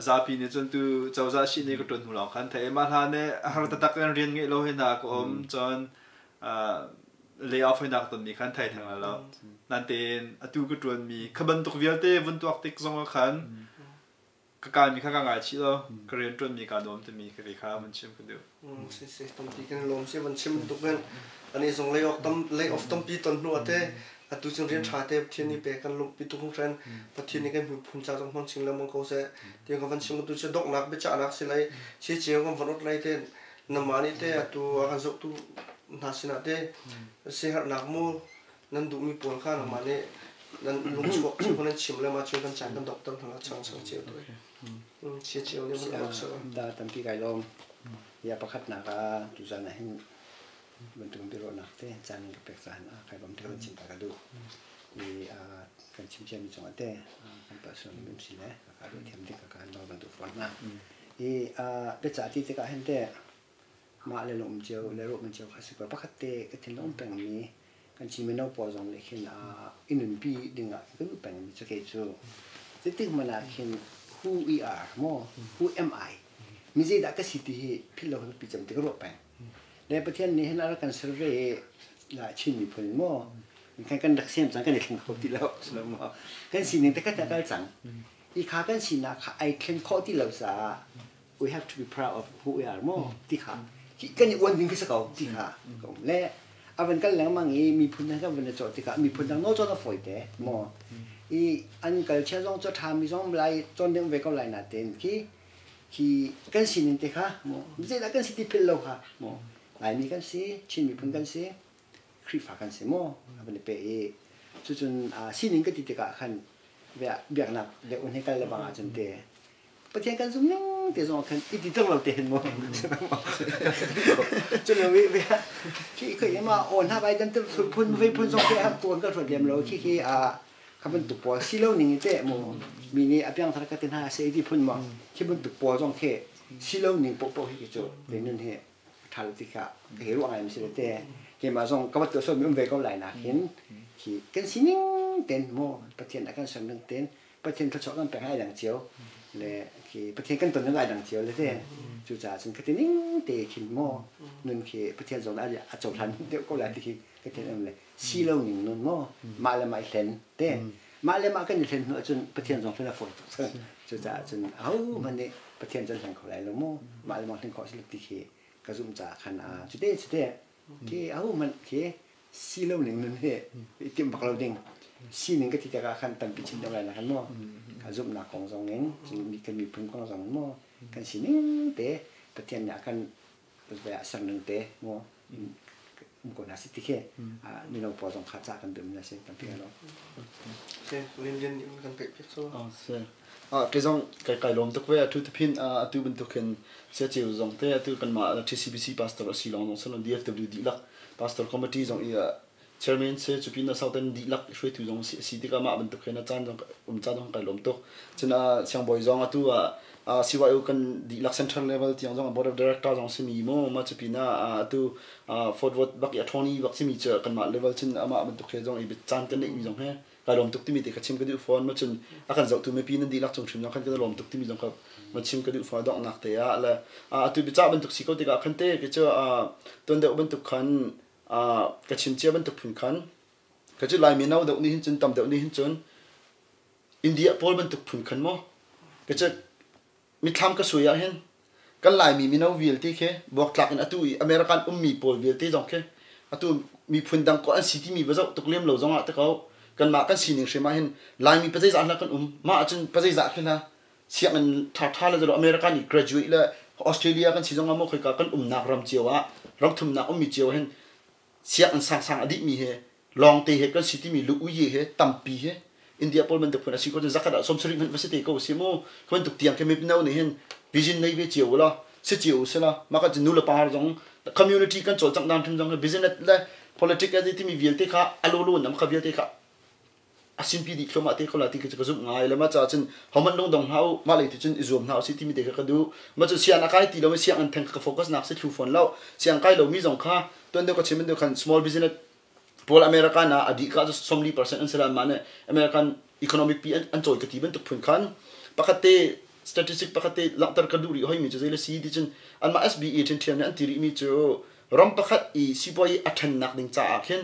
S5: zapi nih cun tu cozah shi nih ka ṭuan hnu lawng khan thei mah hla nih har taktak in rian ngeih lo hi hna ka um cun lay off hi nak ton mi khan thei theng lo nan tein atu ka ṭuan mi kha bantuk vialte vun tuak tik zong ah khan ka kai mi kha ka ngai chih lo ka rian ṭuan mi ka nuam timi ka kha van chim ka duh.
S1: Si si tampi kan lawm si van chim tuk in ani zong lay off tam lay off tampi ton hnu ate atu cun rian ṭha te Pathian nih pe kan lungpi tuk hringhren. Pathian nih kan miphun ca zong hmang chin lengmang ko seh tiang ka van chim. Tu cu donghnak biachahnak si lai si cio kan van ot lai te nama nih te atu a kan zohtu hna sinah te siherhnak mu nan duhmi pawl kha nangmah nih nan lungchuak cu nan chim le ma cu kan caan kan doctor hna chang chang cio tu sia cio ne mun lok so
S4: da tampi kai lawm ya pakhat nak ah tu zan ah hin bantuk biaruahnak te caan ka pek caan ah kai lawm te kan chim ta ka duh i kan chim cia mi cungah te kan pa sun mim si le ka ruah thiam ding ka kan lo bantuk fawn na i biacah ti tikah hin te mah le lawm cio le ruah cio kha si ko. Pakhat te ka thin lawm peng mi kan Chin mino pawl zong nih khin i nunpi ding ah kan duh peng mi cu kei cu zeitik hmanh ah khin who we are maw, who am I, mi zeidah ka si ti hi philh lo pi cem ti ka ruah peng. Le Pathian nih hin a rak kan survey i la Chin miphun maw kan kan rak siam cang kan i thleng kho ti lo maw kan sining te kha kal cang i kha kan sinak kha ai thlen khawh ti lo caah we have to be proud of who we are maw ti kha kan i uan ding khi si ko ti kha ka um. Le a van kal lengmang i miphun dang kan van i cawh tikah miphun dang nawl cawn a fawi te maw i an culture zong cu ṭha mi zong lai cawn ding ve ko lai natein khi khi kan sining te kha maw zeidah kan si ti philh lo kha maw Laimi kan si, Chin miphun kan si, Khrihfa kan si maw a van i pe i cucun sining ka ti tikah khan biaknak le un he kal le bang ahcun te Pathian kan zum ning te zong khan i ti tung lo te hin mu cu lo wi khi khi ma on ha bai dan te phun ve phun zong te hak tuan ka hruat lem lo khi khi a kha bantuk pawl si lo ning te mu mi nih a piang thar ka tin ha se ti phun mo khi bantuk pawl zong khi si lo ning po po hi cu te nun he ṭha lo ti kha ka hi ruah ngai mi si te keimah zong ka bat so mi um ve ko lai nak hin khi kan sining ten mo Pathian a kan som ning ten Pathian thluachuah kan pek ai dang cio le khi Pathian kan ton ning ai dang cio le te cucaah cun ka ti ning te khin maw nun khi Pathian zong a cohlan deuh ko lai ti khi ka thin um le si lo ning nun maw mah le mah i hlen te. Mah le mah kan i hlen hnu ahcun Pathian zong hlen a fawi tuk cang. Cucaah cun ahohmanh nih Pathian cu an hleng kho lai lo mu. Mah le mah hlen khawh a si lo ti khi ka zumh caah khan cute cute khi ahohmanh khi si lo ning nun hi i timh bak lo ding. Sining ka ti tikah khan tampi chim deuh lai na khan mu. Ka zumhnak kong zong in, cun kan miphun kong zong in mu, kan sining te Pathian nih a kan ah ser ning te mu um ko hna si ti khi mino pawl zong kha ca kan duh mi si tampi lo.
S1: Se lin lin nih kan pek piak so.
S3: Se ke zong kai kai lom tuk ve atu tephin atu bantuk hin sia cheu zong te atu kan mah TCBC pastor asi long zong salon DFW dihlak pastor committee zong i chairman se cupin na southern dihlak hruaitu zong si si tikah mah bantuk hin a caan zong um caan zong kai lawm tuk cun siangbawi zong atu ah CYO kan dihlak central level tiang zong board of director zong simi mu ma cupin ah atu Fort Worth bak i attorney bak simi cu kanmah level cun amah bantuk he zong i caan kan neih mi zong he kai lawm tuk timi te ka chim ka duh fawn ma cun a kan zohtu mipi nan dihlak cung hrim zong khan kan lawm tuk timi zong kha ma chim ka duh fawn donghnak te ah le atu bica bantuk si ko tikah khan te ke cu tuan deuh bantuk khan ka chim cia bantuk phun khan ka cu Laimi no deuh nih hin cun tam deuh nih hin cun India pawl bantuk phun khan maw ka cu mithlam ka sui ah hin kan Laimi mino vialte khi buaktlak in atu i American ummi pawl vialte zong khi atu miphun dang ko an si timi va zoh tuk lem lo zong ah te ko kanmah kan sining hrim ah hin Laimi pazeizah hna kan um mah ahcun pazeizah khi hna sianginn ṭhaṭha le American i graduate le Australia kan si zong ah maw khoika kan umnak ram cio ah ram thumnak ummi cio hin sianginn sangsang a dihmi he lawngte he kan si timi lu uye he tampi he India pawl bantuk phun a si ko cun zakhat ah 70 hmanh va si te ko si mu khi bantuk tiang khi mino nih hin vision nei ve cio la si cio si la mah kan nu le pa zong community kan cawlcangh dan hrim zong business le politics a timi vialte kha alolo nam kha vialte kha a sinpi dih thluahmah te ko la ti khi cu ka zumh ngai le mah caah cun hohmanh lungdong hlah u mah lei tu cun i zuam hna usih timi te kha ka duh mah cu siang a kai ti lo i sianginn theng ka focus nak si thlu fawn lo siang kai lomi zong kha tuan deuh ka chim deuh khan small business pawl American ah a dih ka 40% an si la mah nih American economic pi an cawi ka ti bantuk phun khan pakhat te statistic pakhat te langhter ka duh rih hoi mi cu zei le si ti cun anmah SBE ṭhiamṭhiam nih an ti rih mi cu ram pakhat i sipuai a ṭhennak ding caah khin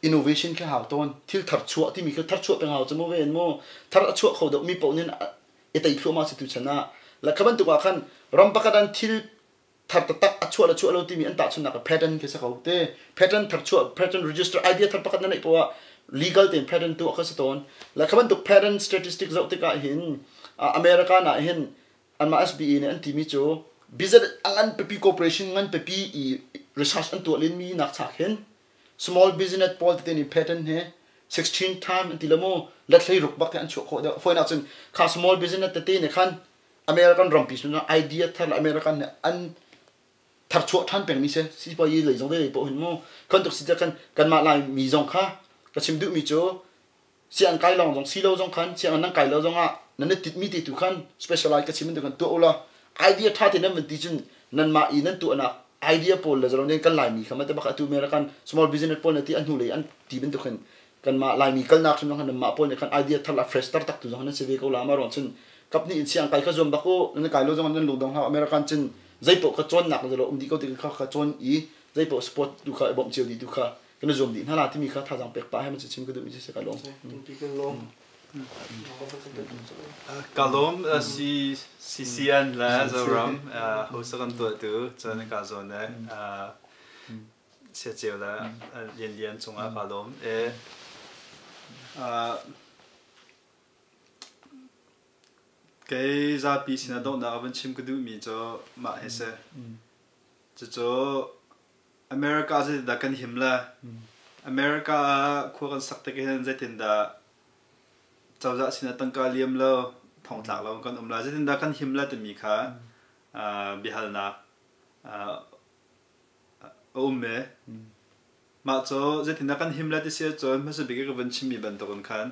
S3: innovation khi hau tawn thil thar chuah timi khi thar chuah peng hau cu mu ven mu thar a chuah kho deuh mi paoh nin i tei thluahmah si tu chan ah la kha bantuk ah khan ram pakhat an thil thar taktak a chuah le chuah lo timi an tahchunnak pattern khi si ko te pattern thar chuah pattern register idea thar pakhat na neih poah legal tein pattern tuah kha si tawn la kha bantuk pattern statistic zoh tikah hin America na hin anmah SBA nih an timi cu business a ngan pipi corporation ngan pipi i research an tuah len mi nak chak hin small business pawl tete nih patent he 16 time an ti lo mu let hlei ruk bak an chuah khawh deuh foinak cun kha small business tete nih khan American rampi sun idea thar American nih an tharchuah ṭhan pengmi si sipuayi lei zong lei poh hin mu kan tuk si kan kanmah lai mi zong kha ka chim duhmi cu siang kai lawng zong si lo zong khan siang nan kai lo zong ah nan i titmi te tu khan specialize ka chim in kan tuah ula idea tha te nan van ti cun nan mah i nan tuahnak idea pawl le zalong kan laimi kha ma te bak atu American small business pawl na ti an hnu lei an ti bantuk hin kan mah laimi kalnak hrim zong nan mah pawl nih khan idea thar la fresh tar tak tu zong nan si ve ko la ma ron cun kap ni in siang kai kha zuam bak u nan kai lo zong nan lungdong hau American cun zeipoh ka cawnnak zalo um di ko ti kha kha cawn i zeipoh support tu kha i bawmh cio di tu kha kan i zuam dih hna la timi kha thazaang pek pah he ma chim ka duh mi si ka lawm.
S5: Ka lawm CCN le Zoram host kan tuahtu cun ka zawn le siaceu le lianlian cungah ka lawm. Kei zapi sinah donghnak a van chim ka duhmi cu mah hi si. Cucu America zeitindah kan him le America ah khua kan sak tik hin zeitindah cozah sinah tangka liam lo thongtlak lo kan um la zeitindah kan him le timi kha biahalnak a um i mah cu zeitindah kan him le ti si ahcun hmasa bik i ka vun chimmi bantukin khan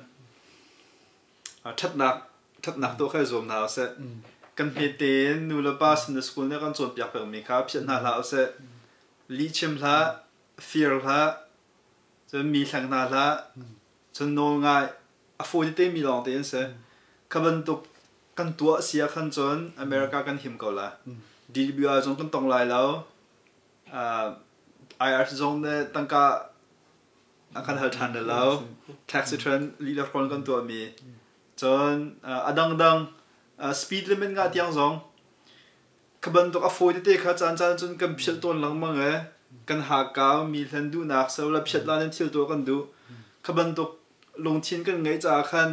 S5: Ṭhatnak ṭhatnak tuah kha i zuam hna usih. Kan hmete in nu le pa sin le school nih a kan cawnpiak pengmi kha phiah hna hlah usih. Lihchim hlah, fir hlah, cun mi hleng hna hlah, cun nawl ngai a fawi tete mi lawng te an si. Kha bantuk kan tuah si ah khan cun America kan him ko la. DWI zong kan tong lai lo. IRS zong nih tangka A kan hal ṭhan lo. Tax return lih le hrawn kan tuahmi. Cun a dangdang speed limit ngah tiang zong kha bantuk a fawi tete kha caan caan cun kan phiat tawn lengmang e. Kan hakkau mi hlen duhnak so la phiat la nan thil tuah kan duh. Kha bantuk lungthin kan ngeih caah khan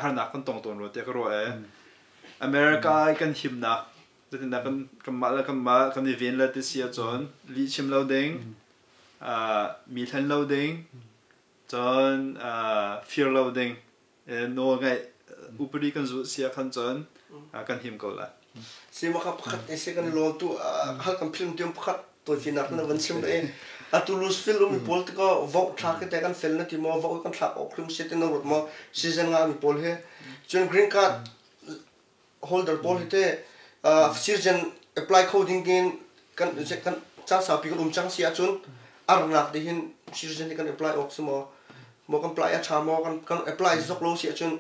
S5: harnak kan tong tawn rua tiah ka ruah e. America i kan himnak zeitindah kan kanmah le kanmah kan i ven le ti si ahcun lih chim lo ding, mi hlen lo ding, cun fir lo ding, nawl ngaih upadi kan zulh si ahkhan cun kan him ko lai.
S1: Sima ka pakhat ese kan lol tu hal kan film tiam pakhat toifinak na van chim e atu Louisville umi pawl te ko vote thlak te kan fel na ti mo vote kan thlak ok hrim se te na rut mo season nga mi pawl he cun green card holder pawl hi te citizen apply kho ding in kan kan caan saupi kan um cang si ahcun arnak te hin citizen hi kan apply awk si maw maw kan apply a ṭha maw kan kan apply zok lo si ahcun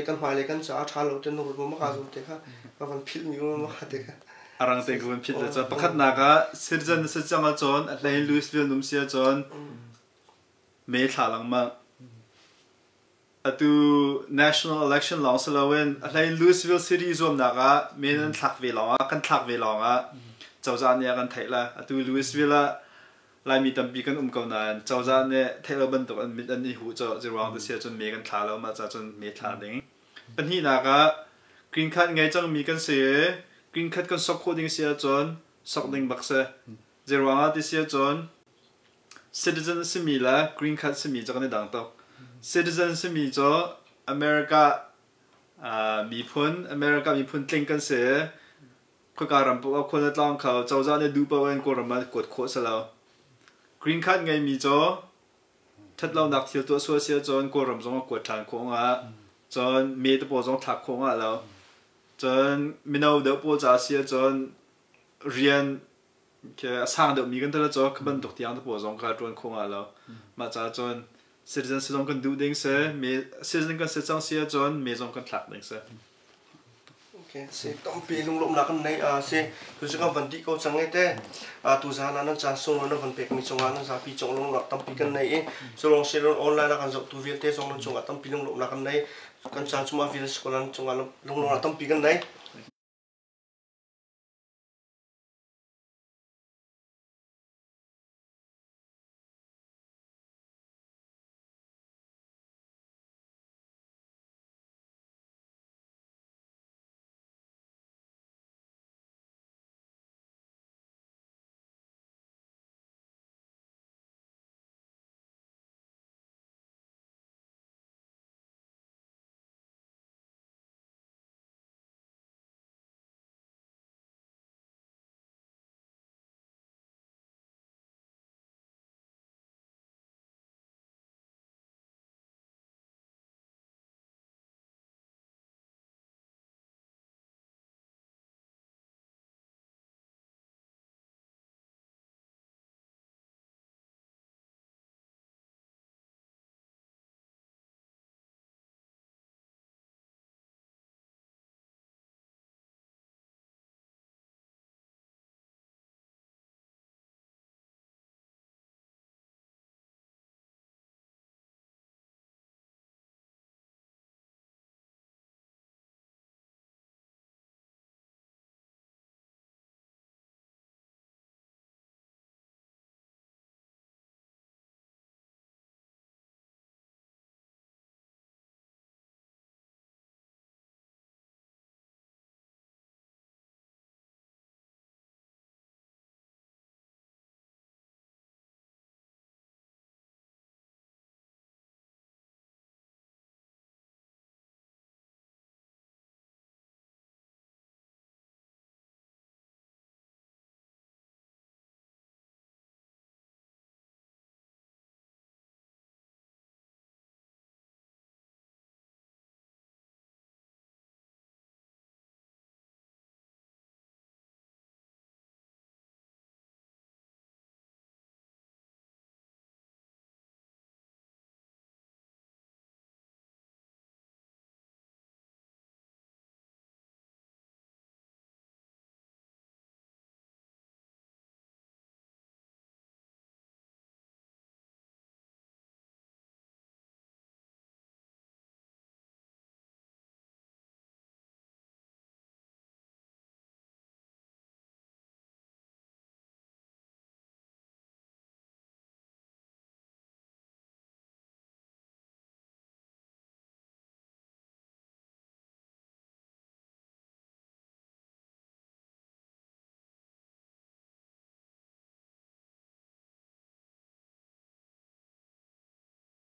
S1: kan hmailei kan caah a ṭha lo te na rut maw maka zum te kha ka van philh mi maka te kha.
S5: Arang te ka van philh le cun pakhatnak ah citizen na si cang ahcun a hlei Louisville num si ahcun me thla lengmang. Atu national election lawng si loin a hlei Louisville City zuamnak ah me nan thlak ve lawng ah kan thlak ve lawng ah cozah nih a kan theih la. Atu Louisville ah Laimi tampi kan um ko nain cozah nih theih lo bantuk an mit an i huh cu ruang te si ahcun me kan thla lo mah ca cun me thla ding. Pahnihnak ah green card ngei cangmi kan si i green card kan sok khawh ding si ahcun sok ding bak si. Zeiruang ah ti si ahcun citizen simi le green card simi cu kan i dang tuk. Citizen simi cu America miphun, America miphun tling kan si i Khoika ram paoh ah khual na tlawng kho. Cozah nih duh paoh in Kawlram ah kuat khawh si lo. Green card ngeimi cu ṭhatlonak thil tuah sual si ahcun Kawlram zong a kuat ṭhan khawh hnga. Cun me te pawl zong thlak khawh hnga lo. Cun mino deuh pawl ca si ahcun rian a sang deuhmi kan tel cu kha bantuk tiang te pawl zong kha ṭuan khawh hnga lo. Mah caah cun citizen si zong kan duh ding si, me citizen kan si cang si ahcun me zong kan thlak ding si.
S1: Okay, si tampi lunglawmhnak kan nei a si tu cu kan van dih ko cang e te tu zan ah nan caan sung nan van pekmi cungah nan zapi cung lunglawmhnak tampi kan nei i culong silon online ah kan zohtu vialte zong nan cungah tampi lunglawmhnak kan nei kan caan cungah vial school cungah lunglawmhnak tampi kan nei.